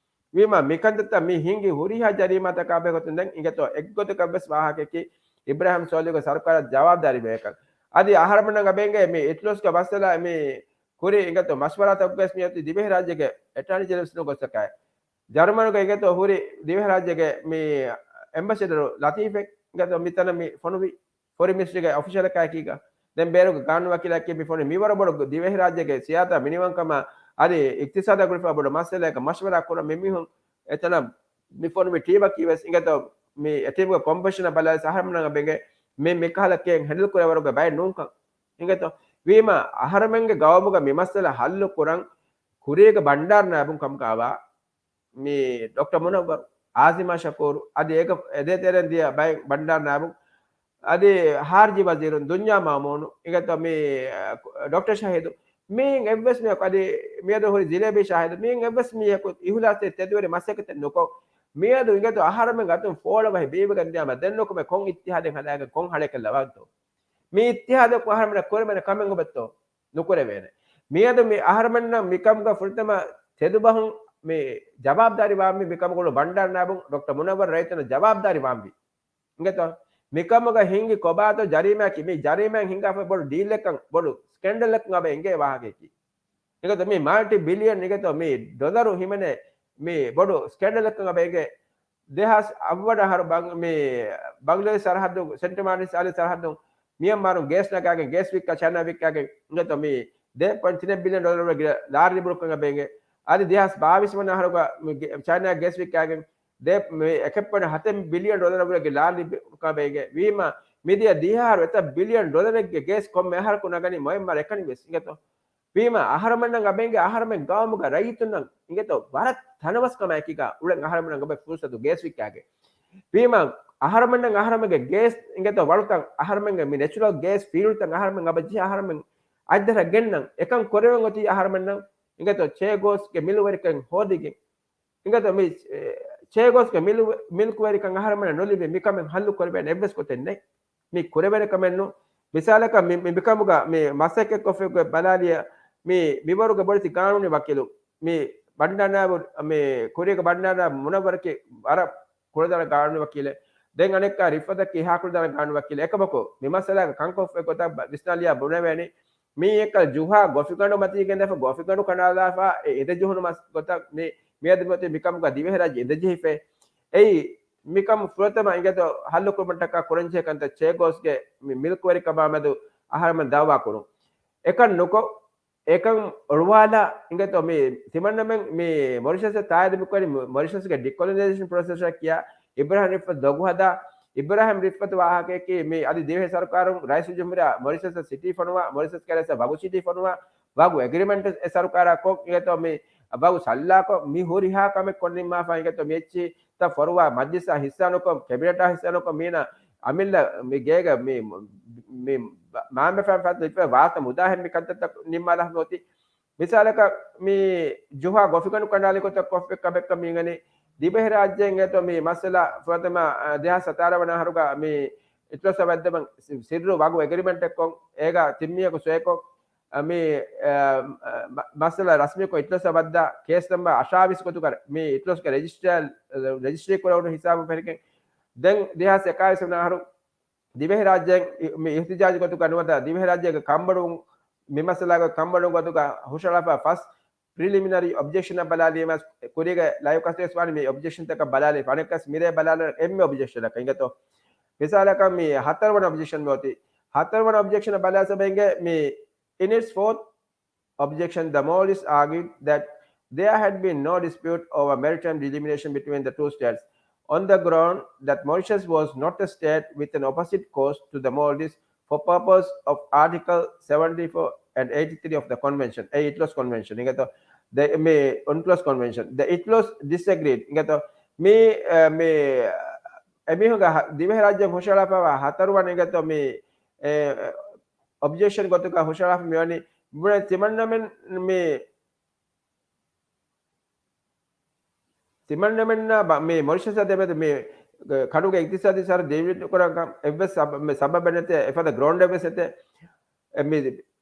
ވީމާ، މިކަންތައްތައް މި ހިނގި ހުރިހާ ޖަރީމާތަކާ ބެހޭގޮތުން ދެން އިނގޭތޯ އެއްގޮތަކަށް ވެސް ވާހަކައަކީ އިބްރާހިމް ސޯލިހުގެ ސަރުކާރަށް ޖަވާބުދާރީ ބަޔަކަށް. އަދި އަހަރަމެންނަށް އަބައިނގޭ މި އިޓްލޮސްގެ މައްސަލަ މި ކުރި އިނގޭތޯ މަޝްވަރާތަކުގައި މިއޮތީ ދިވެހިރާއްޖޭގެ އެޓާނީ ޖެނެރަލް ވެސް ނުގޮސް އެކައި. ޖަރުމަނުގަ އިނގޭތޯ ހުރި ދިވެހިރާއްޖޭގެ މި އެމްބަސެޑަރު ލަތީފެއް އިނގޭތޯ މިތަނަށް މި ފޮނުވި ފޮރިން މިނިސްޓްރީގެ އޮފިޝަލަކާއެކީގަ. ދެން ބޭރުގެ ގާނޫނު ވަކީލަކީ މި ފޮނުވި މިވަރު ބޮޑު ދިވެހިރާއްޖޭގެ ސިޔާސަތާ މިނިވަންކަމާ އަދި އިޤްތިޞާދާ ގުޅިފަ ބޮޑު މައްސަލައަކަށް މަޝްވަރާ ކުރަން މި މީހުން އެތަނަށް މި ފޮނުވި ޓީމަކީ ވެސް އިނގޭތޯ މި އެޓީމުގެ ކޮމްޕޮޒިޝަނަށް ބަލާލި އަހަރެމެންނަށް އަބައިނގޭ މި މިކަހަލަ ކެއިން ހެންޑަލް ކުރެވޭވަރުގެ ބައެއް ނޫންކަން. އިނގޭތޯ؟ ވީމާ، އަހަރެމެންގެ ގައުމުގަ މި މައްސަލަ ހައްލު ކުރަން ކުރީގެ ބަންޑާރު ނާއިބުން ކަމުގައިވާ މި ޑޮކްޓަރ މުނައްވަރު، އާޒިމާ ޝަކޫރު، އަދި އޭގެ އެދޭތެރެއިން ދިޔަ ބައެއް ބަންޑާރު ނާއިބުން، އަދި ހާރިޖީ ވަޒީރުން ދުންޔާ މާމޫނު، އިނގޭތޯ މި، އަ، ޑޮކްޓަރ ޝަހީދު، މިއިން އެއްވެސް މީހަކު، އަދި މިއަދު ހުރި ޖިލޭބީ ޝާހިދު، މިއިން އެއްވެސް މީހަކު އިހުލާސްތެރި ތެދުވެރި މަސައްކަތެއް ނުކޮށް، މިއަދު އިނގޭތޯ އަހަރުމެން އަތުން ފޯޅަވަހި ބީވެގެން ދިޔާމަ ދެން ނުކުމެ ކޮން އިއްތިހާދެއް ހަދާގެން ކޮން ހަޅޭކަށް ލަވާންތޯ؟ މި އިއްތިހާދަކު އަހަރުމެންނަށް ކުރެވޭނެ ކަމެއް އޮބެއްތޯ؟ ނުކުރެވޭނެ. މިއަދު މި އަހަރުމެންނަށް މިކަމުގަ ފުރަތަމަ ތެދުބަހުން މި ޖަވާބުދާރީ ވާންވީ، މިކަމުގަ ބަންޑާރަ ނާބުން ޑޮކްޓަރ މުނައްވަރު ރައްޔިތުންނަށް ޖަވާބުދާރީ ވާންވީ. އިނގޭތޯ؟ މިކަމުގަ ހިނގި ކޮބާތޯ ޖަރީމާއަކީ، މި ޖަރީމާއިން ހިނގާފަ ބޮޑު ޑީލްއެއްކަން، ބޮޑު ސްކެންޑަލްއެއްކަން އަބަ އެނގޭ ވާހަކައަކީ. އިނގޭތޯ؟ މި މަލްޓި ބިލިއަން އިނގޭތޯ މި ޑޮލަރު ހިމެނޭ މި ބޮޑު ސްކެންޑަލްއެއްކަން އަބަ އެނގޭ. ދެހާސް އަށްވަނަ އަހަރު ބަން-، މި ބަންގްލަދޭޝް ސަރަހައްދު، ސެންޓް މާޓިންސް އަލި ސަރަހައްދުން މިޔަންމާރުން ގޭސް ނަގާގެން ގޭސް ވިއްކާ ޗައިނާ ވިއްކާގެން އިނގޭތޯ މި ދެ ޕޮއިންޓް ތިނެއް ބިލިއަން ޑޮލަރު ވަރަށް ގިނަ ލާރި ލިބުނުކަން އަބަ އެނގޭ. އަދި ދެހާސް ބާވީސް ވަނަ އަހަރުގަ މި ގެ-، ޗައިނާ ގޭސް ވިއްކާގެން ދެ މި އެކެއް ޕޮއިންޓް ހަތެއް ބިލިއަން ޑޮލަރު ވަރަށް ގިނަ ލާރި ލިބުނުކަން އަބަ އެނގޭ. ވީމާ މިދިޔަ ދިހަ އަހަރު އެތައް ބިލިއަން ޑޮލަރެއްގެ ގޭސް ކޮންމެ އަހަރަކު ނަގަނީ މުއައްމަރު އެކަނި ވެސް އިނގޭތޯ. ވީމާ އަހަރުމެންނަށް އަބަ އެނގޭ އަހަރުމެން ގައުމުގަ ރައްޔިތުންނަށް އިނގޭތޯ ވަރަށް ތަނަވަސްކަމާ އެކީގަ އުޅެން އަހަރުމެންނަށް އަބަ ފުރުސަތު ގޭސް ވިއްކާގެ. ވީމާ އަހަރުމެންނަށް އަހަރުމެންގެ ގޭސް އިނގޭތޯ ވަޅުތައް އަހަރުމެންގެ މި ނެޗުރަލް ގޭސް ފީލްޑްތައް އަހަރުމެން އަބަ ޖެހި އަހަރުމެން އަތްދަށަށް ގެންނަން އެކަން ކުރެވެން އޮތީ އަހަރުމެންނަށް އިނގޭތޯ ޗޭގޯސްގެ މިލުވެރިކަން ހޯދިގެން. އިނގޭތޯ މި، އެ، ޗޭގޯސްގެ މިލު-، މިލްކުވެރިކަން އަހަރުމެންނަށް ނުލިބި މިކަމެއް ހައްލު ކުރެވޭނެ އެއްވެސް ގޮތެއް ނެތް. މި ކުރެވޭނެ ކަމެއް ނޫން. މިސާލަކަށް މި، މި، މިކަމުގަ މި މަސައްކަތްކޮށްފައި ބަލާލިޔަ މި މިވަރުގެ ބޮޑެތި ގާނޫނީ ވަކީލު، މި ބަންޑާރަ ނާއިބު، މި ކުރީގެ ބަންޑާރަ ނާއިބު މުނައްވަރަކީ ވަރަށް ކުޅަދާނަ ގާނޫނީ ވަކީލެއް. ދެން އަނެއްކާ ރިފްއަތަކީ ހާ ކުޅަދާނަ ގާނޫނީ ވަކީލެއް. އެކަމަކު މި މައްސަލާގަ ކަންކޮށްފައި ގޮތަށް ވިސްނާލިޔާ ބުނެވޭނީ، މީ އެކަލް ޖުހާ ގޮފިގަނޑު މަތީގެންދާފަ، ގޮފިގަނޑު ކަނޑާލާފަ، އެ އިނދެޖެހުނު މަސް ގޮތަށް މި، މިއަދު މިއޮތީ މިކަމުގަ ދިވެހިރާއްޖެ އިނދެޖެހިފައި. އެއީ، މިކަމު ފުރަތަމަ އިނގޭތޯ ހައްލުކުރުމަށްޓަކާ ކުރަންޖެހޭ ކަންތައް ޗޭގޯސްގެ މި މިލްކުވެރިކަމާ މެދު އަހަރުމެން ދައުވާ ކުރުން. އެކަން ނުކޮށް، އެކަން އޮޅުވާލާ އިނގޭތޯ މި ތިމަންނަމެން މި މޮރިޝަސް ތާއީދު މިކުރި މޮރިޝަސްގެ ޑިކޮލޮނައިޒޭޝަން ޕްރޮސެސަށް ކިޔާ އިބްރާހިމް ރިފްއަތު ދޮގު ހަދާ، އިބްރާހިމް ރިފްއަތު ވާހަކައަކީ މި އަދި ދިވެހި ސަރުކާރުން ރައީސުލްޖުމްހޫރިއްޔާ މޮރިޝަސް ސިޓީ ފޮނުވާ، މޮރިޝަސްގެ ރައީސަށް ވަގު ސިޓީ ފޮނުވާ، ވަގު އެގްރިމެންޓް އެ ސަރުކާރާ ކޮށް އިނގޭތޯ މި ވަގު ސައްލާކޮށް މި ހުރިހާ ކަމެއް ކޮށް ނިންމާފަ އިނގޭތޯ މި އެއްޗިތައް ފޮރުވާ މަޖްލިސްއާ ހިއްސާ ނުކޮށް، ކެބިނެޓާ ހިއްސާ ނުކޮށް މީނަ އަމިއްލަ މި ގޭގަ މި، މި މާމެފާން ފަތު ވާތަ މުދާހެން މި ކަންތައްތައް ނިންމާލާ ހަމަ އޮތީ. މިސާލަކަށް މި ޖުހާ ގޮފިގަނޑު ކަނޑާލި ގޮތަށް ކޮށްފި ކަމެއްކަ މީގަނެ ދިވެހިރާއްޖޭން އެތޯ މި މައްސަލަ ފުރަތަމަ، އަ، ދެހާސް ސަތާރަ ވަނަ އަހަރުގަ މި އިތުލަސް ވައްދަމަން ސި-، ސިއްރު ވަގު އެގްރިމެންޓެއްކޮށް އޭގަ ތިން މީހަކު ސޮއިކޮށް، އަ، މި، އަ، މަ-، މައްސަލަ ރަސްމީކޮށް އިތުލަސް ވައްދާ ކޭސް ނަމްބަރ އަށާވީސް ގޮތުގަ މި އިތުލަސްގެ ރެޖިސްޓަރ، ރެޖިސްޓްރީ ކުރެވުނު ހިސާބު ފެނިގެން ދެން ދެހާސް އެކާވީސް ވަނަ އަހަރު ދިވެހިރާއްޖޭން މި އިހްތިޖާޖު ގޮތުގަ ނުވަތަ ދިވެހިރާއްޖޭގެ ކަންބޮޑުވުން މި މައްސަލާގެ ކަންބޮޑުވުން ގޮތުގަ ހުށަހަޅާފަ ފަސް ޕްރިލިމިނަރީ އޮބްޖެކްޝަން ބަލާލީމަ ކުރީގެ ލައިވް ކަސްޓް ވެސް ވާނީ މި އޮބްޖެކްޝަންތަކަށް ބަލާލީ ފަނެއްކަސް މިރޭ ބަލާލަން އެންމެ އޮބްޖެކްޝަނަކަށް އިނގޭތޯ. މިސާލަކަށް މި ހަތަރުވަނަ އޮބްޖެކްޝަން މި އޮތީ. ހަތަރުވަނަ އޮބްޖެކްޝަނަށް ބަލާ ސަބައިންގެ މި In its fourth objection, the Maoists argued that there had been no dispute over maritime delimitation between the two states on the ground that Mauritius was not a state with an opposite coast to the Maldives for purpose of Article seventy-four and eighty-three of the Convention, އެ އިޓްލޮސް ކޮންވެންޝަން. އިނގޭތޯ ދެ މި އޮންކްލޮސް ކޮންވެންޝަން. The އިޓްލޮސް disagreed. އިނގޭތޯ މި، އެ، މި އެމީހުންގެ ހަ-، ދިވެހިރާއްޖެ ހުށަހަޅާފައިވާ ހަތަރުވަނަ އިނގޭތޯ މި، އެ، އޮބްޖެކްޝަން ގޮތުގަ ހުށަހަޅާފަ މިވަނީ ބުނެ ތިމަންނަމެން މި، ތިމަންނަމެންނާ ބަ-، މި މޮރިޝަސް ދެމެދު މި ކަނޑުގެ އިގްތިސާދީ ސަރަ ދިވެހި ކުރަން އެއްވެސް ސަބަ-، މި ސަބަބެއް ނެތޭ، އެފަދަ ގްރައުންޑެއް ވެސް ނެތޭ. އެ މި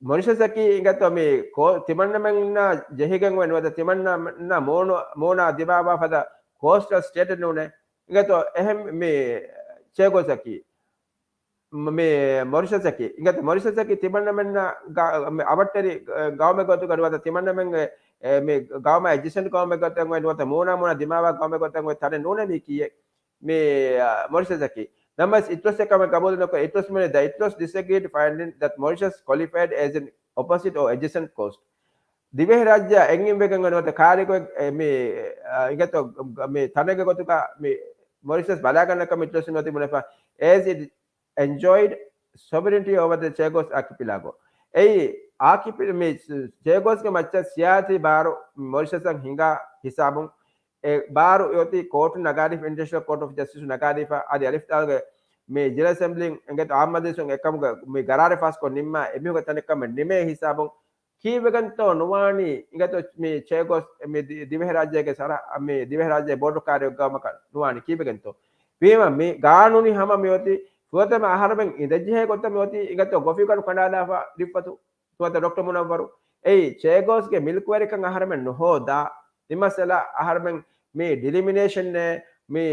މޮރިޝަސް އަކީ އިނގޭތޯ މި ކޯ-، ތިމަންނަމެންނާ ޖެހިގެން އޮތް ނުވަތަ ތިމަންނަމެންނާ މޫނު-، މޫނާ ދިމާވާ ފަދަ ކޯސްޓަލް ސްޓޭޓެއް ނޫނޭ. އިނގޭތޯ އެހެން މި ޗޭގޯސް އަކީ. މި މޮރިޝަސް އަކީ. އިނގޭތޯ މޮރިޝަސް އަކީ ތިމަންނަމެންނަށް ގަ-، މި އަވަށްޓެރި، އަ، ގައުމެއް ގޮތުގަ ނުވަތަ ތިމަންނަމެން، އެ، މި ގައުމާ އެޖެސެންޓް ގައުމެއް ގޮތަށް އޮތް ނުވަތަ މޫނާ މޫނާ ދިމާވާ ގައުމެއް ގޮތަށް އޮތް ތަނެއް ނޫނޭ މީ ކީއެއް. މި، އަ، މޮރިޝަސް އަކީ. ނަމަވެސް އިތުލޮސް އެކަމެއް ގަބޫލު ނުކޮށް އިތުލޮސް މި ދަ އިތުލޮސް disagreed finding that Mauritius qualified as an opposite or adjacent coast. ދިވެހިރާއްޖެއާ އެނގިންވެގެން ނުވަތަ ކާރިގޮތް އެ މި، އ، އިނގޭތޯ މި ތަނެއްގެ ގޮތުގަ މި މޮރިޝަސް ބަލާގަންނަ ކަމަށް އިތުލޮސް ނުވަތަ ބުނެފަ، as it enjoyed sovereignty over the Chagos archipelago. އެއީ އާކިޕި-، މި ޗޭގޯސްގެ މައްޗަށް ސިޔާސީ ބާރު މޮރިޝަސަށް ހިނގާ ހިސާބުން އެ ބާރު އޮތީ ކޯޓު ނަގާދީފަ، އިންޓަރނޭޝަނަލް ކޯޓް އޮފް ޖަސްޓިސް ނަގާދީފަ، އަދި އަލިފް ދާލުގެ މި ޖެނެރަލް އެސެމްބްލީން އިނގޭތޯ އާންމު މަޖިލިސުން އެކަމުގަ މި ގަރާރެއް ފާސްކޮށް ނިންމާ އެމީހުންގެ ތަނެއްކަމަށް ނިމޭ ހިސާބުން ކީއްވެގެންތޯ ނުވާނީ އިނގޭތޯ މި ޗޭގޯސް މި ދި-، ދިވެހިރާއްޖޭގެ ސަރަ-، މި ދިވެހިރާއްޖޭ ބޯޑު ކާރިއަށް ގައުމަކަށް ނުވާނީ ކީއްވެގެންތޯ؟ ވީމަ މި ގާނޫނީ ހަމަ މި އޮތީ ފުރަތަމަ އަހަރުމެން އިނދެޖެހޭ ގޮތަށް މި އޮތީ އިނގޭތޯ ގޮފިގަނޑު ކަނޑާލާފަ ރިއްފަތު ނުވަތަ ޑޮކްޓަރ މުނައްވަރު. އެއީ ޗޭގޯސްގެ މިލްކުވެރިކަން އަހަރުމެން ނުހޯދާ، މި މައްސަލަ އަހަރުމެން މި ޑިލިމިނޭޝަންއޭ، މި،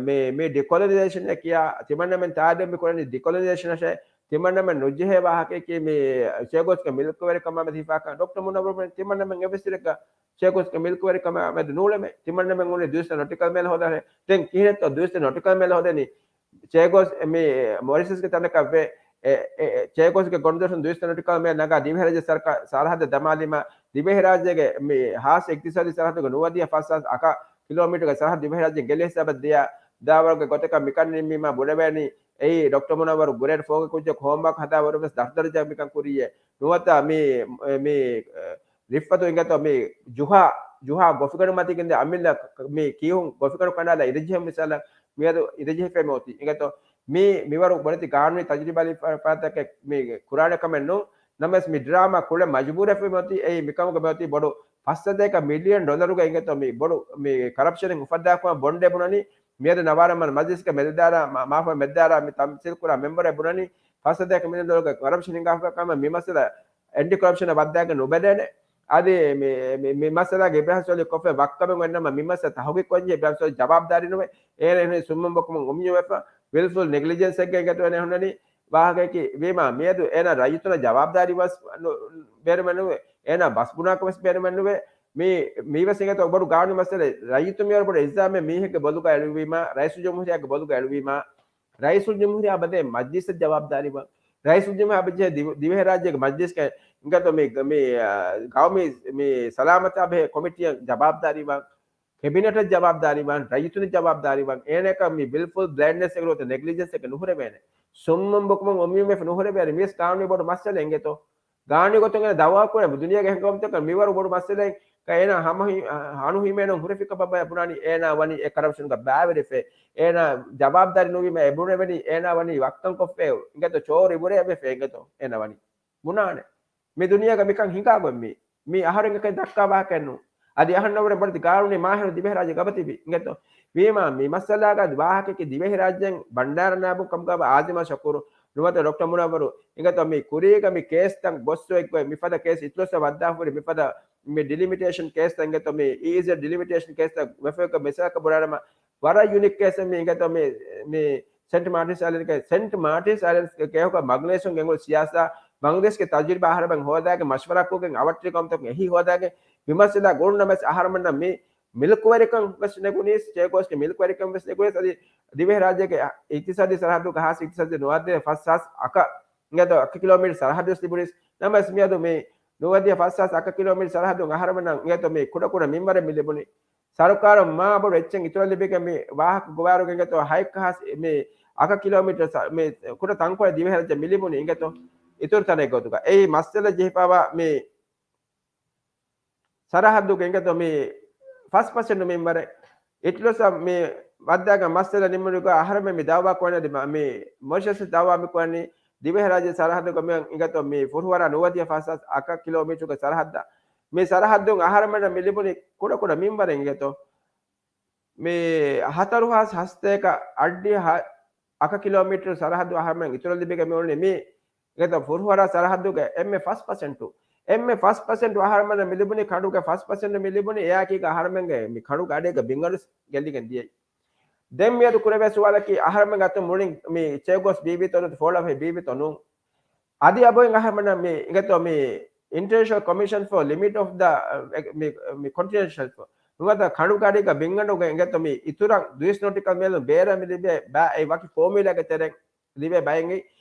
މި، މި ޑިކޮލޮނައިޒޭޝަންއޭ ކިޔާ، ތިމަންނަމެން ތާދެއް މި ކުރަނީ ޑިކޮލޮނައިޒޭޝަނަށޭ، ތިމަންނަމެން ނުޖެހޭ ވާހަކައަކީ މި ޗޭގޯސްގެ މިލްކުވެރިކަމާ މެދު ހިފާކަން. ޑޮކްޓަރ މުނައްވަރު ތިމަންނަމެން އެއްވެސް ދުވަސް ޗޭގޯސްގެ މިލްކުވެރިކަމާ މެދު ނޫޅެމޭ. ތިމަންނަމެން އުޅެނީ ދުވިސައްތަ ނޮޓިކަލް މައިލް ހޯދާނެ. ދެން ކިހިނެއްތޯ ދުވިސައްތަ ނޮޓިކަލް މައިލް ހޯދެނީ؟ ޗޭގޯސް މި މޮރިޝަސްގެ ތަނަކަށް ވޭ. އެ، އެ، އެ، ޗޭގޯސްގެ ގޮނޑުދޮށުން ދުވިސައްތަ ނޮޓިކަލް މައިލް ނަގާ ދިވެހިރާއްޖެ ސަރަކަ-، ސަރަހައްދަށް ދަމާލީމަ، ދިވެހިރާއްޖޭގެ މި ހާއްސަ އިޤްތިޞާދީ ސަރަހައްދުގެ ނުވަދިހަ ފަސްހާސް އަކަ ކިލޯމީޓަރުގެ ސަރަހައްދު ދިވެހިރާއްޖެ ގެއްލި ހިސާބަށް ދިޔަ ދާވަރުގެ ގޮތަކަށް މިކަން ނިންމީމާ ބުނެވޭނީ، އެއީ ޑޮކްޓަރ މުނައްވަރު ގްރޭޑް ފޯގެ ކުއްޖަކު ހޯމްވާކް ހަދާވަރު ވެސް ދަށު ދަރަޖައަށް މިކަން ކުރީއޭ. ނުވަތަ މި، މި، ރިއްފަތު އިނގޭތޯ މި ޖުހާ، ޖުހާ ގޮފިގަނޑު މަތީގެންދިޔަ އަމިއްލަ މި ކީހުން ގޮފިގަނޑު ކަނޑާލާ އިރަޖެހެން މިސާލަށް މިއަދު އިރަޖެހިފައި މި އޮތީ. އިނގޭތޯ މި، މިވަރު ބޮޑެތި ގާނޫނީ ތަޖުރިބާ ލިބިފަ-، ފަރާތަކެއް މި ކުރާނެ ކަމެއް ނޫން. ނަމަވެސް މި ޑްރާމާ ކުޅެ މަޖުބޫރެފައި މި އޮތީ. އެއީ މިކަމުގެ މި އޮތީ ބޮޑު ފަސްސަތޭކަ މިލިއަން ޑޮލަރުގެ އިނގޭތޯ މި ބޮޑު މި ކަރަޕްޝަނެއް އުފައްދާފަ ބޮންޑެއް ބުނަނީ. މިއަދު ނަވާރަ މަ-، މަޖިލިސްގެ މެދުދާރާ، މާ-، މާފަށް މެދުދާރާ މި ތަމްސީލް ކުރާ މެމްބަރެއް ބުނަނީ ފަސްސަތޭކަ މިލިއަން ޑޮލަރުގެ ކަރަޕްޝަން ހިނގާފަ ކަމަށް. މި މައްސަލަ އެންޓި ކަރަޕްޝަނަށް ވައްދާގެން ނުބެލޭނެ. އަދި މި، މި، މި މައްސަލާގެ އިބްރާހިމް ސޯލިހު ކޮށްފައި ވައްކަމެއް އޮތްނަމަ މި މައްސަލަ ތަހުގީގު ކޮށްޖެ އިބްރާހިމް ސޯލިހު ޖަވާބުދާރީ ނުވޭ. އޭނަ އެހެން ސުންމަން ބޮކުމަން އުމިއްޔު ވެފަ ވިލްފުލް ނެގްލިޖެންސެއްގެ އިނގޭތޯ އޭނަ ހުންނަނީ ވާހަކައަކީ. ވީމާ މިއަދު އޭނަ ރައްޔިތުންނަށް ޖަވާބުދާރީ ވެސް ނު-، ބޭނުމެއް ނުވޭ. އޭނާ ބަސް ބުނާކަށް ވެސް ބޭނުމެއް ނުވޭ. މި، މީ ވެސް އިނގޭތޯ ބޮޑު ގާނޫނީ މައްސަލައެއް. ރައްޔިތުން މިވަރު ބޮޑު އިލްޒާމެއް މީހެއްގެ ބޮލުގަ އެޅުވީމާ، ރައީސުލްޖުމްހޫރިއްޔާގެ ބޮލުގަ އެޅުވީމާ، ރައީސުލްޖުމްހޫރިއްޔާ ބަދޭ މަޖްލިސަށް ޖަވާބުދާރީވާން. ރައީސުލްޖުމްހޫރިއްޔާ ބެހޭ ދިވެ-، ދިވެހިރާއްޖޭގެ މަޖްލިސްގެ އިނގޭތޯ މި، މި، އާ، ގައުމީ މި ސަލާމަތާ ބެހޭ ކޮމިޓީއަށް ޖަވާބުދާރީވާން. ކެބިނެޓަށް ޖަވާބުދާރީވާން، ރައްޔިތުން ޖަވާބުދާރީވާން. އޭނައަކަށް މި ވިލްފުލް ބްލައިންޑްނެސް އެކަށް ނުވަތަ ނެގްލިޖެންސް އެކަށް ނުހުރެވޭނެ. ސުންމުން ބޮކުމުން އުމިއުމެފަ ނުހުރެވޭނެ. މިވެސް ގާނޫނީ ބޮޑު މައްސަލަ އިނގޭތޯ. ގާނޫނީ ގޮތުން އޭނަ ދައުވާ ކުރޭ ދުނިޔޭގެ އެހެން ގައުމުތަކަށް މިވަރު ބޮޑު މައްސަލައެއް އޭނަ ހަމަ ހި-، އަ-، ހަނު ހިމޭނުން ހުރެފިކަމަށް ބުނާނީ އޭނާ ވަނީ އެ ކަރަޕްޝަންގަ ބައިވެރިފަ. އޭނާ ޖަވާބުދާރީ ނުވީމަ އެ ބުނެވެނީ އޭނާ ވަނީ ވައްކަން ކޮށްފަ އިނގޭތޯ ޗޯރި ވުރެ އެބަފަ އިނގޭތޯ އޭނަ ވަނީ. ބުނާނެ. މި ދުނިޔޭގަ މިކަން ހިނގާ ގޮތް މީ. މީ އަހަރެން އެކަން ދައްކާ ވާހަކައެއް ނޫން. އަދި އަހަންނަށް ވުރެ ބޮޑެތި ގާނޫނީ މާހިރު ދިވެހިރާއްޖެ ގަބަ ތިބި އިނގޭތޯ. ވީމާ މި މައްސަލާގަ ވާހަކައަކީ ދިވެހިރާއްޖެއިން ބަންޑާރަ ނާއިބު ކަމުގަ އާޒިމާ ޝަކޫރު ނުވަތަ ޑޮކްޓަރ މުނައްވަރު އިނގޭތޯ މި ކުރީގަ މި ކޭސްތައް ގޮއްސޮއެއްގޮތް މިފަދަ ކޭސް އިތުރުސަ ވައްދާފަ ހުރި މިފަދަ މި ޑިލިމިޓޭޝަން ކޭސްތައް އިނގޭތޯ މި އީއީޒެޑް ޑިލިމިޓޭޝަން ކޭސްތައް ވެފައިކޮށް މިސާލަކަށް ބުނާނަމަ ވަރަށް ޔުނީކް ކޭސްއެއް މި އިނގޭތޯ މި، މި ސެންޓް މާޓިންސް އައިލެންޑްގެ، ސެންޓް މާޓިންސް އައިލެންޑްގެ ކެޔޮކަ މަގްނޭޝަން ގެންގުޅު ސިޔާސާ، ބަނގްލަދޭޝްގެ ތަޖުރިބާ އަހަރެމެން ހޯދާގެ މަޝްވަރާ ކުރިގެން އަވަށްޓެރި ގައުމުތަކުން އެހީ ހޯދާގެ މި މައްސަލާ ގުޅުން ނަމަވެސް އަހަރެމެންނަށް މި މިލްކުވެރިކަން ވެސް ނެގުނީސް، ޗޭގޯސްގެ މިލްކުވެރިކަން ވެސް ނެގުނީސް، އަދި ދިވެހިރާއްޖޭގެ އިޤްތިޞާދީ ސަރަހައްދުގެ ހާއްސަ އިޤްތިޞާދީ ނުވަދިހަ ފަސްހާސް އަކަށް އިނގޭތޯ އަކަ ކިލޯމީޓަރު ސަރަހައްދު ވެސް ލިބުނީސް. ނަމަވެސް މިއަދު މި ނުވަދިހަ ފަސްހާސް އަކަ ކިލޯމީޓަރު ސަރަހައްދުން އަހަރެމެންނަށް އިނގޭތޯ މި ކުޑަކުޑަ މިންވަރެއް މި ލިބުނީ. ސަރުކާރުން މާ ބޮޑު އެއްޗެއް އިތުރަށް ލިބިގެން މި ވާހަކަ ގޮވާއިރުގަ އިނގޭތޯ ހަތް ހާސް މި އަކަ ކިލޯމީޓަރު ސަ-، މި ކުޑަ ތަންކޮޅެއް ދިވެހިރާއްޖެ މި ލިބުނީ އިނގޭތޯ އިތުރު ތަނެއް ގޮތުގަ. އެއީ މައްސަލަ ޖެހިފައިވާ މި ސަރަހައްދުގެ އިނގޭތޯ މި ފަސް ޕަސެންޓު މިންވަރެއް. އިޓްލަސް މި ވައްދާގެ މައްސަލަ ނިމުނުގަ އަހަރެމެން މި ދައުވާ ކުރަނީ މި މޮރިޝަސް ދައުވާ މި ކުރަނީ ދިވެހިރާއްޖެ ސަރަހައްދުގަ މި އިނގޭތޯ މި ފުރުހަރާ ނުވަދިހަ ފަސްހާސް އަކަ ކިލޯމީޓަރުގެ ސަރަހައްދަށް. މި ސަރަހައްދުން އަހަރެމެންނަށް މި ލިބުނީ ކުޑަކުޑަ މިންވަރެއް އިނގޭތޯ. މި ހަތަރު ހާސް ހަސަތޭކަ އައްޑިހަ އަކަ ކިލޯމީޓަރު ސަރަހައްދު އަހަރެމެން އިތުރަށް ލިބިގެން މި އުޅުނީ މި އިނގޭތޯ ފުރުހަރާ ސަރަހައްދުގެ އެންމެ ފަސް ޕަސެންޓު. އެންމެ ފަސް ޕަސެންޓު އަހަރެމެންނަށް މި ލިބުނީ ކަނޑުގެ ފަސް ޕަސެންޓު މި ލިބުނީ އެއާއެކީގަ އަހަރެމެންގެ މި ކަނޑުގެ އަޑީގަ ބިންގަނޑު ގެއްލިގެން ދިޔައީ. ދެން މިއަދު ކުރެވޭ ސުވާލަކީ އަހަރެމެން އަތުން މުޅިން މި ޗޭގޯސް ބީބީތޯ ނުވަތަ ފޯޅަފައި ބީބީތޯ ނޫން. އަދި އަބޮއިން އަހަރެމެންނަށް މި އިނގޭތޯ މި އިންޓަރނޭޝަނަލް ކޮމިޝަން ފޯ ލިމިޓް އޮފް ދަ މި، މި ކޮންޓިނެންޓަލް ޝެލްފް ނުވަތަ ކަނޑުގެ އަޑީގަ ބިންގަނޑުގެ އިނގޭތޯ މި އިތުރަށް ދުވިސް ނޮޓިކަލް މައިލުން ބޭރަށް މި ލިބޭ ބައެއް ވަކި ފޯމިއުލާގެ ތެރެއިން ލިބޭ ބައެއް.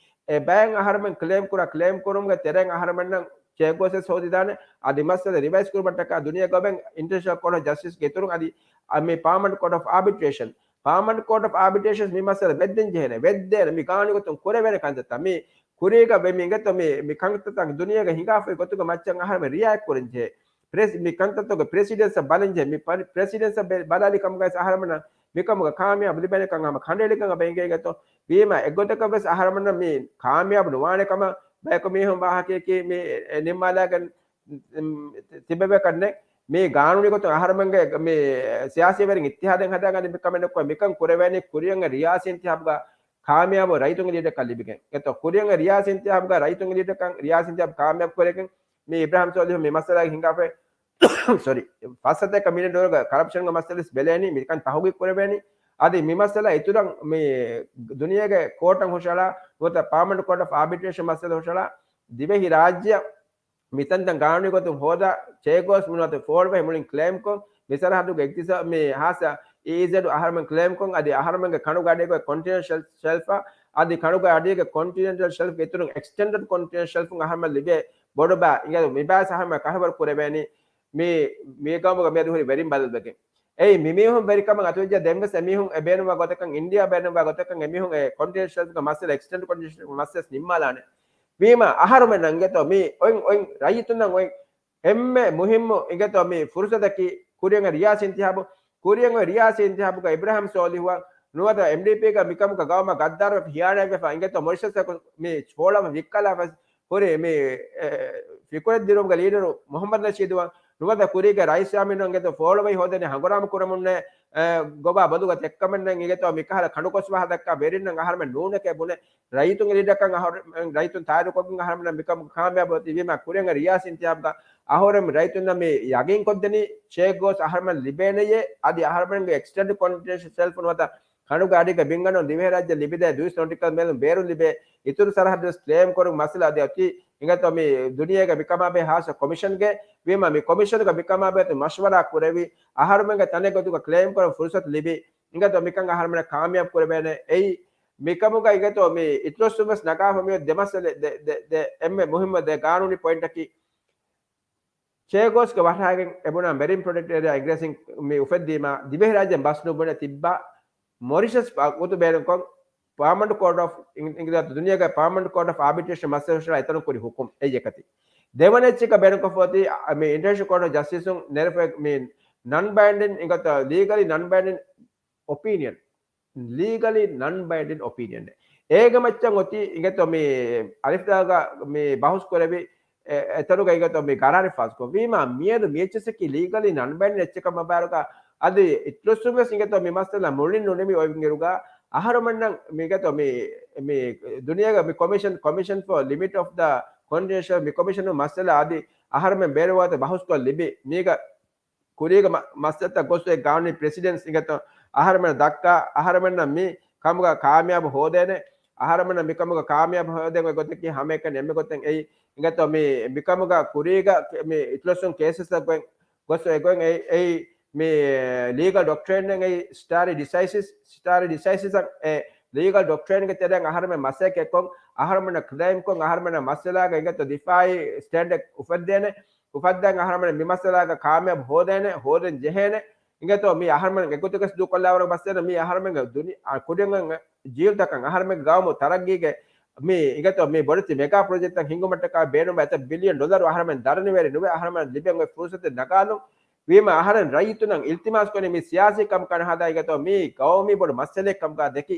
އެ ބައެއް އަހަރެމެން ކްލޭމް ކުރާ ކްލޭމް ކުރުމުގެ ތެރެއިން އަހަރެމެންނަށް ޗޭގޯސް ވެސް ހޯދިދާނެ. އަދި މައްސަލަ ރިވައިސް ކުރުމަށްޓަކާ ދުނިޔޭ ގައުމެއް އިންޓަރނޭޝަނަލް ކޯޓް އޮފް ޖަސްޓިސްގެ އިތުރުން އަދި މި ޕާމަންޓް ކޯޓް އޮފް އާބިޓްރޭޝަން، ޕާމަންޓް ކޯޓް އޮފް އާބިޓްރޭޝަން މި މައްސަލަ ވެއްދެން ޖެހޭނެ، ވެއްދޭނެ މި ގާނޫނީ ގޮތުން ކުރެވޭނެ ކަންތައްތައް. މި ކުރީގަ ވެ މި އިނގޭތޯ މި، މި ކަންތައްތައް ދުނިޔޭގަ ހިނގާފައި ގޮތުގަ މައްޗަށް އަހަރެމެން ރިއާއެކްޓް ކުރަން ޖެހޭ. ޕްރެސް-، މި ކަންތައްތަކުގެ ޕްރެސިޑެންސަށް ބަލަން ޖެހޭ. މި ޕަރި-، ޕްރެސިޑެންސަށް ބެ-، ބަލާލި ކަމުގައި އަހަރެމެންނަށް މިކަމުގަ ކާމިޔާބު ލިބޭނެކަން ހަމަ ކަނޑައެޅިގެން އެބަ އެނގޭ އިނގޭތޯ. ވީމާ އެގޮތަކަށް ވެސް އަހަރަމެންނަށް މި ކާމިޔާބު ނުވާނެ ކަމަށް ބަޔަކު މީހުން ވާހަކަޔަކީ މި ނިންމާލާގެން ތިބެވޭކަށްނެއް. މި ގާނޫނީ ގޮތުން އަހަރަމެންގެ މި ސިޔާސީ ވެރިން އިއްތިހާދެއް ހަދާގަން މިކަމެއް ނުކުރޭ. މިކަން ކުރެވޭނީ ކުރިއަށް ރިޔާސީ އިންތިހާބުގަ ކާމިޔާބު ރައްޔިތުންގެ ލީޑަކަށް ލިބިގެން. އެތޯ ކުރިއަށް ރިޔާސީ އިންތިހާބުގަ ރައްޔިތުންގެ ލީޑަކަށް ރިޔާސީ އިންތިހާބު ކާމިޔާބު ކުރެގެން މި އިބްރާހިމް ސޯލިހު މި މައްސަލާގެ ހިނގާފައި ސޮރީ، ފަސް ސަތޭކަ މިލިއަން ޑޮލަރުގެ ކަރަޕްޝަންގެ މައްސަލަ ވެސް ބެލޭނީ މިކަން ތަހުގީގު ކުރެވޭނީ. އަދި މި މައްސަލަ އިތުރަށް މި ދުނިޔޭގެ ކޯޓަށް ހުށަހަޅާ، ނުވަތަ ޕާމަންޓް ކޯޓް އޮފް އާބިޓްރޭޝަން މައްސަލަ ހުށަހަޅާ، ދިވެހި ރާއްޖެއަށް މިތަންތަން ގާނޫނީ ގޮތުން ހޯދާ، ޗޭގޯސް މިނުވަތަ ފޯޅުވަހި މުޅިން ކްލެއިމްކޮށް، މި ސަރަހައްދުގެ އިގްތިސާ-، މި ހާއްސަ އީއީޒެޑް އަހަރުމެން ކްލެއިމްކޮށް، އަދި އަހަރުމެންގެ ކަނޑުގެ އަޑީގަ ކޮންޓިނެންޓަލް ޝެލްފާ، އަދި ކަނޑުގެ އަޑީގެ ކޮންޓިނެންޓަލް ޝެލްފްގެ އިތުރުން އެކްސްޓެންޑެޑް ކޮންޓިނެންޓަލް ޝެލްފުން އަހަރުމެން ލިބޭ ބޮޑު ބާ އިނގޭ މި ބާސް އަހަރުމެން ކަށަވަރު ކުރެވޭނީ. މި، މި ގައުމުގަ މިއަދު ހުރި ވެރިން ބަދަލުވެގެން. އެއީ މި މީހުން ވެރިކަމަށް އަތުވެއްޖެ. ދެންވެސް އެމީހުން އެ ބޭނުންވާ ގޮތަކަށް، އިންޑިއާ ބޭނުންވާ ގޮތަކަށް އެމީހުން އެ ކޮންޓިނެންޓަލް ޝެލްފްގެ މައްސަލަ، އެކްސްޓެންޑް ކޮންޓިނެންޓަލް ޝެލްފްގެ މައްސަލަ ނިންމާލާނެ. ވީމާ އަހަރުމެންނަށް އިނގޭތޯ މި އޮތް، އޮތް ރައްޔިތުންނަށް އޮތް އެންމެ މުހިއްމު އިނގޭތޯ މި ފުރުސަތަކީ ކުރިއަށް ރިޔާސީ އިންތިހާބު، ކުރިއަށް ރިޔާސީ އިންތިހާބުގަ އިބްރާހިމް ސޯލިހުއަށް ނުވަތަ އެމްޑީޕީގަ މިކަމުގަ ގައުމަށް ގައްދާރުވެފަ ހިޔާނާތްވެފަ އިނގޭތޯ މޮރިޝަސްއަކު މި ފޯޅަވަ ވިއްކާލާފަ ހުރި މި، އެ، ފިކުރެއްދިރުމުގެ ލީޑަރު މުހައްމަދު ނަޝީދުއަށް ނުވަތަ ކުރީގެ ރައީސް ޔާމީނު އިނގޭތޯ ފޯޅުވަހި ހޯދޭނެ ހަނގުރާމަ ކުރަމުންނޭ، އެ، ގޮބާ ބޮލުގަ ތެއްކަމެއްނެއް އިނގޭތޯ މިކަހަލަ ކަނޑުކޮސްވާ ހަދައްކާ ވެރިންނަށް އަހަރުމެން ނޫނެކޭ ބުނެ، ރައްޔިތުންގެ ލީޑަކަށް އަހަރު-، ރައްޔިތުން ތާއިދުކޮށްގެން އަހަރުމެންނަށް މިކަމުގެ ކާމިޔާބު އޮތީ. ވީމާ ކުރިއަށް ރިޔާސީ އިންތިހާބުގަ އަހަރުމެން ރައްޔިތުންނަށް މި ޔަގީންކޮށްދެނީ ޗޭގޯސް އަހަރުމެން ލިބޭނެޔޭ، އަދި އަހަރުމެންގެ އެކްސްޓެންޑް ކޮންޓިނެންޓަލް ޝެލްފު ނުވަތަ ކަނޑުގެ އަޑީގަ ބިންގަނޑުން ދިވެހިރާއްޖެ ލިބިދޭ ދުއިސައްތަ ނޮޓިކަލް މައިލުން ބޭރުން ލިބޭ އިތުރު ސަރަހައްދު ވެސް ކްލެއިމް ކުރުން މައްސަލަ އަދި އޮތީ އިނގޭތޯ މި ދުނިޔޭގަ މިކަމާބެހޭ ހާއްސަ ކޮމިޝަންގެ. ވީމާ މި ކޮމިޝަނުގަ މިކަމާބެހޭ މަޝްވަރާ ކުރެވި އަހަރުމެންގެ ތަނެއް ގޮތުގަ ކްލެއިމް ކުރަން ފުރުސަތު ލިބި އިނގޭތޯ މިކަން އަހަރުމެންނަށް ކާމިޔާބު ކުރެވޭނެ. އެއީ މިކަމުގަ އިނގޭތޯ މި އިތުރުއްސުން ވެސް ނަގާފަ މިއޮތް ދެ މައްސަލަ ދެ، ދެ، ދެ އެންމެ މުހިއްމު ދެ ގާނޫނީ ޕޮއިންޓަކީ ޗޭގޯސްގެ ވަށާގެން އެބުނާ މެރިން ޕްރޮޓެކްޓް އޭރިއާ އިނގިރޭސިން މި އުފެއްދީމާ، ދިވެހިރާއްޖެ ބަސް ނުބުނެ ތިއްބާ، މޮރިޝަސް ވަގުތު ބޭނުންކޮށް، ޕާމަންޑް ކޯޑް އޮފް އިން-، އިނގިލި ދުނިޔޭގެ ޕާމަންޑް ކޯޑް އޮފް އާބިޓްރޭޝަން މައްސަލަ ހުށަހަޅާ އެތަނުން ކުރި ހުކުމް އެއް އެކަތި. ދެވަނަ އެއްޗަކަށް ބޭނުންކޮށްފަ އޮތީ، އަ، މި އިންޓަރނޭޝަނަލް ކޯޑް އޮފް ޖަސްޓިސުން ނެރެފަ މި ނަން ބައިންޑިން އިނގޭތޯ ލީގަލީ ނަން ބައިންޑިން އޮޕީނިއަން. ލީގަލީ ނަން ބައިންޑިން އޮޕީނިއަން. އޭގެ މައްޗަށް އޮތީ އިނގޭތޯ މި އަލިފްދާގަ މި ބަހުސް ކުރެވި އެ، އެތަނުގަ އިނގޭތޯ މި ގަރާރެއް ފާސްކޮށް. ވީމާ މިއަދު މި އެއްޗިއްސަކީ ލީގަލީ ނަން ބައިންޑިން އެއްޗެއް ކަމަށް ބާރުގަ އަދި އިތުރުއްސުން ވެސް އިނގޭތޯ މި މައްސަލަ މުޅިން ނުނިމި އޮތް އިރުގަ އަހަރުމެންނަށް މި އިނގޭތޯ މި، މި ދުނިޔޭގަ މި ކޮމިޝަން، ކޮމިޝަން ފޯ ލިމިޓް އޮފް ދަ ކޮންޓިނެންޓަލް ޝެލްފް މި ކޮމިޝަނު މައްސަލަ އަދި އަހަރުމެން ބޭނުންވާތަން ބަހުސްކޮށް ލިބި މީގަ ކުރީގެ މަ-، މައްސަލަތައް ގޮސް އޮތް ގާނޫނީ ޕްރެސިޑެންޓްސް އިނގޭތޯ އަހަރުމެން ދައްކާ، އަހަރުމެންނަށް މި ކަމުގަ ކާމިޔާބު ހޯދޭނެ، އަހަރުމެންނަށް މި ކަމުގަ ކާމިޔާބު ހޯދޭން އޮތް ގޮތަކީ ހަމައެކަނި އެންމެ ގޮތެއް އެއީ އިނގޭތޯ މި، މިކަމުގަ ކުރީގަ މި އިތުރުއްސުން ކޭސަސް ގޮތް ގޮސް އޮތް ގޮތް އެއީ، އެއީ މި ލީގަލް ޑޮކްޓްރައިން އެއީ ސްޓާރި ޑިސައިސިސް، ސްޓާރި ޑިސައިސިސް އެ ލީގަލް ޑޮކްޓްރައިންގެ ތެރެއިން އަހަރުމެން މަސައްކަތްކޮށް، އަހަރުމެންނަށް ކްލެއިމްކޮށް، އަހަރުމެންނަށް މައްސަލާގަ އިނގޭތޯ ދިފާއީ ސްޓޭންޑެއް އުފެއްދޭނެ. އުފައްދަން އަހަރުމެން މި މައްސަލާގަ ކާމިޔާބު ހޯދޭނެ، ހޯދަން ޖެހޭނެ. އިނގޭތޯ މި އަހަރުމެން އެގޮތަކަސް ދޫކޮށްލާވަރު މައްސަލަ މި އަހަރުމެންގެ ދުނި-، އާ، ކުޑަން ޖީލްތަކަށް އަހަރުމެންގެ ގައުމު ތަރައްގީގެ މި އިނގޭތޯ މި ބޮޑެތި މެގާ ޕްރޮޖެކްޓްތައް ހިންގުމަށްޓަކާ ބޭނުންވާ އެތައް ބިލިއަން ޑޮލަރު އަހަރުމެން ދަރަނިވެރި ނުވެ އަހަރުމެން ލިބެން އޮތް ފުރުސަތެއް ނަގާލުން. ވީމަ އަހަރެން ރައްޔިތުންނަށް އިލްތިމާސް ކުރަނީ މި ސިޔާސީ ކަމަކާ ނަހަދާ އިނގޭތޯ މި ގައުމީ ބޮޑު މައްސަލައެއް ކަމުގަ ދެކި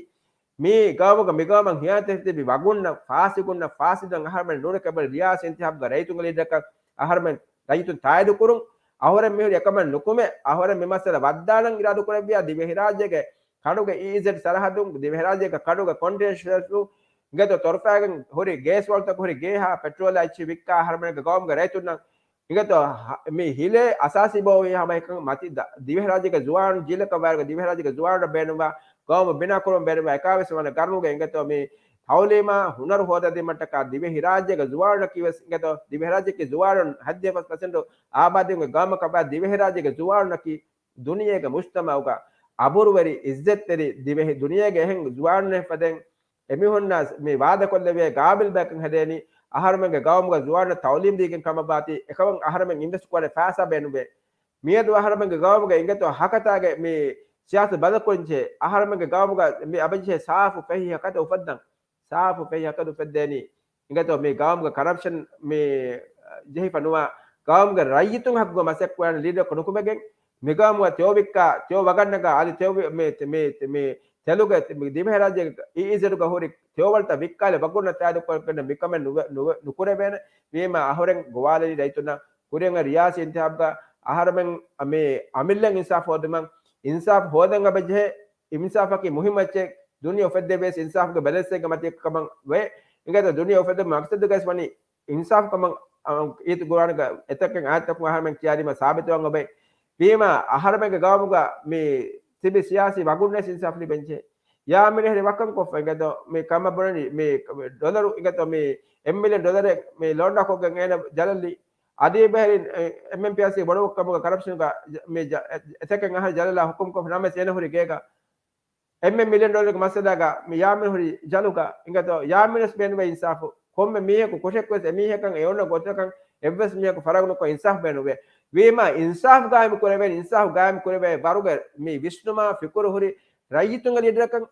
މި ގައުމުގަ މިގައުމަށް ހިޔާނަތްތެރި ތިބި ވަގުންނަށް، ފާސިގުންނަށް، ފާސިދުން އަހަރުމެން ނޫނެކޭ ބަލި ރިޔާސީ އިންތިހާބުގަ ރައްޔިތުންގެ ލީޑަރަކަށް އަހަރުމެން ރައްޔިތުން ތާއީދު ކުރުން. އަހަރެން މިހުރި އެކަމެއް ނުކުމެ، އަހަރެން މި މައްސަލަ ވައްދާނަން އިރާދަ ކުރެއްވިޔާ ދިވެހިރާއްޖޭގެ ކަނޑުގެ އީއީޒެޑް ސަރަހައްދުން، ދިވެހިރާއްޖޭގެ ކަނޑުގެ ކޮންޓިނެންޓަލް ޝެލްފު އިނގޭތޯ ތޮރުފައިގެން ހުރި ގޭސް ވަޅުތަކު ހުރި ގޭހާ ޕެޓްރޯލާ އެއްޗިހި ވިއްކާ އަހަރުމެންގެ ގައުމުގެ ރައްޔިތުންނަށް އިނގޭތޯ މި ހިލޭ އަސާސީ ބޯވީ ހަމައެކަން މަތި ދަ-، ދިވެހިރާއްޖޭގެ ޒުވާނު ޖީލަކަށް ވާއިރުގަ ދިވެހިރާއްޖޭގެ ޒުވާނުން ބޭނުންވާ ގައުމު ބިނާ ކުރުމަށް ބޭނުންވާ އެކާވެސް ވަނަ ގަރުނުގެ އިނގޭތޯ މި ތައުލީމާ ހުނަރު ހޯދަދިންމަށްޓަކާ ދިވެހިރާއްޖޭގެ ޒުވާނުންނަކީ ވެސް އިނގޭތޯ ދިވެހިރާއްޖެއަކީ ޒުވާނުން ހަތްދިހަ ފަސް ޕަސެންޓު އާބާދީގެ ގައުމަކަށް ވާ ދިވެހިރާއްޖޭގެ ޒުވާނުންނަކީ ދުނިޔޭގެ މުޖްތަމައުގަ އަބުރުވެރި އިއްޒަތްތެރި ދިވެހި ދުނިޔޭގެ އެހެން ޒުވާނުންނެއް ފަދައިން އެމީހުންނާ މި ވާދަކޮށްލެވޭ ގާބިލް ބަޔަކަށް ހެދޭނީ، އަހަރުމެންގެ ގައުމުގަ ޒުވާނުންނަށް ތައުލީމް ދީގެން ކަމަށް ވާތީ، އެކަމަށް އަހަރުމެން އިންވެސްޓް ކުރާނެ ފައިސާ ބޭނުންވޭ. މިއަދު އަހަރުމެންގެ ގައުމުގަ އިނގޭތޯ ހަކަތާގެ މި ސިޔާސަތު ބަދަލުކުރަންޖެހޭ، އަހަރުމެންގެ ގައުމުގަ މި އަބަޖެހޭ ސާފު ފެހި ހަކަތަ އުފައްދަން، ސާފު ފެހި ހަކަތަ އުފެއްދޭނީ. އިނގޭތޯ މި ގައުމުގަ ކަރަޕްޝަން މި ޖެހިފަ ނުވާ، ގައުމުގެ ރައްޔިތުން ހައްގުގަ މަސައްކަތް ކުރާނެ ލީޑަރަކު ނުކުމެގެން، މިގާމުގަ ތެޔޮ ވިއްކާ، ތެޔޮ ވަގަންނަގާ، އަދި ތެޔޮ ވި-، މި، މި، މި ތެލުގެ މި ދިވެހިރާއްޖޭގެ އީއީޒެޑުގަ ހުރި ތެޔޮވަޅުތައް ވިއްކާލެ ވަގުންނަށް ތާދުކޮށްގެން މިކަމެއް ނުވެ-، ނުވެ-، ނުކުރެވޭނެ. ވީމާ އަހުރެން ގޮވާލެނީ ރައްޔިތުންނަށް ކުރިއަށް ރިޔާސީ އިންތިހާބުގަ އަހަރެމެން މި އަމިއްލައަށް އިންސާފް ހޯދުމަށް، އިންސާފް ހޯދަން އެބަޖެހޭ، އިންސާފަކީ މުހިއްމު އެއްޗެއް، ދުނިޔެ އުފެއްދެވިޔަސް އިންސާފްގެ ބެލެންސެއްގެ މަތީގަ ކަމަށް ވޭ. އިނގޭތޯ ދުނިޔެ އުފެއްދުމުގެ މަގްސަދުގައި ވަނީ އިންސާފް ކަމަށް، އަ، އީތު ގުރާންގެ އެތަކެއް އާޔަތަކުން އަހަރެމެން ކިޔާދީމަ ސާބިތުވާން އޮބެ. ވީމާ އަހަރެމެންގެ ގައުމުގަ މި ތިބި ސިޔާސީ ވަގުންނެސް އިންސާފް ލިބެންޖެހޭ. ޔާމިން ހެރި ވަކަން ކޮށްފަ އިނގޭތޯ މި ކަމަށް ބުނަނީ މި ޑޮލަރު އިނގޭތޯ މި އެއް މިލިއަން ޑޮލަރެއް މި ލޯންޑާކޮށްގެން އޭނަ ޖަލަށްލީ. އަދި ބެހެރިން އެ-، އެމްއެމްޕީއާސީ ބޮޑުކަމުގަ ކަރަޕްޝަންގަ މި ޖަ-، އެ-، އެތަކެއް އަހަރެން ޖަލަށްލާ ހުކުމް ކޮށްފަ ނަމަވެސް އޭނަ ހުރި ގޭގަ އެއް މިލިއަން ޑޮލަރުގެ މައްސަލާގަ މި ޔާމިން ހުރި ޖަލުގަ އިނގޭތޯ ޔާމިނަށް ބޭނުންވޭ އިންސާފު. ކޮންމެ މީހަކު ކުށެއްވެސް އެމީހަކަށް އެ އޮންނަ ގޮތަކަށް އެއްވެސް މީހަކު ފަރަގު ނުކޮށް އިންސާފް ބޭނުންވޭ. ވީމާ އިންސާފް ގާއިމް ކުރެވޭނެ، އިންސާފް ގާއިމް ކުރެވޭ ވަރުގެ މި ވިސްނުމާ ފިކުރު ހުރި ރައްޔިތުންގެ ލީޑަރަކަށް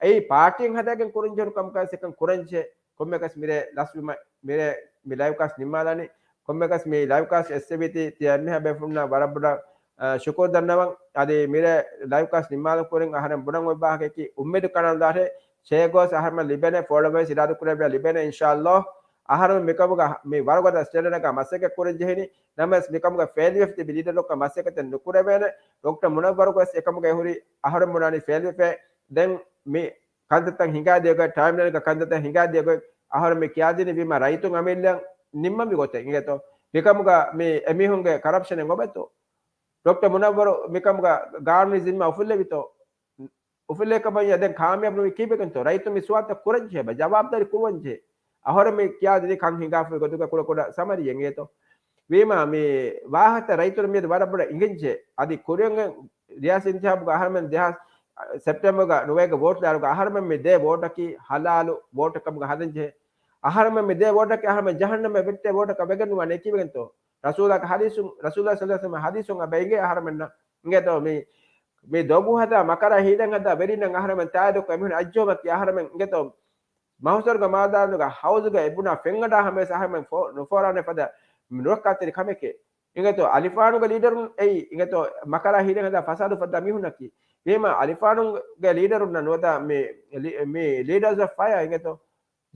އެއީ ޕާޓީން ހަދާގެން ކުރަންޖެހުނު ކަމަކަށް އެކަން ކުރަންޖެހޭ. ކޮންމެއަކަސް މިރޭ ލަސްވީމަ، މިރޭ މި ލައިވް ކާސްޓް ނިންމާލާނީ. ކޮންމެއަކަސް މި ލައިވް ކާސްޓް އެއްސެވިތީ ތިޔަ އެންމެހާ ބޭފުޅުންނަށް ވަރަށް ބޮޑަށް، އަ، ޝުކުރު ދަންނަވަން. އަދި މިރޭ ލައިވް ކާސްޓް ނިންމާލުން ކުރިން އަހަރެން ބުނަން އޮތް ވާހަކައަކީ އުއްމީދު ކަނާލު ދާށޭ ޝޭ ގޯސް އަހަރެމެން ލިބޭނެ، ފޯޅަވައިސް އިރާދަ ކުރެއްވިޔާ ލިބޭނެ އިންޝާﷲ. އަހަރެމެން މިކަމުގަ މި ވަރުގަދަ ސްޓޭންޑަރޑަކާ މަސައްކަތް ކުރަން ޖެހެނީ. ނަމަވެސް މިކަމުގަ ފެއިލްވެފަ ތިބި ލީޑަރުންނަކަށް މަސައްކަތެއް ނުކުރެވޭނެ. ޑޮކްޓަރ މުނައްވަރު ގޮސް އެކަމުގައި ހުރި އަހަރެން ބުނާނީ ފެއިލްވެފަ. ދެން މި ކަންތައްތައް ހިނގާދިޔަ ގޮތް، ޓައިމްލައިންގަ ކަންތައްތައް ހިނގާދިޔަ ގޮތް އަހަރެން މި ކިޔާދިނީ ވީމާ ރައްޔިތުން އަމިއްލައަށް ނިންމަންވީ ގޮތެއް އިނގޭތޯ. މިކަމުގަ މި އެމީހުންގެ ކަރަޕްޝަނެއް އޮބެތޯ. ޑޮކްޓަރ މުނައްވަރު މިކަމުގަ ގާނޫނީ ޒިންމާ އުފުއްލެވިތޯ. އުފުއްލޭ ކަމަށް ދެން ކާމިޔާބު ނުވީ ކީއްވެގެންތޯ؟ ރައްޔިތުން މި ސުވާލުތައް ކުރަންޖެހޭ ބަ، ޖަވާބުދާރީ ކުރުވަންޖެހޭ. އަހަރެން މި ކިޔާދިނީ ކަން ހިނގާފައި ގޮތުގަ ކުޑަ ކުޑަ ސަމަރީއެއް އިނގޭތޯ. ވީމާ މި ވާހަކަ ރައްޔިތުން މިއަދު ވަރަށް ބޮޑަށް އިނގެންޖެހޭ. އަދި ކުރިއަށް ރިޔާސީ އިންތިހާބުގަ އަހަރެމެން ދެހާސް ސެޕްޓެމްބަރގަ ނުވައެއްގެ ވޯޓް ދާއިރުގަ އަހަރެމެން މި ދޭ ވޯޓަކީ ހަލާލު ވޯޓެއް ކަމުގަ ހަދަންޖެހޭ. އަހަރެމެން މި ދޭ ވޯޓަކީ އަހަރެމެން ޖަހަންނަމަށް ވެއްޓޭ ވޯޓަކަށް ވެގެން ނުވާނެ ކީއްވެގެންތޯ؟ ރަސޫލާގެ ޙަދީޘުން، ރަސޫލާ ޞައްލަﷲު ޢަލައިހި ވަސައްލަމަ ޙަދީޘުން އެބަ އެނގޭ އަހަރެމެންނަށް އިނގޭތޯ މި، މި ދޮގު ހަދާ މަކަރާ ހީލަން ހަދާ ވެރިންނަށް އަހަރެމެން ތާއީދުކޮށް އެމީހުން އައްޖަވުމަކީ އަހަރެމެން އިނގޭތޯ މަހުސަރުގެ މާދާނުގަ ހައުޒުގަ އެބުނާ ފެންގަނޑާ ހަމަވެސް އަހަރެމެން ފޯ-، ނުފޯރާނެ ފަދަ ނުރައްކާތެރި ކަމެކޭ. އިނގޭތޯ އަލިފާނުގެ ލީޑަރުން އެއީ އިނގޭތޯ މަކަރާ ހީލަން ހަދާ ފަސާދަ ފައްދާ މީހުންނަކީ. ވީމާ އަލިފާނުގެ ލީޑަރުންނަށް ނުވަތަ މި ލީ-، މި ލީޑާސް އޮފް ފަޔާ އިނގޭތޯ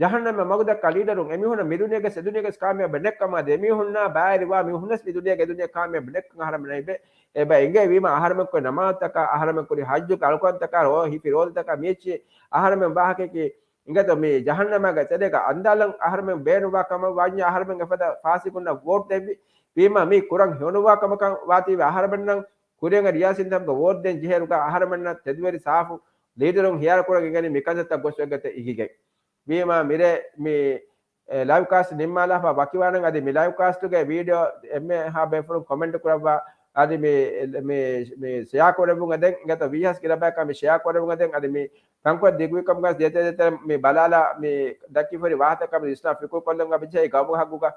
ޖަހަންނަމަށް މަގުދައްކާ ލީޑަރުން އެމީހުންނަށް މި ދުނިޔޭގެ އެ ދުނިޔޭގެ ކާމިޔާބެއް ނެއްކަމާ ދެ މީހުންނާ ބާއިރުވާ މީހުންވެސް މި ދުނިޔޭގެ ދުނިޔޭ ކާމިޔާބެއް ނެއްކަން އަހަރެމެން އެބަ، އެބަ އެނގޭ. ވީމާ އަހަރެމެން ކުރި ނަމާދުތަކާ، އަހަރެމެން ކުރި ޙައްޖު އަޅުކަންތަކާ، ރޯ ހިފި ރޯދަތަކާ މިއެއްޗި އަހަރެމެން ވާހަކައަކީ އިނގޭތޯ މި ޖަހަންނަމާގެ ތެރޭގަ އަންދާލަން އަހަރެމެން ބޭނުންވާ ކަމަށް ވާންޏާ އަހަރެމެން އެފަދަ ފާސިގުންނަށް ވޯޓް ދެއްވި. ވީމާ މި ކުރަން ހެޔޮނުވާ ކަމަކަށް ވާތީވެ އަހަރެމެންނަށް ކުރިއަށް ރިޔާސީ އިންތިހާބުގަ ވޯޓް ދޭން ޖެހޭއިރުގަ އަހަރެމެންނަށް ތެދުވެރި ސާފު ލީޑަރުން ހިޔާރު ކުރަން އިނގެނީ މި ކަންތައްތައް ގޮސް ވެގަތެ އިގިގެން. ވީމާ މިރޭ މި، އެ، ލައިވް ކާސްޓް ނިންމާލާފަ ވަކިވާނަން އަދި މި ލައިވް ކާސްޓުގެ ވީޑިއޯ އެންމެހާ ބޭފުޅުން ކޮމެންޓް ކުރައްވާ އަދި މި، މި، މި ޝެއާ ކުރެއްވުން އެދެން އިނގޭތޯ ވީހާސް ގިނަ ބަޔަކާ މި ޝެއާ ކުރެއްވުން އެދެން އަދި މި ތަންކޮޅެއް ދިގުވި ކަމުގަސް ދޭތެރޭ ދޭތެރޭ މި ބަލާލާ މި ދައްކިފަ ހުރި ވާހަކަތަކާ މި ވިސްނާ ފިކުރު ކޮށްލަން އަބިޖެހޭ ގައުމުގެ ހައްގުގަ.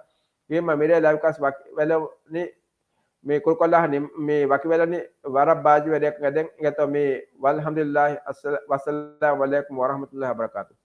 ވީމާ މިރޭ ލައިވް ކާސްޓް ވަކިވެލަނީ މި ކުރުކޮށްލާ ނި-، މި ވަކިވެލަނީ ވަރަށް ބާޖީވެރި ރެއަކަށް އެދެން އިނގޭތޯ މި ވަލްޙަމްދުލިއްލާހި އައްސަލާ-، ވައްސަލާމު ޢަލައިކުމް ވަރަޙްމަތުﷲި ވަބަރަކާތުހު.